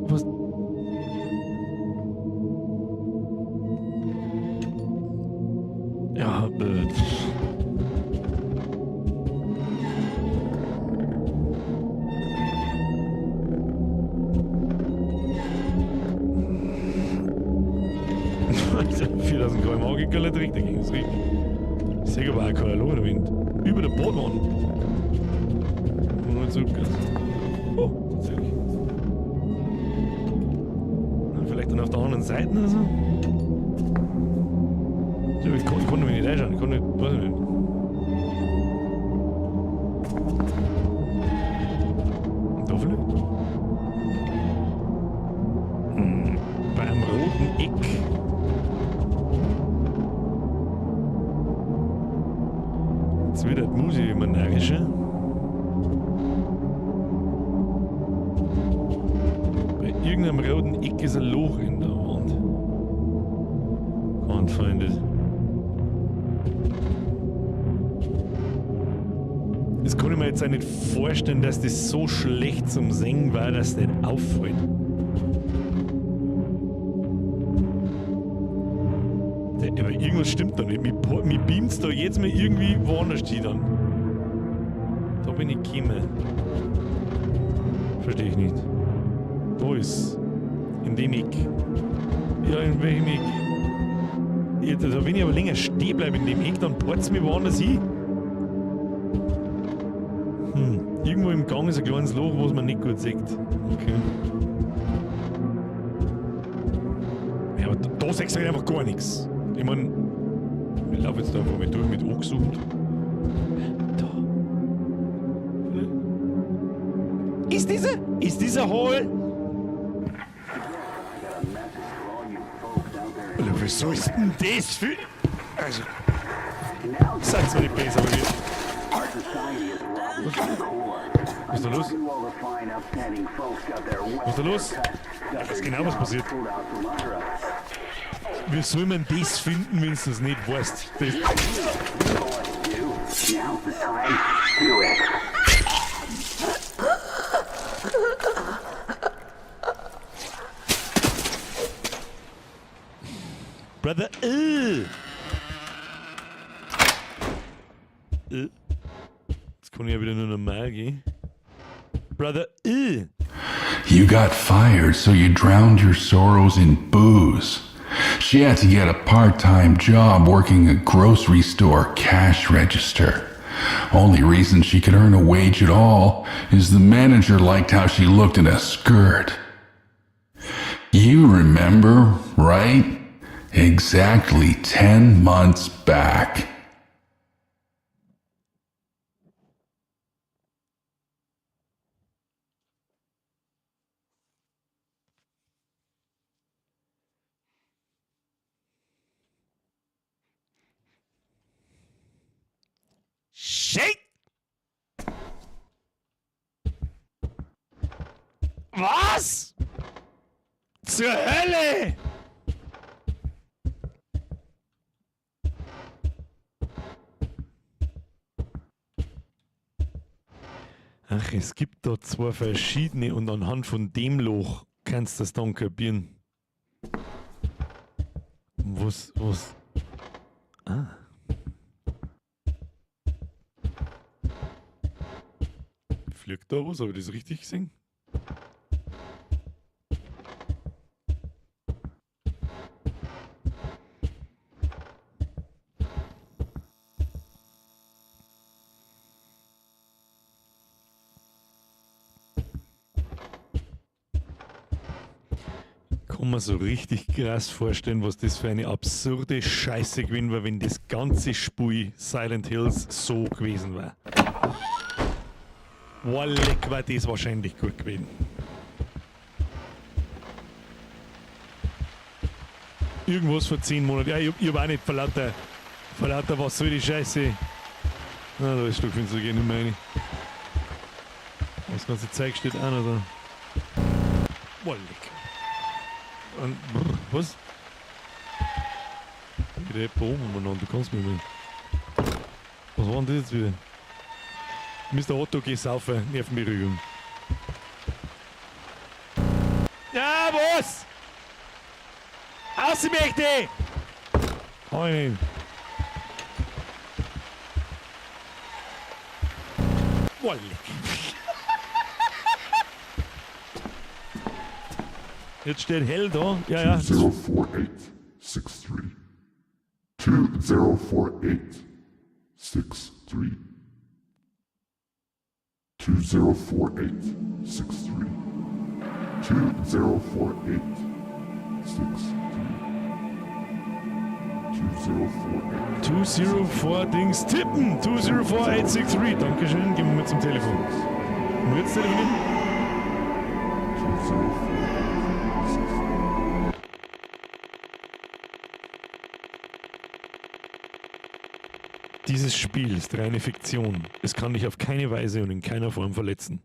Was... Ja, Alter, 4000 km/h geht gar nicht richtig, das ist richtig. Ich sehe aber auch kein Loch in der Wind. Über der Badwanne. Und nur zurück. Oh, tatsächlich. Na, vielleicht dann auf der anderen Seite oder so? Ja, ich konnte mich nicht reinschauen, ich konnte nicht, weiß ich nicht. Da vielleicht? Beim roten Eck. Jetzt wird die Musik immer närrischer. Bei irgendeinem roten Eck ist ein Loch in der Wand. Can't find it. Das kann ich mir jetzt auch nicht vorstellen, dass das so schlecht zum Singen war, dass es nicht auffällt. Aber irgendwas stimmt da nicht. Mich beamt's da jetzt mal irgendwie woanders hin dann. Da bin ich gekommen. Verstehe ich nicht. Wo ist? In dem Eck. Ja, in welchem Eck? Ja, da, wenn ich aber länger stehen bleibe in dem Eck, dann bohrt's mich woanders hin. Irgendwo im Gang ist ein kleines Loch, was man nicht gut sieht. Okay. Ja, aber da siehst du halt einfach gar nichts. Ich mein, ich laufe jetzt da einfach mal durch mit angezoomt. Da. Ist dieser? Ist dieser Hall? Alter, wieso ist denn das für... Also... Seid zwar nicht besser, aber wir... Was ist da los? Was ist da los? Ich weiß genau, was passiert. Wie soll man das finden, wenn du es nicht weißt? Das Now's the time. Do it. Brother. Jetzt kann ich ja wieder nur normal gehen. Brother. You got fired, so you drowned your sorrows in booze. She had to get a part time job working a grocery store cash register. Only reason she could earn a wage at all is the manager liked how she looked in a skirt. You remember, right? Exactly 10 months back. Shit! Was? Zur Hölle! Ach, es gibt da zwei verschiedene und anhand von dem Loch kannst du das dann kapieren. Was, was? Ah. Fliegt da was? Habe ich das richtig gesehen? Kann man so richtig krass vorstellen, was das für eine absurde Scheiße gewesen war, wenn das ganze Spiel Silent Hills so gewesen war. Walleck, war das wahrscheinlich gut gewesen. Irgendwas vor 10 Monaten. Ja, ich hab auch nicht vor lauter, was soll die Scheiße. Na, da ist Stückfenster gehen nicht mehr rein. Das ganze Zeug steht auch noch da. Walleck. Und, brr, was? Wieder etwa oben umeinander, du kannst mich nicht. Was war denn das jetzt wieder? Mr. Otto, geh saufen, Nervenberuhigung. Ja, was? Aus möchte! Kann ich nicht. Walleck. Jetzt steht hell da. Ja, ja. 204863. 204863. 204863. 204863. 2048. 204 Dings tippen. 204863. Dankeschön. Gehen wir mal zum Telefon. Wollen wir jetzt telefonieren? 204863. Dieses Spiel ist reine Fiktion. Es kann dich auf keine Weise und in keiner Form verletzen.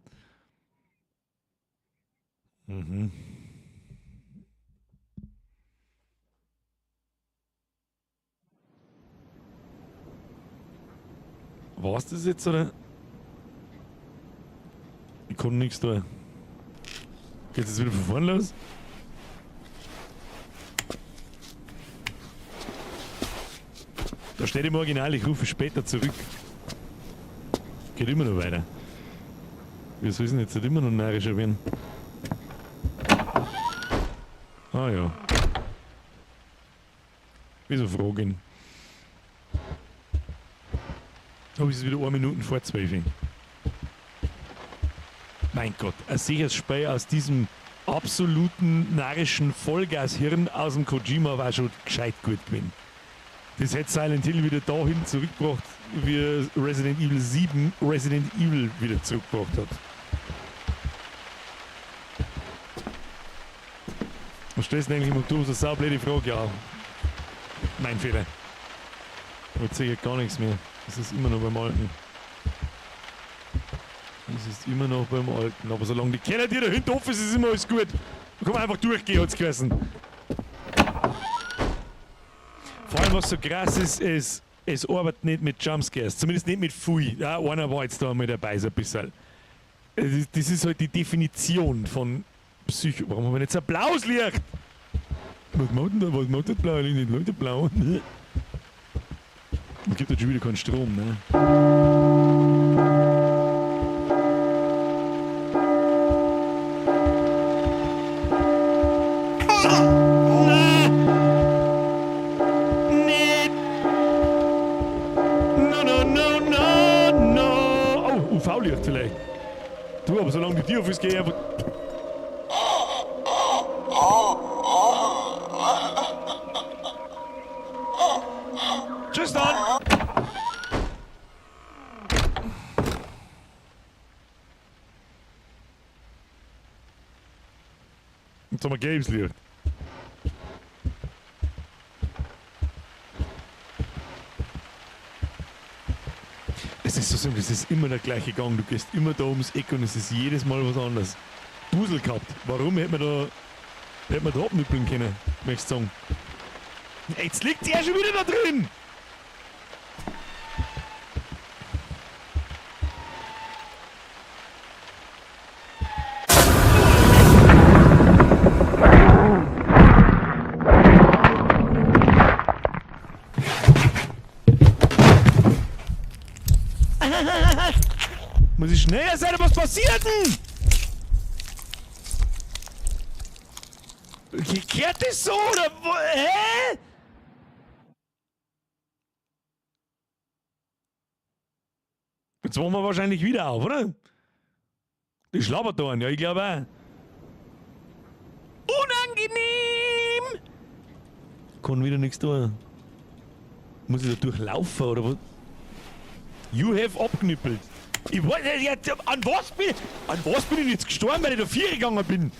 Mhm. War's das jetzt, oder? Ich kann nichts da. Geht es wieder von vorne los? Da steht im Original, ich rufe später zurück. Geht immer noch weiter. Wir sollen jetzt nicht immer noch närrischer werden. Ah ja. Wieso fragen? Oh, es ist wieder 1 Minute vor 12. Mein Gott, ein sicheres Spiel aus diesem absoluten narrischen Vollgashirn aus dem Kojima war schon gescheit gut gewesen. Das hätte Silent Hill wieder dahin zurückgebracht, wie Resident Evil 7 Resident Evil wieder zurückgebracht hat. Was stellst du denn eigentlich im Oktober? So eine saublöde Frage, ja. Mein Fehler. Jetzt sehe ich gar nichts mehr. Es ist immer noch beim Alten. Es ist immer noch beim Alten. Aber solange die Kellertür dahinter offen ist, ist immer alles gut. Da kann man einfach durchgehen, hat's geheißen. allem, was so krass ist, ist, es arbeitet nicht mit Jumpscares. Zumindest nicht mit viel. Ja, einer war jetzt da mal dabei, so ein bisschen. Das ist halt die Definition von Psycho. Warum haben wir jetzt ein blaues Licht? Was macht denn da? Was macht das blaue Licht? Nicht Leute blau. Es gibt jetzt schon wieder keinen Strom, ne? Na! Nicht! No, no, no, no, no! Oh, UV-Licht vielleicht. Du, aber solange die Tür auf ist, geh ich einfach. Tschüss dann! Jetzt haben wir gelbes Licht. Es ist so simpel, es ist immer der gleiche Gang. Du gehst immer da ums Eck und es ist jedes Mal was anderes. Dusel gehabt. Warum hätte man da abnippeln können, möchtest du sagen? Jetzt liegt er schon wieder da drin! Muss ich schneller sein, was passiert denn? Kehrt das so oder wo? Hä? Jetzt wachen wir wahrscheinlich wieder auf, oder? Die Schlabbertoren, ja, ich glaube auch. Unangenehm! Kann wieder nichts tun. Muss ich da durchlaufen oder was? You have abknüppelt. Ich weiß nicht, jetzt, an was bin ich jetzt gestorben, weil ich da vier gegangen bin?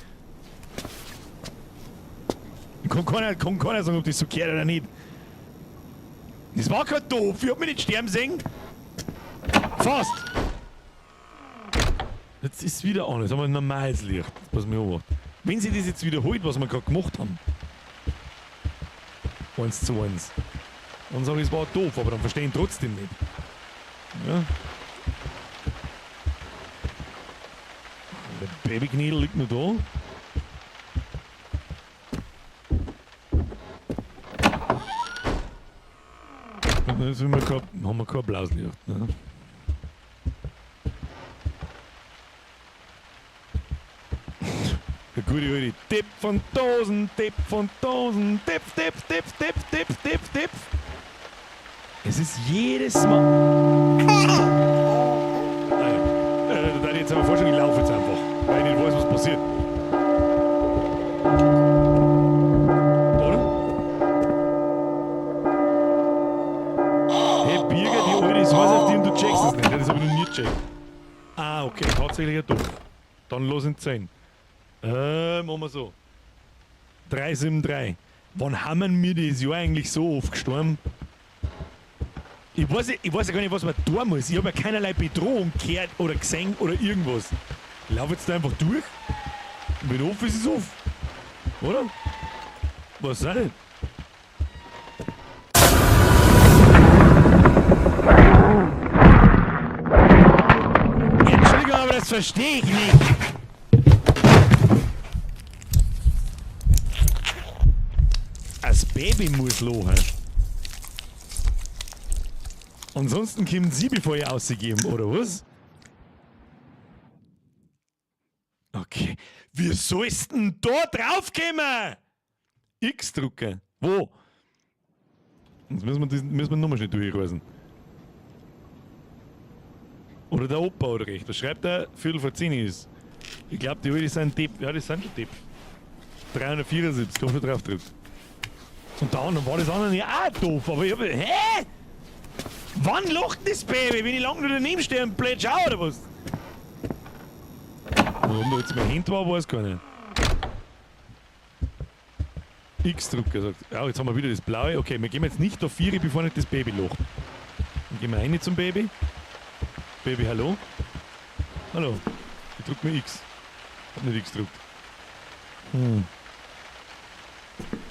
Kann keiner sagen, ob das so gehört oder nicht. Das war kein doof, ich hab mich nicht sterben sehen. Fast! Jetzt ist wieder an, jetzt haben wir ein normales Licht. Pass mir auf. Wenn sie das jetzt wiederholt, was wir gerade gemacht haben. 1:1. Dann sage ich, es war doof, aber dann verstehen trotzdem nicht. Ja. Der Babyknädel liegt noch da. Und jetzt haben wir kein blaues Licht. Ne? Der gute alte Tipp von 1000, Tipp von 1000, Tipp, Tipp, Tipp, Tipp, Tipp, Tipp, Tipp. Es ist jedes Mal. Nein, da hätte ich jetzt aber vorstellen, ich laufe jetzt einfach, weil ich nicht weiß, was passiert. Oder? Hey Birger, die Alte ist was auf die und du checkst es nicht. Das hab ich noch nie gecheckt. Ah, okay, tatsächlich ein doof. Dann los in 10. Machen wir so. 373. Wann haben wir das Jahr eigentlich so oft gestorben? Ich weiß ja gar nicht, was man tun muss. Ich hab ja keinerlei Bedrohung gehört oder gesehen oder irgendwas. Ich laufe jetzt da einfach durch. Und wenn off ist, ist es off. Oder? Was ist denn? Entschuldigung, aber das verstehe ich nicht. Das Baby muss lachen. Ansonsten kommen sie, bevor ihr ausgegeben, oder was? Okay. Wie sollst denn da draufkommen? X drücken. Wo? Jetzt müssen wir nochmal schnell durchreisen. Oder der Opa oder recht. Was schreibt er? 9:45 ist. Ich glaub, die Alte sind Depp. Ja, die sind schon Depp. 374, da schon drauf drückt. Und dann war das andere ja auch doof, aber ich hab. Hä? Wann lacht das Baby? Wenn ich lang nur daneben stehe und blöd schau, oder was? Warum da jetzt mein Hand war, weiß gar nicht. X-Drucker sagt. Ja, jetzt haben wir wieder das Blaue. Okay, wir gehen jetzt nicht auf 4, bevor nicht das Baby lacht. Dann gehen wir rein zum Baby. Baby, hallo? Hallo. Ich drück mir X. Hab nicht X gedrückt.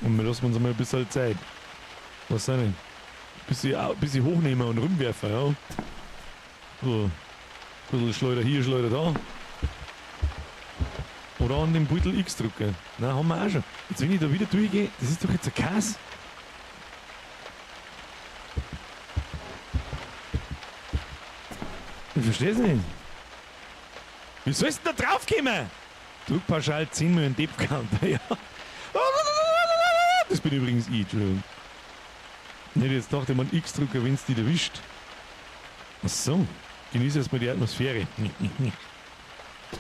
Und wir lassen uns einmal ein bisschen Zeit. Was sind denn? Bisschen hochnehmen und rumwerfen, ja. So. Bisschen Schleuder hier, Schleuder da. Oder an den Beutel X drücken. Nein, haben wir auch schon. Jetzt, wenn ich da wieder durchgehe, das ist doch jetzt ein Kass. Ich versteh's nicht. Wie sollst du denn da draufkommen? Drück pauschal 10 Mal einen Depp-Counter, ja. Das bin übrigens ich, Entschuldigung. Ich hätte jetzt gedacht, ich einen X-Drucker, wenn's dich erwischt. Ach so. Genieße erstmal die Atmosphäre.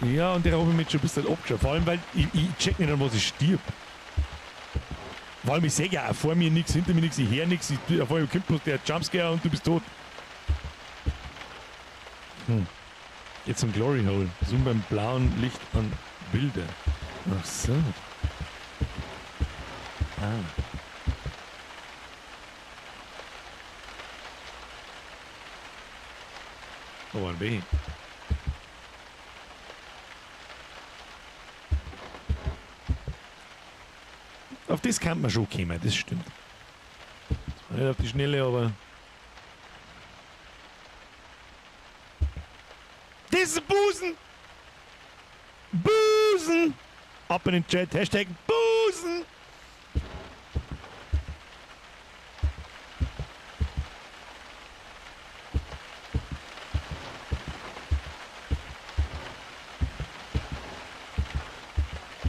Ja, und der habe ich mich schon ein bisschen abgeschaut. Vor allem, weil ich check nicht an, was ich stirb. Vor allem, ich sehe ja auch vor mir nichts, hinter mir nichts, ich höre nichts. Auf einmal kommt bloß der Jumpscare und du bist tot. Jetzt zum Glory Hole. Zoom beim blauen Licht an Bilder. Ach so. Ah. Oh, ein B. Auf das kann man schon kommen, das stimmt. Zwar nicht auf die Schnelle, aber... Das ist ein Busen! Busen! Ab in den Chat, Hashtag Busen!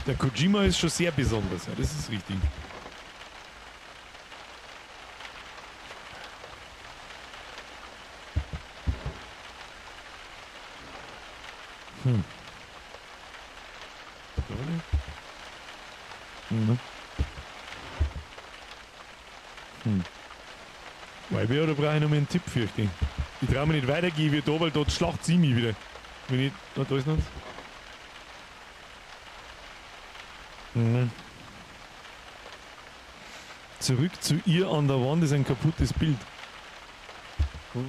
Der Kojima ist schon sehr besonders, ja, das ist richtig. Weil wir oder brauche ich noch mal einen Tipp, fürchte ich. Ich traue mich nicht weitergehen, wie da, weil dort schlacht sie mich wieder. Wenn ich. Oh, da ist noch eins. Zurück zu ihr an der Wand ist ein kaputtes Bild.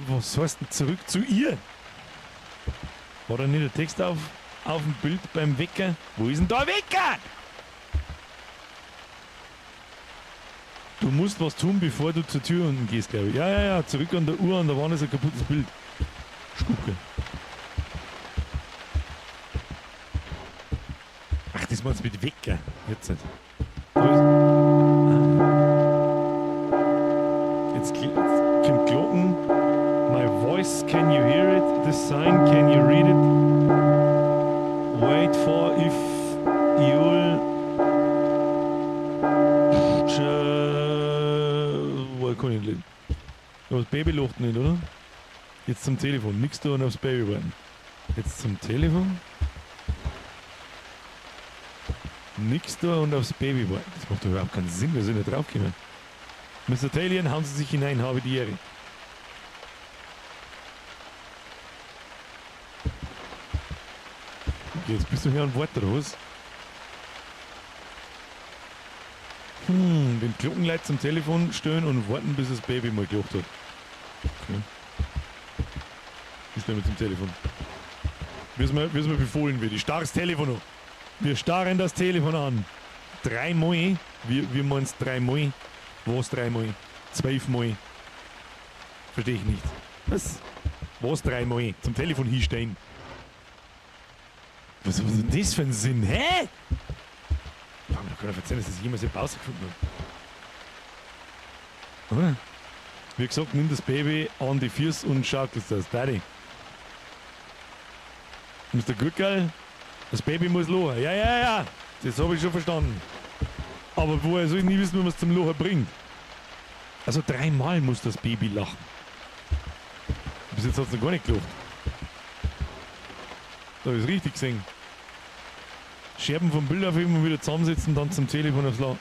Was heißt denn zurück zu ihr? War da nicht der Text auf dem Bild beim Wecker? Wo ist denn da Wecker? Du musst was tun, bevor du zur Tür unten gehst, glaube ich. Ja, ja, ja, zurück an der Uhr, an der Wand ist ein kaputtes Bild. Spucke. Ach, das meinst du mit Wecker. Jetzt nicht. Da ist... Ah. Jetzt kommt Glocken. My voice, can you hear it? The sign, can you read it? Wait for if you'll... Kann ich nicht lesen. Aber das Baby lacht nicht, oder? Jetzt zum Telefon. Nix da und aufs Baby warten. Jetzt zum Telefon. Nix da und aufs Baby warten. Das macht doch überhaupt keinen Sinn. Wir sind nicht draufgekommen. Mr. Talion, hauen Sie sich hinein, habe die Ehre. Okay, jetzt bist du hier an Wort, oder was? Den Glockenleit zum Telefon stellen und warten, bis das Baby mal gelacht hat. Okay. Ich stelle mir zum Telefon. Wie es mir befohlen wird. Ich starre das Telefon an. Wir starren das Telefon an. Dreimal. Wie meinst du dreimal? Was dreimal? 12-mal? Verstehe ich nicht. Was? Was dreimal? Zum Telefon hinstellen. Was ist denn das für ein Sinn? Hä? Ich kann doch erzählen, dass das jemals jemand rausgefunden hat. Oder? Wie gesagt, nimm das Baby an die Füße und schaukelst das. Daddy. Mr. Gurkel, das Baby muss lachen. Ja, ja, ja. Das habe ich schon verstanden. Aber woher soll ich nie wissen, wie man es zum Lachen bringt? Also dreimal muss das Baby lachen. Bis jetzt hat es noch gar nicht gelacht. Da habe ich es richtig gesehen. Scherben vom Bild aufheben und wieder zusammensetzen, dann zum Telefon aufs Lachen.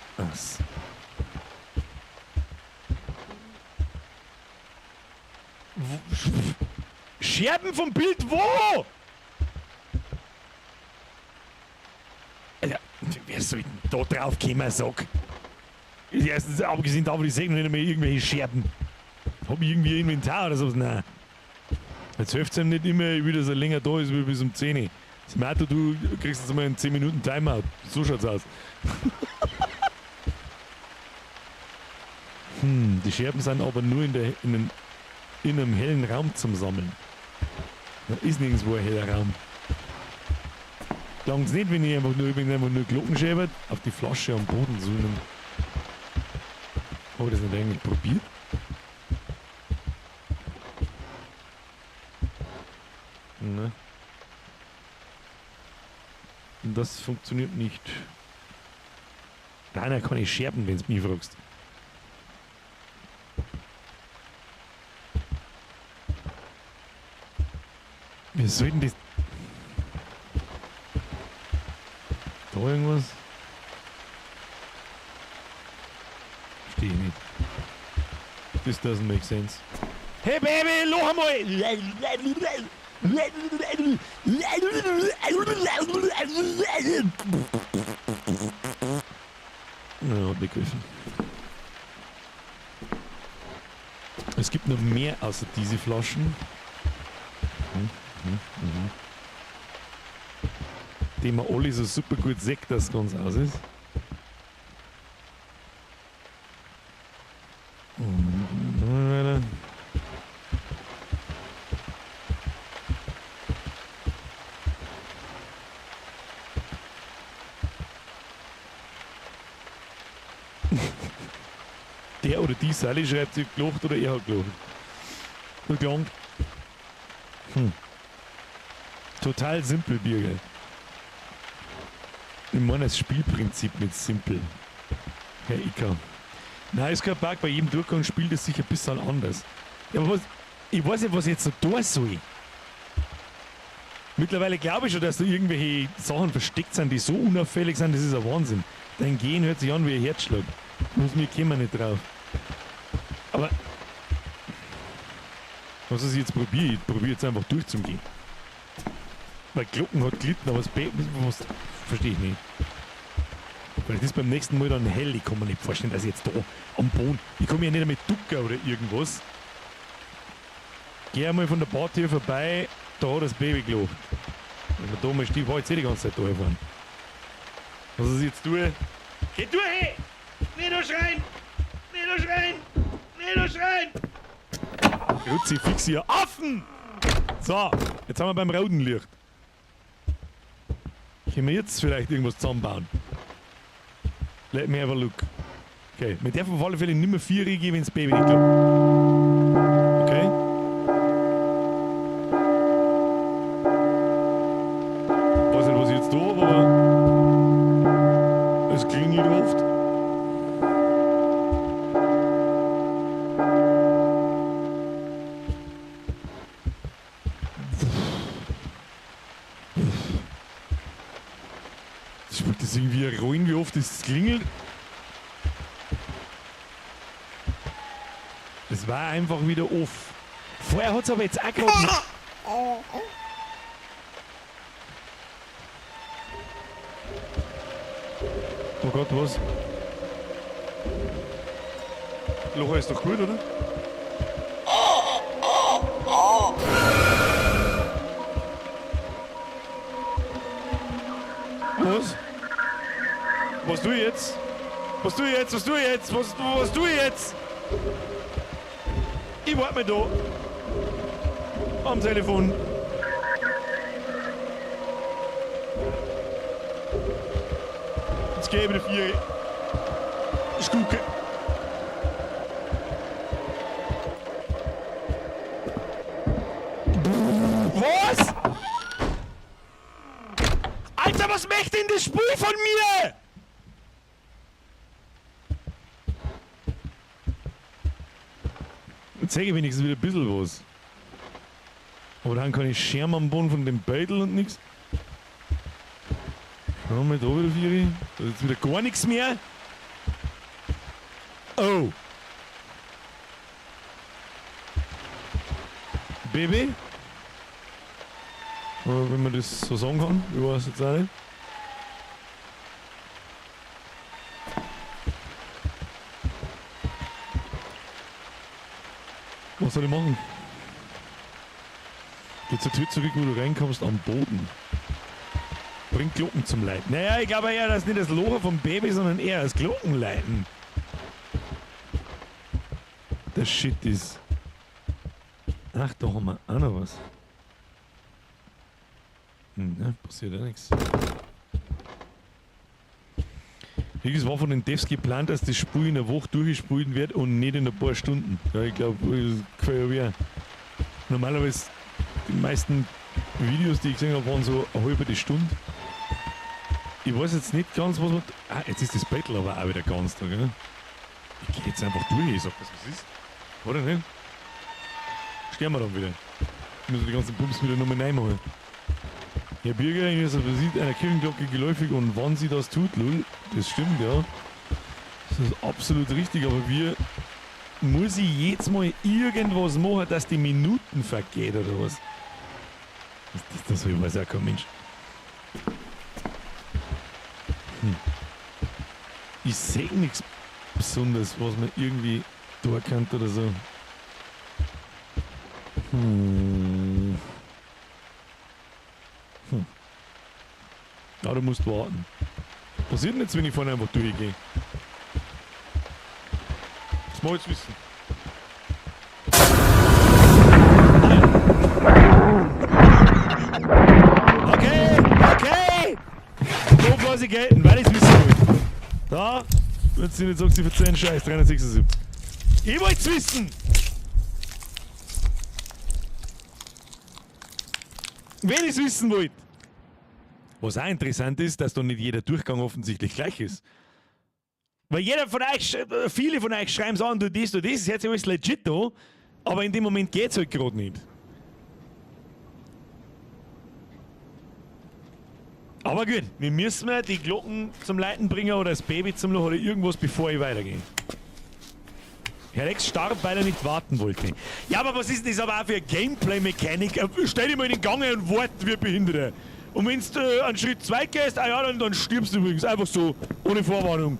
Scherben vom Bild wo? Alter, wer soll denn da drauf kommen, sag? Erstens, abgesehen davon, ich sehe noch nicht mehr irgendwelche Scherben. Hab ich irgendwie Inventar oder sowas? Nein. Jetzt hilft es ihm nicht immer, wieder so länger da ist wie bis um 10 Uhr. Das Motto, du kriegst jetzt mal einen 10 Minuten Timeout. So schaut's aus. Die Scherben sind aber nur in einem hellen Raum zum Sammeln. Da ist nirgendwo ein heller Raum. Langt's nicht, wenn ich einfach nur Glockenscherben auf die Flasche am Boden suchen. Hab ich das nicht eigentlich probiert? Ne. Das funktioniert nicht. Nein, kann ich scherben, wenn's mich fragst. Wir sollten das... Da irgendwas? Verstehe ich nicht. This doesn't make sense. Hey Baby, loch einmal! Ja, hat nicht geholfen. Es gibt noch mehr außer diese Flaschen. Die man alle so super gut sieht, dass es ganz aus ist. Der oder die Sally schreibt, sie hat gelacht oder er hat gelacht. Nur gelangt. Total simpel, Birger. Ich meine das Spielprinzip mit simpel. Herr Icker. Nein, ist kein Bug, bei jedem Durchgang spielt es sich ein bisschen anders. Ja, aber was, ich weiß nicht, was ich jetzt noch tun soll. Mittlerweile glaube ich schon, dass da irgendwelche Sachen versteckt sind, die so unauffällig sind, das ist ein Wahnsinn. Dein Gehen hört sich an wie ein Herzschlag. Muss mir kommen nicht drauf. Aber was ich jetzt probiere, ich probiere jetzt einfach durchzugehen. Weil Glocken hat gelitten, aber das Baby, was verstehe ich nicht. Weil das ist beim nächsten Mal dann hell. Ich kann mir nicht vorstellen, dass ich jetzt da am Boden. Ich komme ja nicht damit ducken oder irgendwas. Geh einmal von der Badtür vorbei, da hat das Baby gelacht. Wenn man da mal steht, war ich jetzt eh die ganze Zeit da gefahren. Was ich jetzt tue? Geh durch! Hey! Nicht nur schreien! Nicht nur schreien! Nicht nur schreien! Kruzifix hier. Affen! So, jetzt haben wir beim roten Licht. Können wir jetzt vielleicht irgendwas zusammenbauen? Let me have a look. Okay, wir dürfen auf alle Fälle nicht mehr 4 geben, wenn das Baby nicht klappt. Okay. Weiß nicht, was ich jetzt da hab, aber es klingelt oft. Spielt das irgendwie eine Rolle, wie oft das klingelt? Es war einfach wieder off. Vorher hat's aber jetzt auch grad noch. Oh Gott, was? Locher ist doch gut, oder? Was? Was tue ich jetzt? Was tue ich jetzt? Was tue ich jetzt? Was tue ich jetzt? Ich warte mal da. Am Telefon. Jetzt geh ich wieder 4. Ich gucke. Was? Alter, was möchte denn das Spiel von mir? Jetzt zeige ich wenigstens wieder ein bisschen was. Aber dann kann ich Scherben am Boden von dem Beutel und nix. Schauen wir mal da wieder 4. Da ist jetzt wieder gar nichts mehr. Oh. Baby? Oder wenn man das so sagen kann, ich weiß jetzt auch nicht. Was soll ich machen? Geh zur Tür zurück, wo du reinkommst, am Boden. Bring Glocken zum Leiten. Naja, ich glaube eher, dass nicht das Locher vom Baby, sondern eher das Glockenleiten. der Shit ist. Ach, da haben wir auch noch was. Ne, passiert auch nichts. Es war von den Devs geplant, dass das Spiel in einer Woche durchgespielt wird und nicht in ein paar Stunden. Ja, ich glaube, das gefällt mir. Normalerweise, die meisten Videos, die ich gesehen habe, waren so eine halbe Stunde. Ich weiß jetzt nicht ganz, was man. Ah, jetzt ist das Battle aber auch wieder ganz da, gell? Ich geh jetzt einfach durch, ich sag das, was ist. Oder nicht? Sterben wir dann wieder. Ich muss die ganzen Bums wieder nochmal reinmachen. Herr Birger, Ihnen ist das Prinzip einer Kirchenglocke geläufig und wann sie das tut, lul, das stimmt, ja. Das ist absolut richtig, aber wir muss ich jetzt mal irgendwas machen, dass die Minuten vergeht oder was? Das weiß auch kein Mensch. Ich sehe nichts Besonderes, was man irgendwie da kennt oder so. Ja, du musst warten. Passiert denn jetzt, wenn ich vorne einfach durchgehe? Das muss ich jetzt wissen. Okay, okay! Da lasse ich gelten, weil ich's wissen wollte. Da, wenn sie nicht sagt, sie verzeihen Scheiß, 376. Ich wollt's wissen! Wenn ich's wissen wollt! Was auch interessant ist, dass da nicht jeder Durchgang offensichtlich gleich ist. Weil jeder von euch, viele von euch schreiben's an, du das, du das, das hört sich alles legit an, aber in dem Moment geht's halt grad nicht. Aber gut, wir müssen mal die Glocken zum Leiten bringen oder das Baby zum Loch oder irgendwas, bevor ich weitergehe. Herr Rex starb, weil er nicht warten wollte. Ja, aber was ist denn das aber auch für eine Gameplay-Mechanik? Stell dich mal in den Gang und wart wie Behinderte. Und wenn du einen Schritt zu weit gehst, ah ja, dann stirbst du übrigens. Einfach so, ohne Vorwarnung.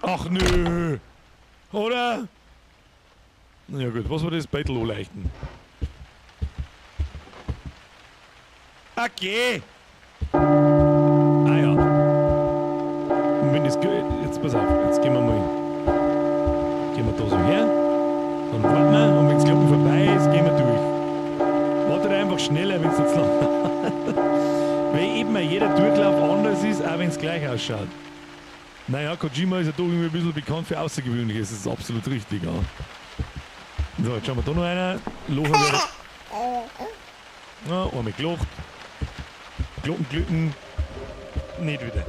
Ach nö. Oder? Na ja gut, was war das? Battle anleichten. Okay. Ah ja. Und wenn das geht, jetzt pass auf, jetzt gehen wir mal. Gehen wir da so her. Dann warten wir und wenn's Glocken vorbei ist, gehen wir durch. Wartet einfach schneller, wenn's jetzt lang. Weil eben jeder Durchlauf anders ist, auch wenn's gleich ausschaut. Naja, Kojima ist ja doch irgendwie ein bisschen bekannt für Außergewöhnliches, das ist absolut richtig, ja. So, jetzt schauen wir da noch einer. Locher wäre. Ja, einmal gelacht. Glockenglücken. Nicht wieder.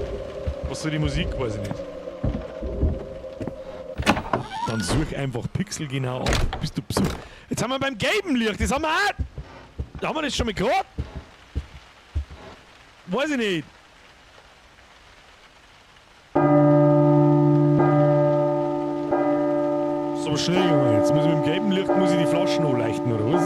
Was soll die Musik, weiß ich nicht. Dann such einfach pixelgenau ab. Bist du besucht. Jetzt haben wir beim gelben Licht, das haben wir auch. Haben wir das schon mal gehabt? Weiß ich nicht. So schnell gegangen. Jetzt muss ich mit dem gelben Licht muss ich die Flaschen anleuchten, oder was?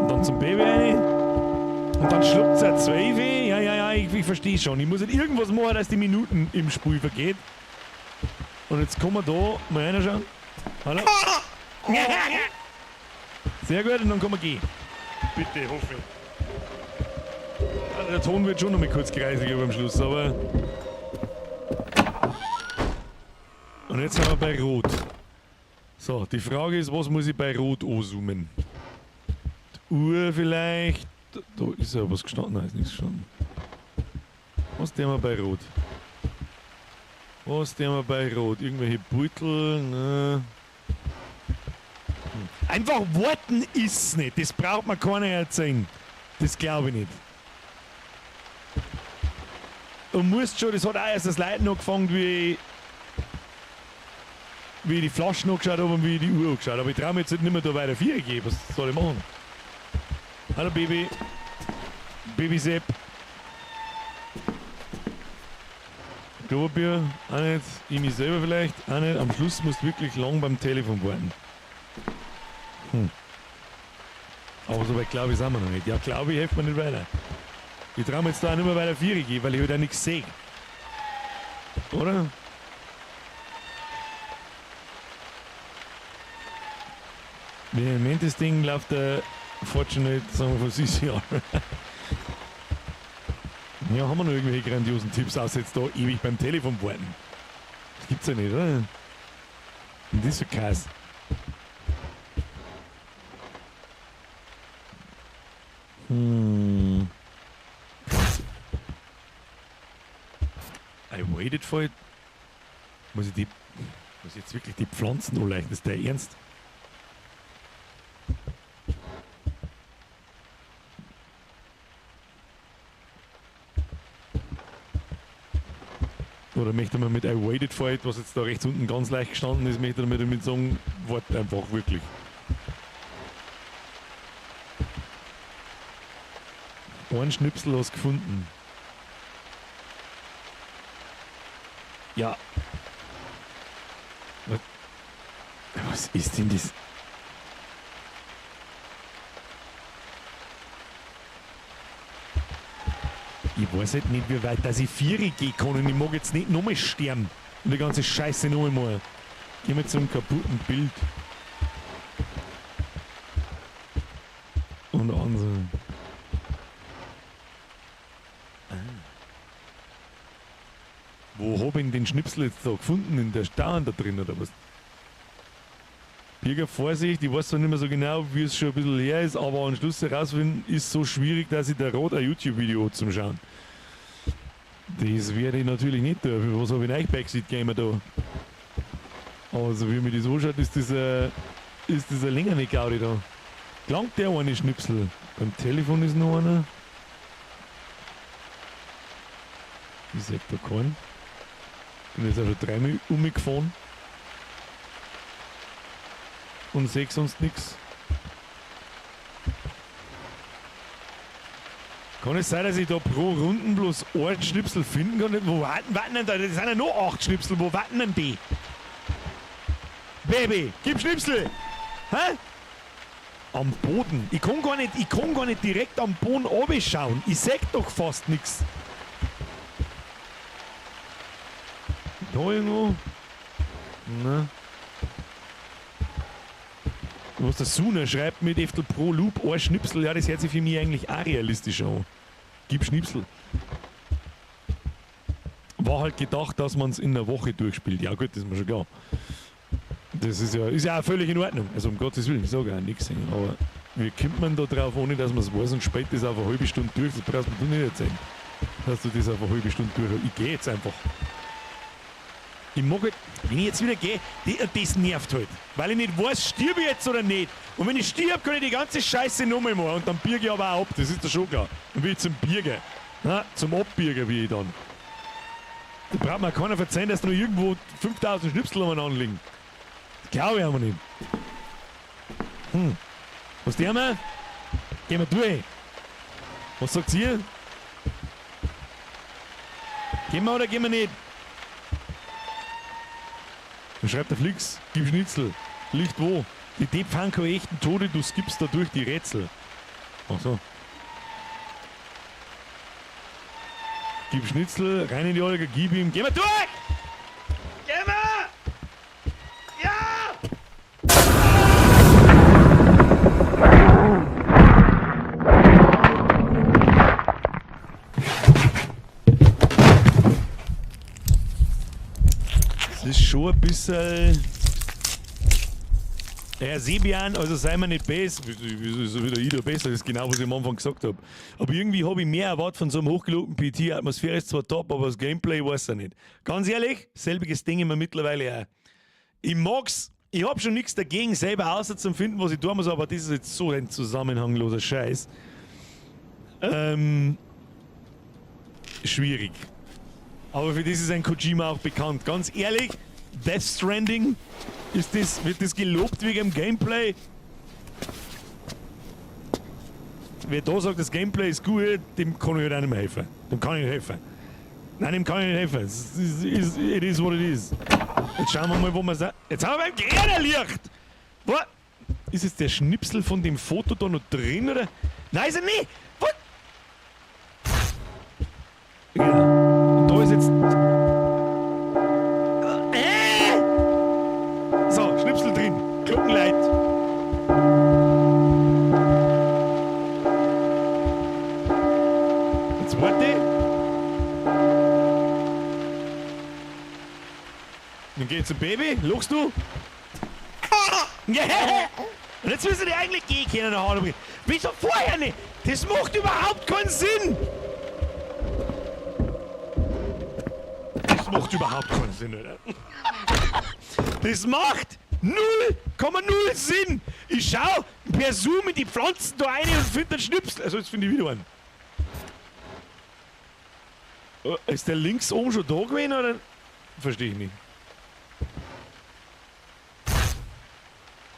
Und dann zum Baby rein. Und dann schluckt's auch 12. Ja, ja, ja, ich verstehe schon. Ich muss halt irgendwas machen, dass die Minuten im Spiel vergeht. Und jetzt kommen wir da mal reinschauen. Hallo? Sehr gut, und dann können wir gehen. Bitte, hoffe ich. Der Ton wird schon noch mal kurz kreisiger beim Schluss, aber... Und jetzt sind wir bei Rot. So, die Frage ist, was muss ich bei Rot anzoomen? Die Uhr vielleicht? Da ist ja was gestanden. Nein, ist nichts gestanden. Was tun wir bei Rot? Was tun wir bei Rot? Irgendwelche Beutel? Ne. Einfach warten ist's nicht. Das braucht man keiner erzählen. Das glaube ich nicht. Du musst schon, das hat auch erst das Leiten angefangen, wie ich die Flaschen angeschaut habe und wie ich die Uhr angeschaut habe. Aber ich traue mir jetzt nicht mehr da weiter 4 gehen. Was soll ich machen? Hallo Baby. Baby Sepp. Klopapier, auch nicht. Ich mich selber vielleicht, auch nicht. Am Schluss musst du wirklich lang beim Telefon warten. Aber so weit glaube ich sind wir noch nicht. Ja, glaube ich, hilft mir nicht weiter. Ich traue mir jetzt da auch nicht mehr weiter 4 gehen, weil ich halt auch nichts sehe. Oder? Wie nennt das Ding, läuft der Fortunate Song von CCR. Ja, haben wir noch irgendwelche grandiosen Tipps, außer jetzt da ewig beim Telefon warten? Das gibt's ja nicht, oder? Und das ist so krass. I waited for it. Muss ich jetzt wirklich die Pflanzen anleichen? Ist der ernst? Oder möchte man mit I waited for it, was jetzt da rechts unten ganz leicht gestanden ist, möchte man damit sagen, wart einfach wirklich. Ein Schnipsel hast gefunden. Ja. Was ist denn das? Ich weiß halt nicht, wie weit dass ich Vieri gehen kann und ich mag jetzt nicht nochmal sterben und die ganze Scheiße nochmal machen. Gehen wir zum kaputten Bild. Und ansehen. Ah. Wo hab ich denn den Schnipsel jetzt da gefunden? In der Stauen da drin oder was? Birger, Vorsicht, ich weiß zwar nicht mehr so genau, wie es schon ein bisschen her ist, aber am Schluss herausfinden ist so schwierig, dass ich da rot ein YouTube-Video zum Schauen. Das werde ich natürlich nicht dürfen. Was habe ich denn euch Backseat Gamer da? Aber so wie mir das anschaut, ist das ein länger nicht Gaudi da. Klangt der eine Schnipsel? Beim Telefon ist noch einer. Ich seh da keinen. Bin jetzt auch schon dreimal umgefahren. Und seh sonst nix. Kann es sein, dass ich da pro Runden bloß einen Schnipsel finden kann? Wo warten denn da? Das sind ja noch 8 Schnipsel. Wo warten denn die? Baby, gib Schnipsel! Hä? Am Boden. Ich kann gar nicht direkt am Boden runterschauen. Ich seh doch fast nix. Da irgendwo? Na. Was der Suna schreibt mit Eftel pro Loop ein Schnipsel, ja, das hört sich für mich eigentlich auch realistisch an. Gib Schnipsel. War halt gedacht, dass man's in der Woche durchspielt. Ja gut, das ist mir schon klar. Das ist ja auch völlig in Ordnung. Also um Gottes Willen, ich sage auch nichts. Aber wie kommt man da drauf, ohne dass man's weiß und spät das auf eine halbe Stunde durch? Das brauchst du mir nicht erzählen. Dass du das auf eine halbe Stunde durch. Ich geh jetzt einfach. Ich mag halt, wenn ich jetzt wieder gehe, das nervt halt. Weil ich nicht weiß, stirb ich jetzt oder nicht. Und wenn ich stirb, kann ich die ganze Scheiße nochmal machen. Und dann birge ich aber auch ab, das ist doch schon klar. Dann bin ich zum Birger. Na, zum Abbirger bin ich dann. Da braucht mir keiner verzeihen, dass da noch irgendwo 5000 Schnipsel umeinander liegen. Das glaube ich aber nicht. Was tun wir? Gehen wir durch. Was sagt ihr? Gehen wir oder gehen wir nicht? Dann schreibt der Flix, gib Schnitzel. Licht wo? Die Depp fahren keine echten Tode, du skippst dadurch die Rätsel. Ach so. Gib Schnitzel, rein in die Olga, gib ihm. Geh mal durch! Geh mal! Ja! Das ist schon ein bisschen... Herr Sebian, also sei mir nicht besser, wieso ist wieder ich da besser, das ist genau, was ich am Anfang gesagt hab. Aber irgendwie hab ich mehr erwartet von so einem hochgelobten PT. Die Atmosphäre ist zwar top, aber das Gameplay weiß er nicht. Ganz ehrlich, selbiges Ding immer mittlerweile auch. Ich mag's, ich hab schon nichts dagegen, selber außer zum finden, was ich tun muss, aber das ist jetzt so ein zusammenhangloser Scheiß. Schwierig. Aber für das ist ein Kojima auch bekannt. Ganz ehrlich, Death Stranding, wird das gelobt wegen dem Gameplay? Wer da sagt, das Gameplay ist gut, dem kann ich halt auch nicht mehr helfen. Dem kann ich nicht helfen. Nein, dem kann ich nicht helfen. It is what it is. Jetzt schauen wir mal, wo wir sind. Jetzt haben wir beim Gräderlicht! Wo? Ist jetzt der Schnipsel von dem Foto da noch drin, oder? Nein, ist er nicht! What? Genau. Und da ist jetzt... So, Schnipsel drin. Glockenleit. Jetzt warte. Dann geh ich zum Baby. Lachst du? Und jetzt müssen die eigentlich gehen können nach Hause. Wieso vorher nicht? Das macht überhaupt keinen Sinn! Das macht überhaupt keinen Sinn, oder? Das macht 0,0 Sinn! Ich schau per Zoom in die Pflanzen da rein und finde einen Schnipsel. Also jetzt finde ich wieder einen. Oh, ist der links oben schon da gewesen, oder? Verstehe ich nicht.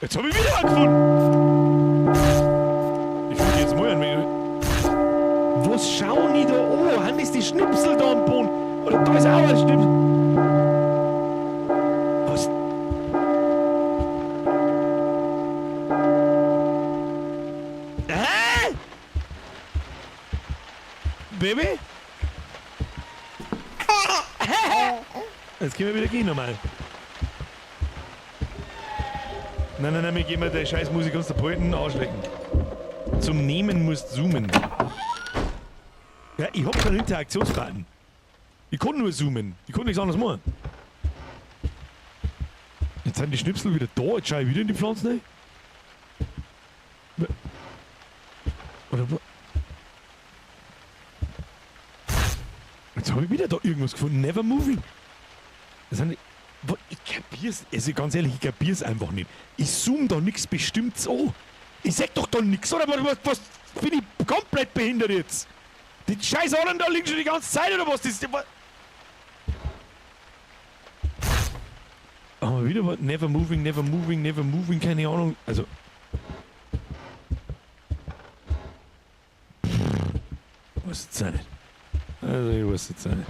Jetzt habe ich wieder einen gefunden! Ich finde jetzt mal einen. Was schauen die da an? Haben das die Schnipsel da am Boden? Oder da ist auch ein Schnipsel. Was? Hä? Baby? Jetzt können wir wieder gehen nochmal. Nein, nein, nein, wir gehen mal der scheiß Musik uns der Poeten arschlecken. Zum Nehmen musst zoomen. Ja, ich hab keinen Interaktionsbutton. Ich kann nur zoomen. Ich kann nichts anderes machen. Jetzt sind die Schnipsel wieder da. Jetzt schau ich wieder in die Pflanzen rein. Oder wo? Jetzt habe ich wieder da irgendwas gefunden. Never moving. Das sind die, ich kapier's. Also ganz ehrlich, ich kapier's einfach nicht. Ich zoom da nichts Bestimmtes an. Ich sag doch da nichts, oder? Was, bin ich komplett behindert jetzt? Die scheiß anderen da liegen schon die ganze Zeit, oder was? Das, was? Aber wieder was? Never moving, never moving, never moving, keine Ahnung. Also. Weiß jetzt auch nicht. Also, ich weiß jetzt auch nicht.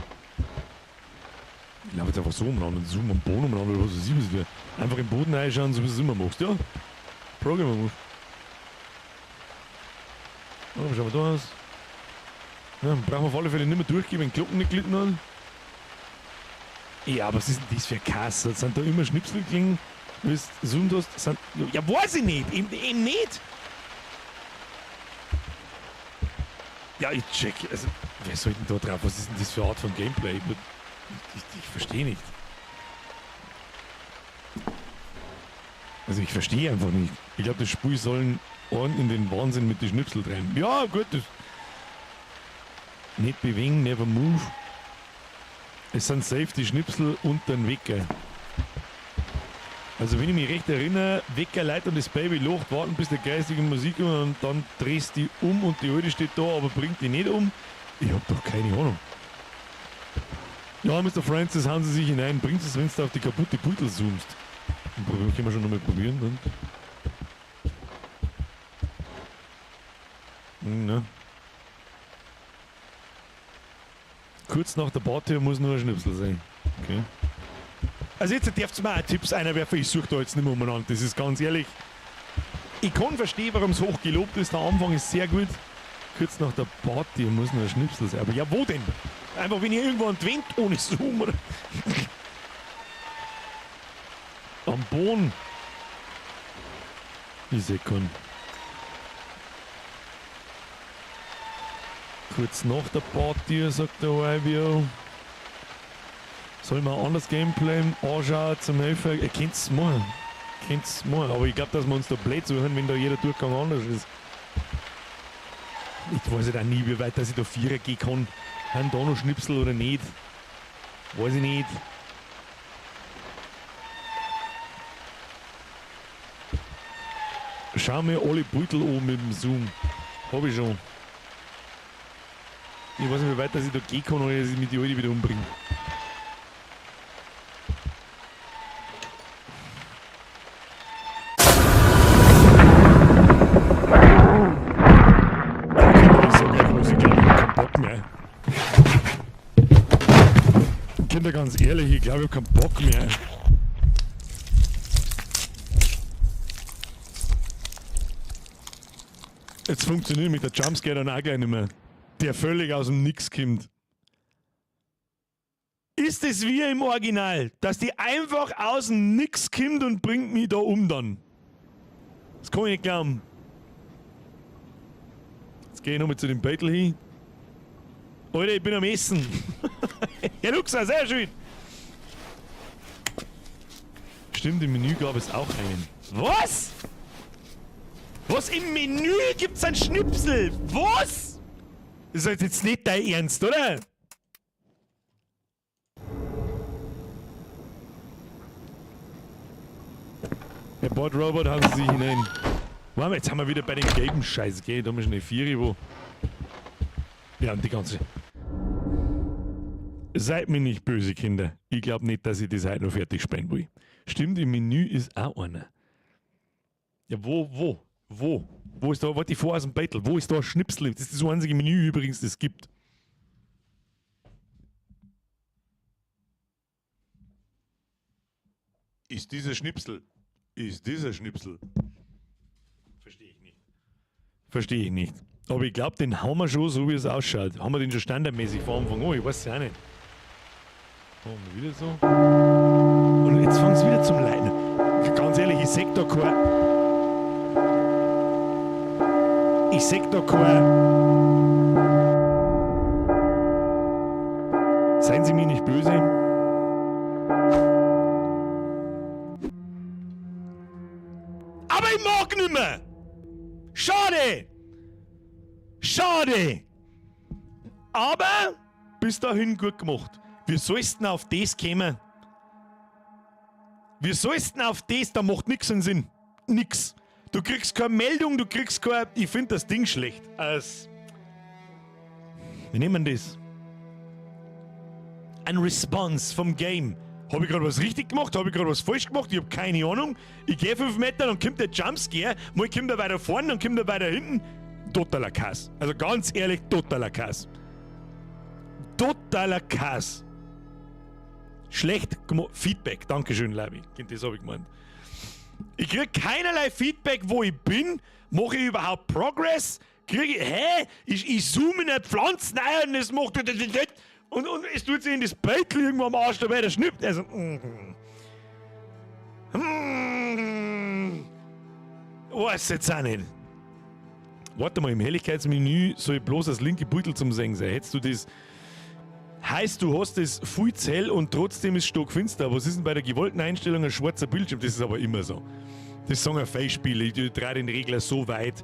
Ich laufe jetzt einfach so umeinander und zoom am Boden umeinander oder was weiß ich, was ich. Einfach im Boden reinschauen, so wie du es immer machst, ja? Programmer Move. Oh, schauen wir da aus? Ja, brauchen wir auf alle Fälle nicht mehr durchgehen, wenn Glocken nicht gelitten haben. Ja, was ist denn das für ein Kass? Sind da immer Schnipsel gelegen? Wenn du zoomt hast, sind. Ja, weiß ich nicht. Eben nicht. Ja, ich check. Also, wer soll denn da drauf? Was ist denn das für eine Art von Gameplay? Ich verstehe nicht. Also, ich verstehe einfach nicht. Ich glaube, das Spiel sollen ordentlich in den Wahnsinn mit den Schnipsel treiben. Ja, gut, das. Nicht bewegen, never move. Es sind safe die Schnipsel und den Wecker. Also wenn ich mich recht erinnere, Wecker Leute und das Baby lacht, warten bis der geistige Musik kommt und dann drehst die um und die Alte steht da, aber bringt die nicht um. Ich hab doch keine Ahnung. Ja, Mr. Francis, hauen Sie sich hinein. Bringt es, wenn du auf die kaputte Pudel zoomst. Können wir schon nochmal probieren. Dann. Ne? Kurz nach der Party muss nur ein Schnipsel sein. Okay. Also jetzt dürft ihr mir auch Tipps einwerfen, ich suche da jetzt nicht mehr umeinander, das ist ganz ehrlich. Ich kann verstehen, warum es hoch gelobt ist, der Anfang ist sehr gut. Kurz nach der Party muss nur ein Schnipsel sein. Aber ja, wo denn? Einfach wenn ihr irgendwo entwendet ohne Zoom oder. Am Boden. Ich seh keinen. Kurz nach der Party, sagt der YBO. Soll man ein anderes Gameplay anschauen zum Helfen? Ihr könnt's machen. Könnt's machen. Aber ich glaube, dass wir uns da blöd suchen, wenn da jeder Durchgang anders ist. Ich weiß halt auch nie, wie weit dass ich da Vierer gehen kann. Haben da noch Schnipsel oder nicht? Weiß ich nicht. Schau mir alle Beutel an mit dem Zoom. Hab ich schon. Ich weiß nicht, wie weit dass ich da gehen kann, ohne dass ich mich die Alte wieder umbringe. Ich sag gleich was, ich glaube, ich hab keinen Bock mehr. Kinder, ganz ehrlich, ich glaube, ich hab keinen Bock mehr. Jetzt funktioniert mit der Jumpscare dann auch gleich nicht mehr. Der völlig aus dem Nix kommt. Ist es wie im Original, dass die einfach aus dem Nix kommt und bringt mich da um dann? Das kann ich nicht glauben. Jetzt gehe ich nochmal zu dem Battle hin. Alter, ich bin am Essen. Ja, Luxa, sehr schön. Stimmt, im Menü gab es auch einen. Was? Was? Im Menü gibt's einen Schnipsel? Was? Das ist jetzt nicht dein Ernst, oder? Der Bot Robot haben sie sich hinein. Warte mal, jetzt haben wir wieder bei den gelben Scheiß, gell? Da haben wir schon eine Vieri, wo. Ja, und die ganze. Seid mir nicht böse, Kinder. Ich glaube nicht, dass ich das heute noch fertig spielen will. Stimmt, im Menü ist auch einer. Ja, wo, wo, wo? Wo ist da, warte, ich fahr aus dem Bettel. Wo ist da ein Schnipsel? Das ist das einzige Menü übrigens, das es gibt. Ist dieser Schnipsel? Ist dieser Schnipsel? Verstehe ich nicht. Verstehe ich nicht. Aber ich glaube, den haben wir schon, so wie es ausschaut. Haben wir den schon standardmäßig vor Anfang an? Ich weiß es ja auch nicht. Machen wir wieder so. Und jetzt fängt es wieder zum Leiden. Ganz ehrlich, ich seh da kein. Ich seh da kein. Seien Sie mir nicht böse. Aber ich mag nimmer! Schade! Schade! Aber bis dahin gut gemacht. Wie sollst denn auf das kommen? Wie sollst denn auf das? Da macht nix einen Sinn. Nix. Du kriegst keine Meldung, du kriegst kein. Ich finde das Ding schlecht. Als. Wie nehmen wir das? Ein Response vom Game. Habe ich gerade was richtig gemacht? Habe ich gerade was falsch gemacht? Ich habe keine Ahnung. Ich gehe 5 Meter, dann kommt der Jumpscare. Mal kommt er weiter vorne, dann kommt er weiter hinten. Totaler Kass. Also ganz ehrlich, totaler Kass. Totaler Kass. Schlecht gemacht. Feedback. Dankeschön, Labi. Das habe ich gemeint. Ich krieg keinerlei Feedback, wo ich bin. Mache ich überhaupt Progress? Kriege ich. Hä? Ich zoome in eine Pflanzen ein und es macht. Und es tut sich in das Beutel irgendwo am Arsch dabei, der schnippt. Also. Weiß jetzt auch nicht. Warte mal, im Helligkeitsmenü soll bloß das linke Beutel zum Sehen sein. Hättest du das. Heißt, du hast es viel zu hell und trotzdem ist es stockfinster. Was ist denn bei der gewollten Einstellung ein schwarzer Bildschirm? Das ist aber immer so. Das sagen auch Spiele. Ich drehe den Regler so weit,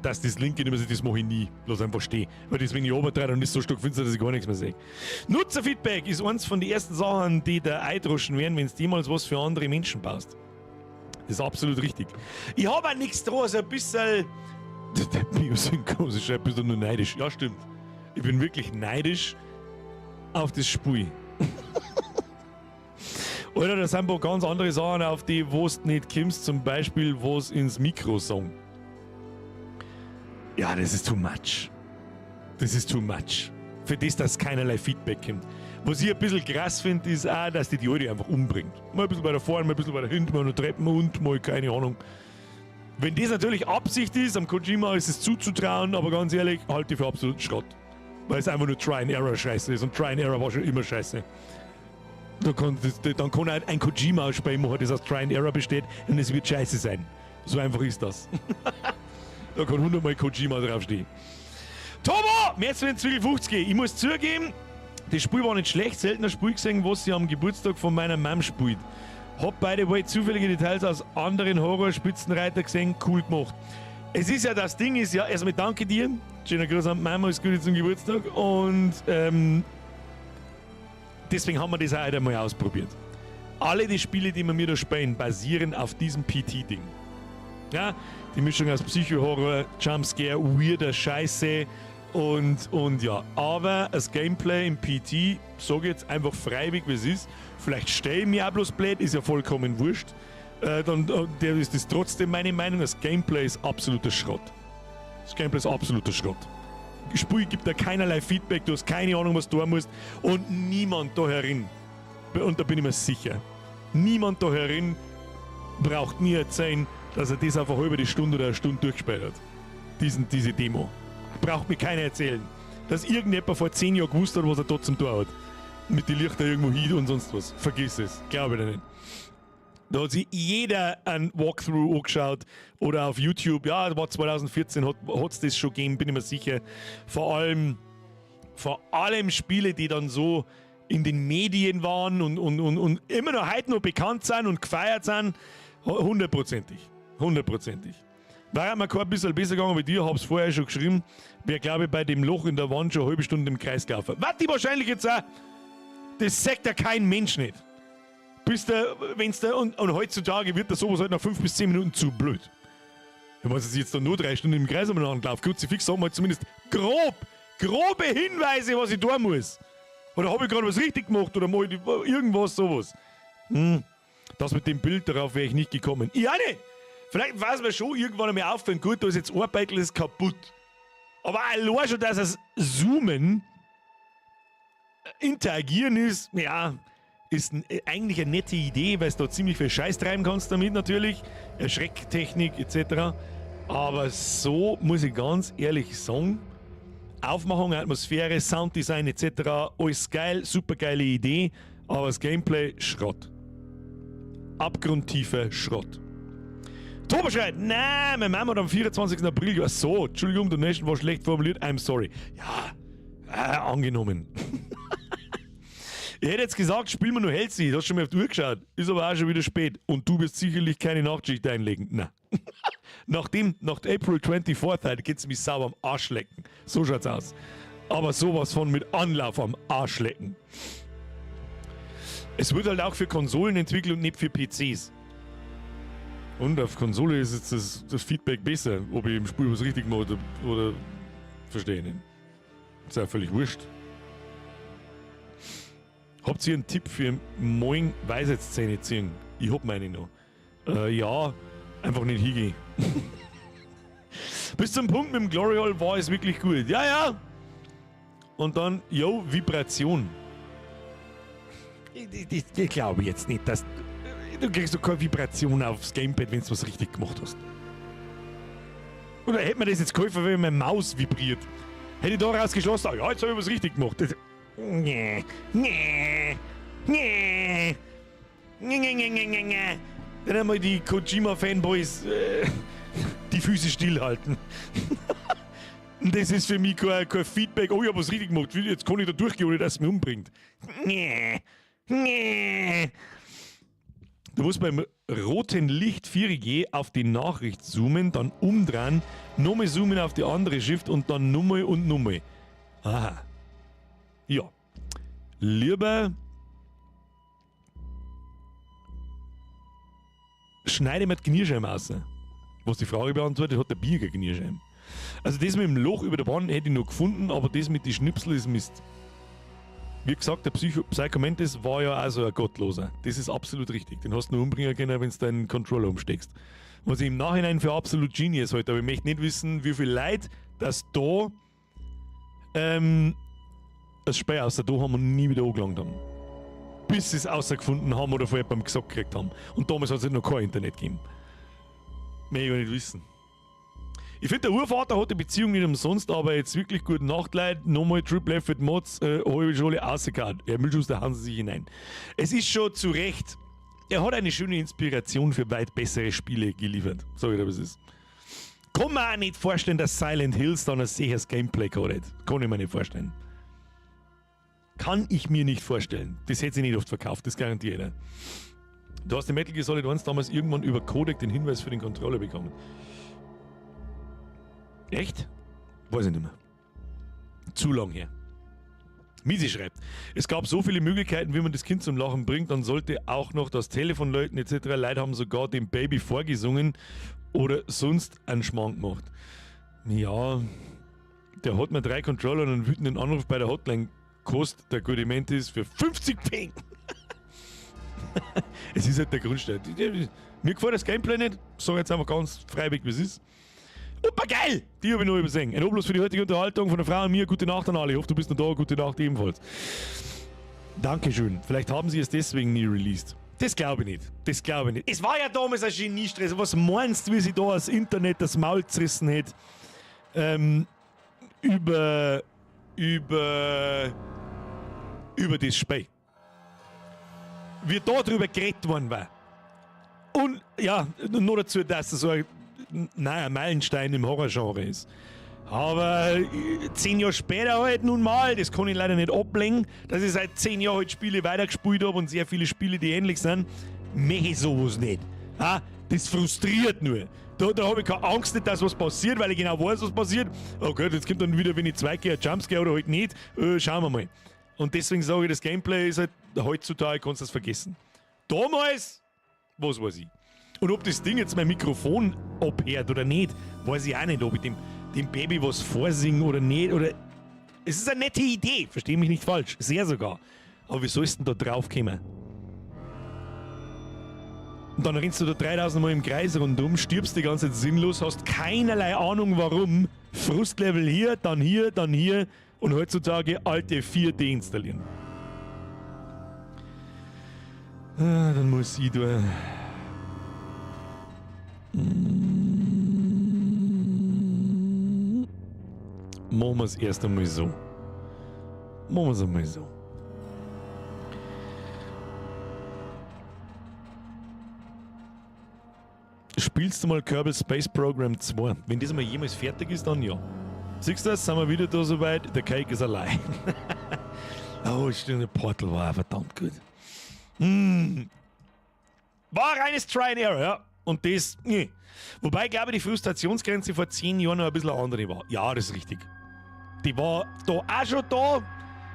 dass das linke nicht mehr sieht. Das mache ich nie. Lass einfach stehen. Weil das, wenn ich runter dann ist so stockfinster, dass ich gar nichts mehr sehe. Nutzerfeedback ist eins von den ersten Sachen, die da eindroschen werden, wenn du jemals was für andere Menschen baust. Das ist absolut richtig. Ich habe auch nichts dran, also ein bisschen. Der Biosynchose schreibt, bist du nur neidisch. Ja, stimmt. Ich bin wirklich neidisch auf das Spiel. Oder da sind ein paar ganz andere Sachen, auf die wo du nicht kommst, zum Beispiel, wo es ins Mikro sagen. Ja, das ist too much. Das ist too much. Für das, dass keinerlei Feedback kommt. Was ich ein bisschen krass finde, ist auch, dass die die Alte einfach umbringt. Mal ein bisschen weiter vorne, mal ein bisschen weiter hinten, mal noch Treppen und mal keine Ahnung. Wenn das natürlich Absicht ist, am Kojima ist es zuzutrauen, aber ganz ehrlich, halte ich für absoluten Schrott. Weil es einfach nur Try and Error Scheiße ist und Try and Error war schon immer Scheiße. Dann kann auch ein Kojima-Spiel machen, das aus Try and Error besteht und es wird scheiße sein. So einfach ist das. Da kann hundertmal Kojima draufstehen. Tobo! März wenn 50. Ich muss zugeben, das Spiel war nicht schlecht. Selten ein Spiel gesehen, was sie am Geburtstag von meiner Mom spielt. Hab by the way zufällige Details aus anderen Horror-Spitzenreiter gesehen. Cool gemacht. Es ist ja, das Ding ist ja, erstmal danke dir. Schöner Gruß an die Mama, alles Gute zum Geburtstag. Und deswegen haben wir das auch heute einmal ausprobiert. Alle die Spiele, die wir mir da spielen, basieren auf diesem PT-Ding. Ja, die Mischung aus Psycho-Horror, Jumpscare, weirder Scheiße und ja. Aber das Gameplay im PT, sage ich jetzt einfach freiwillig, wie es ist. Vielleicht stelle ich mir auch bloß blöd, ist ja vollkommen wurscht. Dann der ist das trotzdem meine Meinung, das Gameplay ist absoluter Schrott. Das Gameplay ist absoluter Schrott. Das Spiel gibt da keinerlei Feedback, du hast keine Ahnung, was du tun musst. Und niemand da herin, und da bin ich mir sicher, niemand da herin braucht mir erzählen, dass er das einfach über die Stunde oder eine Stunde durchgespielt hat. Diese Demo. Braucht mir keiner erzählen. Dass irgendjemand vor 10 Jahren gewusst hat, was er da zum tun hat. Mit den Lichter irgendwo hin und sonst was. Vergiss es. Glaube ich nicht. Da hat sich jeder ein Walkthrough angeschaut oder auf YouTube. Ja, das war 2014, hat es das schon gegeben, bin ich mir sicher. Vor allem Spiele, die dann so in den Medien waren und immer noch heute noch bekannt sind und gefeiert sind. Hundertprozentig. Hundertprozentig. War mir kein bisschen besser gegangen wie dir, hab's vorher schon geschrieben. Wär, glaube ich, bei dem Loch in der Wand schon eine halbe Stunde im Kreis gelaufen. Was die wahrscheinlich jetzt auch. Das sagt ja kein Mensch nicht. Bis der, wenn's der, und heutzutage wird der sowas halt nach 5 bis 10 Minuten zu blöd. Wenn man sich jetzt da nur 3 Stunden im Kreis umeinander läuft, Kruzifix, sagen wir halt zumindest grobe Hinweise, was ich tun muss. Oder habe ich gerade was richtig gemacht oder mach ich irgendwas sowas. Das mit dem Bild, darauf wäre ich nicht gekommen. Ja, nicht! Vielleicht weiß man schon irgendwann einmal aufhören, gut, da ist jetzt ein Beitel ist kaputt. Aber allein schon, dass es Zoomen interagieren ist, ja, ist eigentlich eine nette Idee, weil du da ziemlich viel Scheiß treiben kannst damit natürlich. Erschrecktechnik etc. Aber so muss ich ganz ehrlich sagen, Aufmachung, Atmosphäre, Sounddesign etc., alles geil, super geile Idee, aber das Gameplay Schrott. Abgrundtiefer Schrott. Tober schreibt, nein, meine Mama hat am 24. April, ja so, Entschuldigung, Donation war schlecht formuliert, I'm sorry. Ja, angenommen. Ich hätte jetzt gesagt, spielen wir nur Hellsee, hast schon mal auf die Uhr geschaut, ist aber auch schon wieder spät und du wirst sicherlich keine Nachtschicht einlegen. Na. Nach April 24th heute geht's mich sauber am Arsch lecken. So schaut's aus. Aber sowas von mit Anlauf am Arsch lecken. Es wird halt auch für Konsolen entwickelt und nicht für PCs. Und auf Konsole ist jetzt das Feedback besser, ob ich im Spiel was richtig mache oder verstehe ich nicht. Ist ja völlig wurscht. Habt ihr einen Tipp für morgen Weisheitszähne ziehen? Ich hab meine noch. Ja, einfach nicht hingehen. Bis zum Punkt mit dem Glory Hole war es wirklich gut. Ja. Und dann, yo, Vibration. Ich glaube jetzt nicht, dass. Du kriegst doch keine Vibration aufs Gamepad, wenn du was richtig gemacht hast. Oder hätte mir das jetzt geholfen, wenn meine Maus vibriert? Hätte ich daraus geschlossen, ah, ja, jetzt habe ich was richtig gemacht. Das, nee, nee, nee, nee, nee, nee, nee, nee, nee. Dann einmal die Kojima-Fanboys die Füße stillhalten. Und das ist für mich kein Feedback, oh, ich habe was richtig gemacht, jetzt kann ich da durchgehen, ohne dass es mich umbringt. Nee, nee. Du musst beim roten Licht 4G auf die Nachricht zoomen, dann umdrehen, nochmal zoomen auf die andere Shift und dann nochmal und nochmal. Aha. Ja. Lieber schneide mir die Kniescheibe raus. Was die Frage beantwortet, hat der Bier Kniescheiben. Also das mit dem Loch über der Wand hätte ich noch gefunden, aber das mit den Schnipsel ist Mist. Wie gesagt, der Psycho Mantis war ja also ein Gottloser. Das ist absolut richtig. Den hast du nur umbringen können, wenn du deinen Controller umsteckst. Was ich im Nachhinein für absolut genius halte, aber ich möchte nicht wissen, wie viel Leid das da das Spiel außer da haben und nie wieder angelangt haben. Bis sie es außergefunden haben oder vorher beim gesagt gekriegt haben. Und damals hat es noch kein Internet gegeben. Mehr ich gar nicht wissen. Ich finde, der Urvater hat die Beziehung nicht umsonst, aber jetzt wirklich gute Nacht, Leute. Nochmal Triple F mit Mods, halbe Schule rausgehauen. Er Milchschuster hauen sie sich hinein. Es ist schon zu Recht. Er hat eine schöne Inspiration für weit bessere Spiele geliefert. Sag ich dir, was es ist. Kann man auch nicht vorstellen, dass Silent Hills dann ein sicheres Gameplay gehabt hat. Kann ich mir nicht vorstellen. Kann ich mir nicht vorstellen. Das hätte sich nicht oft verkauft, das garantiere ich dir. Du hast den Metal Gear Solid 1 damals irgendwann über Codec den Hinweis für den Controller bekommen. Echt? Weiß ich nicht mehr. Zu lang her. Misi schreibt, es gab so viele Möglichkeiten, wie man das Kind zum Lachen bringt, dann sollte auch noch das Telefon läuten etc. Leute haben sogar dem Baby vorgesungen oder sonst einen Schmarrn gemacht. Ja, der hat mir drei Controller und einen wütenden Anruf bei der Hotline kostet, der gute Mantis für 50 Ping. Es ist halt der Grundstein. Mir gefällt das Gameplay nicht, sag jetzt einfach ganz freiweg, wie es ist. Opa, geil! Die habe ich noch übersehen. Ein Obolus für die heutige Unterhaltung von der Frau und mir. Gute Nacht an alle. Ich hoffe, du bist noch da. Gute Nacht ebenfalls. Dankeschön. Vielleicht haben sie es deswegen nie released. Das glaube ich nicht. Das glaube ich nicht. Es war ja damals ein Geniestreich. Was meinst du, wie sie da das Internet das Maul zerrissen hätte? Über das Spiel. Wie da drüber geredet worden war. Und ja, nur dazu, dass es so ein, naja, Meilenstein im Horrorgenre ist. Aber 10 Jahre später halt nun mal, das kann ich leider nicht ablegen, dass ich seit 10 Jahren halt Spiele weitergespielt habe und sehr viele Spiele, die ähnlich sind, möchte ich sowas nicht. Ha? Das frustriert nur. Da habe ich keine Angst nicht, dass was passiert, weil ich genau weiß, was passiert. Oh Gott, jetzt kommt dann wieder, wenn ich zwei gehe, ein Jumpscare oder halt nicht. Schauen wir mal. Und deswegen sage ich, das Gameplay ist halt, heutzutage kannst du das vergessen. Damals, was weiß ich. Und ob das Ding jetzt mein Mikrofon abhört oder nicht, weiß ich auch nicht, ob ich dem Baby was vorsinge oder nicht. Oder es ist eine nette Idee, verstehe mich nicht falsch, sehr sogar. Aber wie sollst du denn da drauf kommen? Und dann rennst du da 3000 Mal im Kreis rundum, stirbst die ganze Zeit sinnlos, hast keinerlei Ahnung warum. Frustlevel hier, dann hier, dann hier und heutzutage Alt F4 deinstallieren. Ah, dann muss ich da. Machen wir es erst einmal so. Machen wir es einmal so. Spielst du mal Kerbal Space Program 2? Wenn das mal jemals fertig ist, dann ja. Siehst du das? Sind wir wieder da soweit? The cake is a lie. Oh, stimmt, der Portal war auch verdammt gut. War reines Try and Error, ja. Und das, nee. Wobei, glaube ich, die Frustrationsgrenze vor 10 Jahren noch ein bisschen eine andere war. Ja, das ist richtig. Die war da auch schon da.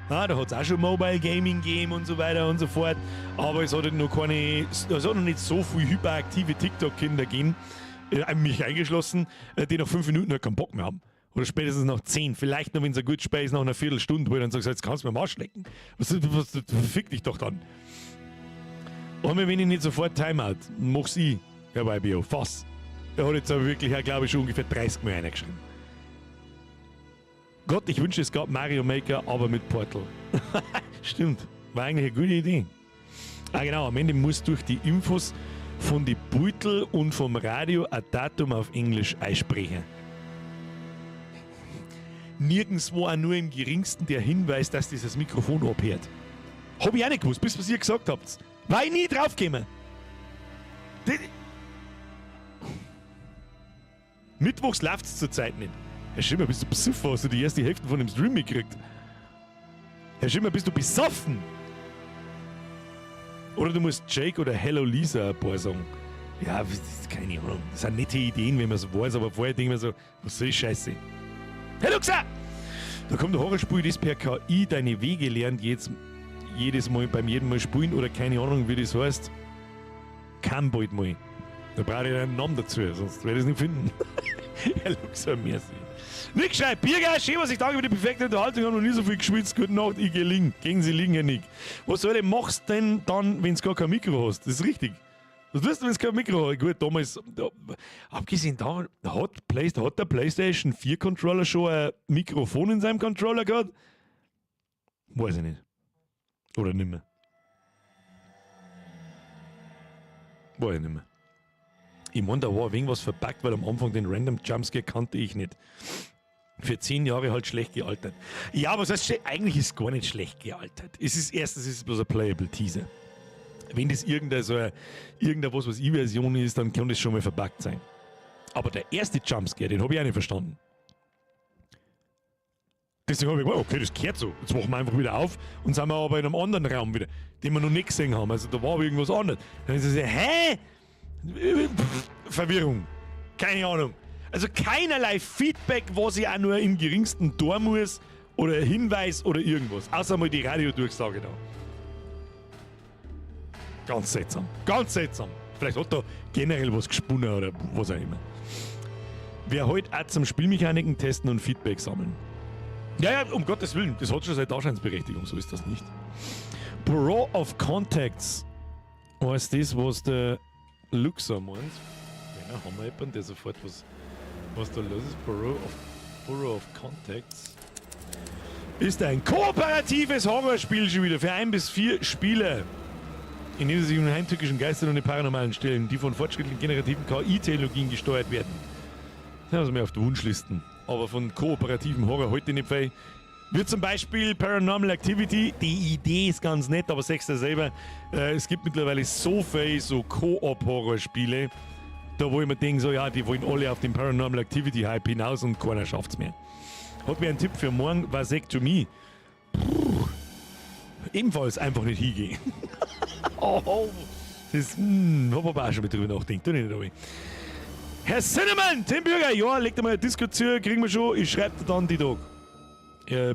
Ja, da hat es auch schon Mobile Gaming gegeben und so weiter und so fort. Aber es hat halt noch keine, es hat noch nicht so viel hyperaktive TikTok-Kinder gegeben, mich eingeschlossen, die nach 5 Minuten halt keinen Bock mehr haben. Oder spätestens nach 10, vielleicht noch, wenn es ein gutes Spiel ist, nach einer Viertelstunde, wo du dann sagst, jetzt kannst du mir am Arsch lecken. Was, fick dich doch dann. Einmal, wenn ich nicht sofort Timeout, mach's ich, Herr YBO, fass. Er hat jetzt aber wirklich, glaube ich, schon ungefähr 30 Mal reingeschrieben. Gott, ich wünschte, es gab Mario Maker, aber mit Portal. Stimmt, war eigentlich eine gute Idee. Ah genau, am Ende muss durch die Infos von die Beutel und vom Radio ein Datum auf Englisch einsprechen. Nirgendwo auch nur im geringsten der Hinweis, dass dieses Mikrofon abhört. Hab ich auch nicht gewusst, bis was ihr gesagt habt. War ich nie draufgekommen. Mittwochs läuft's zurzeit nicht. Herr Schimmer, bist du besoffen? Hast du die erste Hälfte von dem Stream mitgekriegt? Herr Schimmer, bist du besoffen? Oder du musst Jake oder Hello Lisa ein paar sagen. Ja, das ist keine Ahnung. Das sind nette Ideen, wenn man es weiß, aber vorher denke ich mir so, was soll die Scheiße? Hey Luxa! Da kommt ein Horrorspiel, das per KI deine Wege lernt, jetzt jedes Mal beim jedem Mal spielen oder keine Ahnung, wie das heißt. Kam bald mal. Da brauche ich einen Namen dazu, sonst werde ich es nicht finden. Herr Luxor, merci. Nick schreibt, Birger, schön, was ich danke für die perfekte Unterhaltung, habe noch nie so viel geschwitzt. Gute Nacht, ich geh liegen. Gehen Sie liegen, Herr Nick. Was soll ich machst denn dann, wenn du gar kein Mikro hast? Das ist richtig. Was tust du, wenn du kein Mikro hast? Gut, damals, da, abgesehen davon, hat der PlayStation 4 Controller schon ein Mikrofon in seinem Controller gehabt? Weiß ich nicht. Oder nimmer. Weiß ich nicht mehr. Ich meine, da war ein wenig was verbuggt, weil am Anfang den Random Jumpscare kannte ich nicht. Für 10 Jahre halt schlecht gealtert. Ja, was heißt, eigentlich ist es gar nicht schlecht gealtert. Es ist erstens, es ist bloß ein Playable Teaser. Wenn das irgendeine so eine, irgendeine was weiß ich Version ist, dann kann das schon mal verbuggt sein. Aber der erste Jumpscare, den habe ich auch nicht verstanden. Deswegen habe ich gedacht, okay, das gehört so. Jetzt wachen wir einfach wieder auf und sind wir aber in einem anderen Raum wieder, den wir noch nicht gesehen haben. Also da war aber irgendwas anderes. Dann ist es so, hä? Verwirrung. Keine Ahnung. Also keinerlei Feedback, was ich auch nur im geringsten tun muss oder Hinweis oder irgendwas. Außer mal die Radiodurchsage da. Ganz seltsam. Ganz seltsam. Vielleicht hat da generell was gesponnen oder was auch immer. Wer heute auch zum Spielmechaniken testen und Feedback sammeln. Ja, um Gottes Willen, das hat schon seine Daseinsberechtigung, so ist das nicht. Bureau of Contacts heißt das, was der Luxor meint. Ja, haben wir jemanden, der sofort was da los ist? Bureau of Contacts ist ein kooperatives Horrorspiel schon wieder für ein bis vier Spieler, in dem sie sich um heimtückischen Geistern und den Paranormalen stellen, die von fortschrittlichen generativen KI-Technologien gesteuert werden. Das haben sie mir auf der Wunschlisten. Aber von kooperativen Horror heute nicht viel. Wird zum Beispiel Paranormal Activity, die Idee ist ganz nett, aber sagst du selber, es gibt mittlerweile so viele so Koop-Horrorspiele, Da wo ich mir denke, so ja, die wollen alle auf den Paranormal Activity Hype hinaus und keiner schafft's mehr. Hat mir einen Tipp für morgen, Vasektomie. Puh. Ebenfalls einfach nicht hingehen. Oh, das hab aber auch schon mit drüber nachgedacht. Tu nicht, aber. Herr Cinnamon, Tim Bürger, ja, legt einmal ein Disco zu, kriegen wir schon. Ich schreib dir dann die Tag.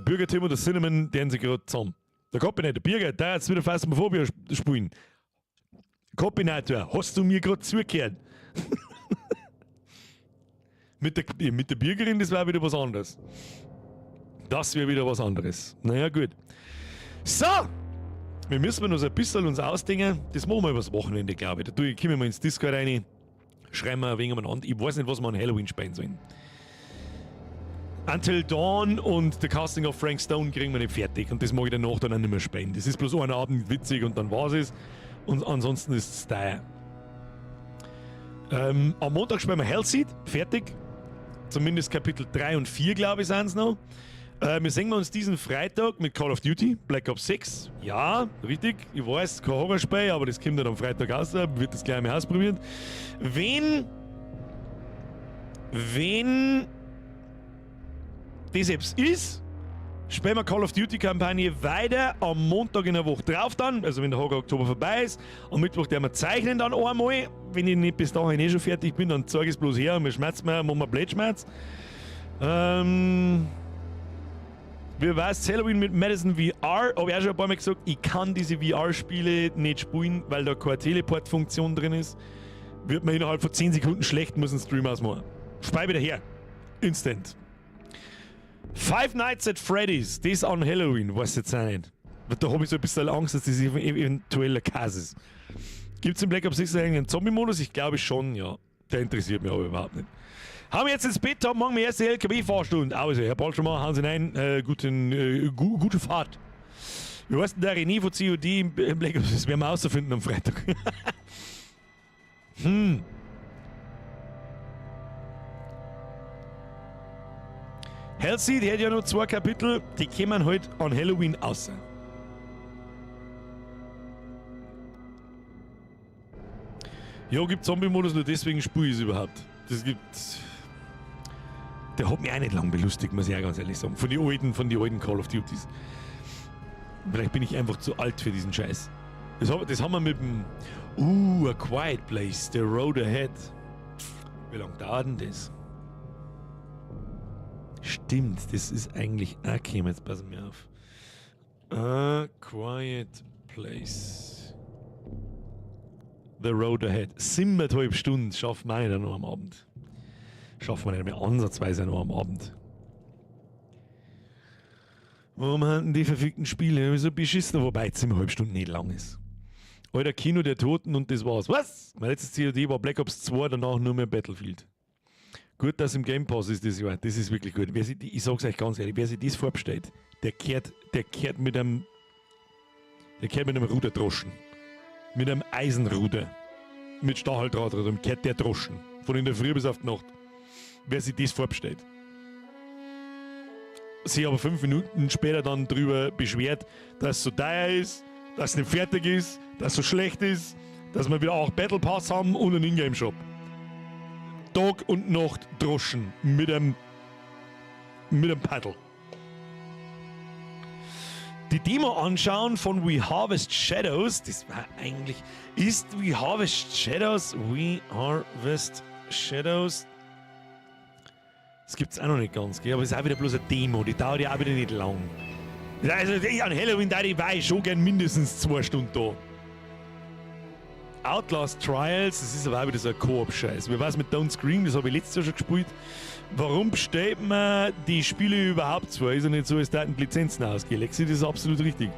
Bürger Tim und der Cinnamon, die haben sich gerade zusammen. Der Copy nicht, der Bürger, der hat jetzt wieder Phasmophobia spielen. Copinator, hast du mir gerade zugehört? Mit der Bürgerin, das war wieder was anderes. Das wäre wieder was anderes. Naja, gut. So! Wir müssen noch so ein bisschen uns ausdenken. Das machen wir übers Wochenende, glaube ich. Da tue ich, kommen wir mal ins Discord rein, schreiben wir ein wenig umeinander. Ich weiß nicht, was wir an Halloween spielen sollen. Until Dawn und The Casting of Frank Stone kriegen wir nicht fertig. Und das mag ich danach dann auch nicht mehr spielen. Das ist bloß einen Abend witzig und dann war's es. Und ansonsten ist es teuer. Am Montag spielen wir Hellseed, fertig. Zumindest Kapitel 3 und 4, glaube ich, sind's noch. Wir sehen uns diesen Freitag mit Call of Duty, Black Ops 6. Ja, richtig, ich weiß, kein Horrorspiel, aber das kommt dann am Freitag raus, wird das gleich mal ausprobiert. Wenn das etwas ist, spielen wir Call of Duty Kampagne weiter am Montag in der Woche drauf dann, also wenn der Horror Oktober vorbei ist. Am Mittwoch werden wir zeichnen dann einmal. Wenn ich nicht bis dahin eh schon fertig bin, dann zeig ich es bloß her und wir schmerzen mir, machen wir Blödschmerz. Wie war's Halloween mit Madison VR? Hab ich auch schon ein paar Mal gesagt, ich kann diese V R-Spiele nicht spielen, weil da keine Teleport-Funktion drin ist. Wird mir innerhalb von 10 Sekunden schlecht, muss einen Stream ausmachen. Spei wieder her. Instant. Five Nights at Freddy's, das an Halloween, weiß jetzt auch nicht. Da hab ich so ein bisschen Angst, dass das eventuell ein Kass ist. Gibt's im Black Ops 6 eigentlich einen Zombie-Modus? Ich glaube schon, ja. Der interessiert mich aber überhaupt nicht. Haben wir jetzt ins Bett, haben morgen die erste L K W-Fahrstunde. Also, Herr Balschmann, hauen Sie rein. Gute Fahrt. Wie heißt denn der René von COD im Black Ops? Das werden wir rausfinden am Freitag. Hellseed hat ja noch 2 Kapitel, die kommen halt an Halloween raus. Ja, gibt Zombie-Modus, nur deswegen spiele ich es überhaupt. Das gibt. Der hat mich auch nicht lang belustigt, muss ich auch ganz ehrlich sagen. Von die alten Call of Duties. Vielleicht bin ich einfach zu alt für diesen Scheiß. Das haben wir mit dem. A Quiet Place, The Road Ahead. Wie lange dauert denn das? Stimmt, das ist eigentlich auch gekommen. Jetzt passen wir auf. A Quiet Place. The Road Ahead. 7,5 Stunden schaffen wir nicht noch am Abend. Schaffen wir nicht mehr ansatzweise noch am Abend. Warum haben die verfickten Spiele so beschissen, wobei 7,5 Stunden nicht lang ist. Alter, Kino der Toten und das war's. Was? Mein letztes COD war Black Ops 2, danach nur mehr Battlefield. Gut, dass im Game Pass ist das Jahr. Das ist wirklich gut. Wer sich, ich sag's euch ganz ehrlich, wer sich das vorbestellt, der kehrt mit einem Ruderdroschen. Mit einem Eisenruder. Mit Stacheldraht drin, kehrt der Droschen. Von in der Früh bis auf die Nacht. Wer sich das vorbestellt. Sich aber 5 Minuten später dann drüber beschwert, dass es so teuer ist, dass es nicht fertig ist, dass es so schlecht ist, dass wir wieder auch Battle Pass haben und einen Ingame-Shop. Tag und Nacht droschen mit einem Paddle. Die Demo anschauen von We Harvest Shadows, das war eigentlich, ist We Harvest Shadows, We Harvest Shadows, das gibt's auch noch nicht ganz, gell? Aber es ist auch wieder bloß eine Demo, die dauert ja auch wieder nicht lang. Also ich, an Halloween da war ich schon gern mindestens 2 Stunden da. Outlast Trials, das ist aber auch wieder so ein Koop-Scheiß. Wie war's mit Don't Scream, das habe ich letztes Jahr schon gespielt. Warum bestellt man die Spiele überhaupt zwar? Ist ja nicht so, als da die Lizenzen ausgehen. Lexi, das ist absolut richtig.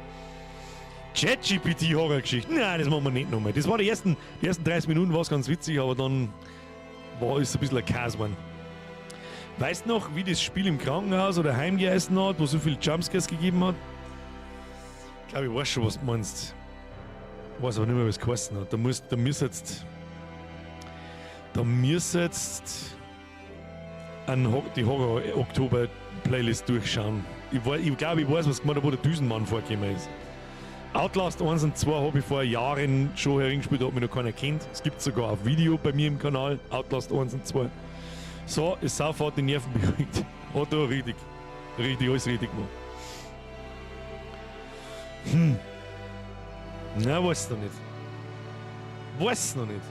ChatGPT Horrorgeschichten. Nein, das machen wir nicht nochmal. Das war die ersten 30 Minuten war's ganz witzig, aber dann war es ein bisschen ein Chaos geworden. Weißt du noch, wie das Spiel im Krankenhaus oder heim geheißen hat, wo so viel Jumpscares gegeben hat? Ich glaube, ich weiß schon, was du meinst. Ich weiß aber nicht mehr, was es geheißen hat. Da muss, da müsst jetzt, da müsst jetzt an die Horror-Oktober-Playlist durchschauen. Ich glaube, ich weiß, was gemeint hat, wo der Düsenmann vorgekommen ist. Outlast 1 und 2 habe ich vor Jahren schon herumgespielt, da hat mich noch keiner kennt. Es gibt sogar ein Video bei mir im Kanal, Outlast 1 und 2. So, ist sofort die Nerven beruhigt. Hat da richtig, richtig, alles richtig gemacht. Na, weiß noch nicht. Weiß noch nicht.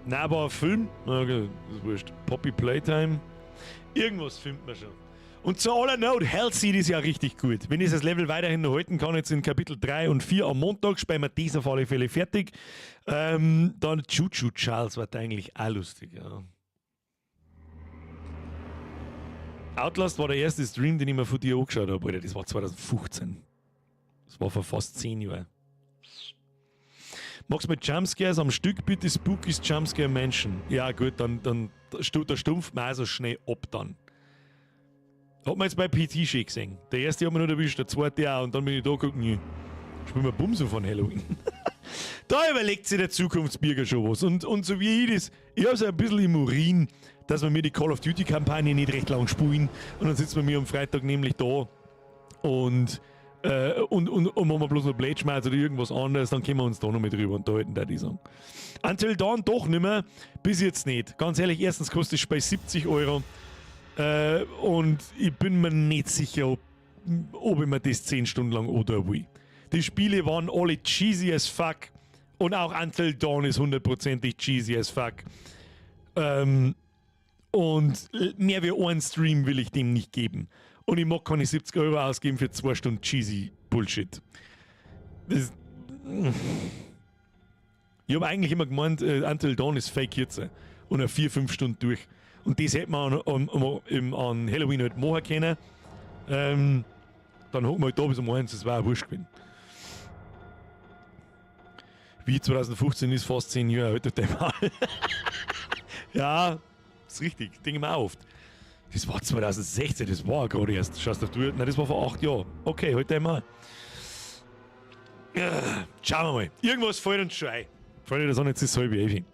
Na, aber ein Film, okay, das ist wurscht. Poppy Playtime. Irgendwas findet man schon. Und zu aller Not, Hellseed ist ja richtig gut. Wenn ich das Level weiterhin noch halten kann, jetzt in Kapitel 3 und 4 am Montag, spielen wir das auf alle Fälle fertig. Dann Choo-Choo Charles war eigentlich auch lustig, ja. Outlast war der erste Stream, den ich mir von dir angeschaut habe, Alter. Das war 2015. Das war vor fast 10 Jahren. Magst du mit Jumpscares am Stück bitte Spooky's Jumpscare Mansion? Ja gut, dann da stumpft man auch so schnell ab dann. Hat man jetzt bei PT schon gesehen. Der erste hat mich noch erwischt, der zweite auch. Und dann bin ich da geguckt, nee, spielen wir Bumso von Halloween. Da überlegt sich der Zukunftsbürger schon was. Und so wie ich das, ich hab's ja ein bisschen im Urin, dass wir mir die Call of Duty Kampagne nicht recht lang spielen. Und dann sitzen wir mir am Freitag nämlich da und machen wir bloß noch Blade Schmerz oder irgendwas anderes, dann können wir uns da noch mit drüber unterhalten, da die sagen. Until Dawn doch nicht mehr, bis jetzt nicht. Ganz ehrlich, erstens kostet das Spiel 70 Euro. Und ich bin mir nicht sicher, ob ich mir das 10 Stunden lang oder will. Die Spiele waren alle cheesy as fuck. Und auch Until Dawn ist hundertprozentig cheesy as fuck. Und mehr wie einen Stream will ich dem nicht geben. Und ich mag keine 70 Euro ausgeben für 2 Stunden cheesy Bullshit. Das, ich hab eigentlich immer gemeint, Until Dawn ist fake jetzt. Und eine 4, 5 Stunden durch. Und das hätte man an Halloween halt machen können. Dann hocken wir halt da bis um 1, das war auch wurscht gewesen. Wie 2015 ist fast 10 Jahre alt, der Mal. Ja, ist richtig, denke ich mir auch oft. Das war 2016, das war gerade erst. Schaust du auf die Uhr? Nein, das war vor 8 Jahren. Okay, heute einmal. Schauen wir mal. Irgendwas fällt uns schon ein. Fällt das auch nicht das halbe Ewig.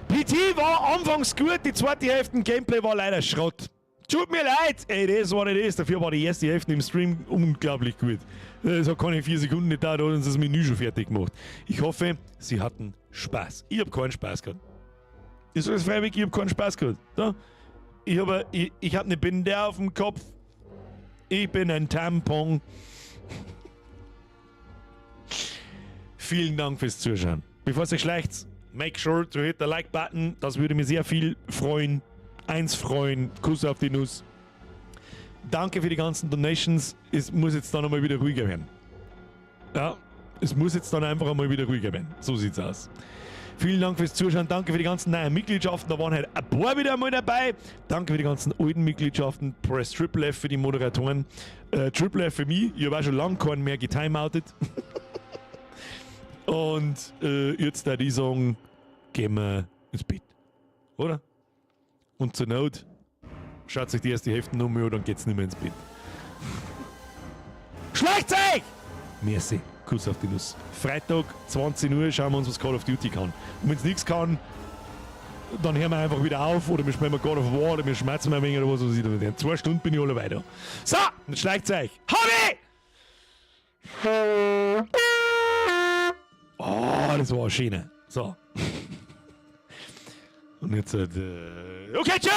PT war anfangs gut, die zweite Hälfte im Gameplay war leider Schrott. Tut mir leid, ey, das war nicht das. Dafür war die erste Hälfte im Stream unglaublich gut. Das hat keine 4 Sekunden nicht dauert, hat uns das Menü schon fertig gemacht. Ich hoffe, Sie hatten Spaß. Ich hab keinen Spaß gehabt. Ich sag es freiwillig, ich hab keinen Spaß gehabt. Da? Ich hab eine Binde auf dem Kopf. Ich bin ein Tampon. Vielen Dank fürs Zuschauen. Bevor es euch schleicht, make sure to hit the like button. Das würde mir sehr viel freuen. Eins freuen. Kuss auf die Nuss. Danke für die ganzen Donations. Es muss jetzt dann einmal wieder ruhiger werden. Ja, es muss jetzt dann einfach einmal wieder ruhiger werden. So sieht's aus. Vielen Dank fürs Zuschauen. Danke für die ganzen neuen Mitgliedschaften. Da waren halt ein paar wieder einmal dabei. Danke für die ganzen alten Mitgliedschaften. Press Triple F für die Moderatoren. Triple F für mich. Ich habe auch schon lange keinen mehr getimeoutet. Und jetzt da die sagen, gehen wir ins Bett. Oder? Und zur Not schaut sich die erste Hälfte noch mal an, dann geht's nicht mehr ins Bett. Schleicht euch! Merci. Kuss auf die Nuss. Freitag, 20 Uhr, schauen wir uns, was Call of Duty kann. Und wenn's nix kann, dann hören wir einfach wieder auf oder wir spielen God of War oder wir schmerzen ein wenig oder was weiß ich. In 2 Stunden bin ich alle weiter. So, dann schleicht euch. Hobby! Oh, das war eine schöne. So. Und jetzt okay, tschüss!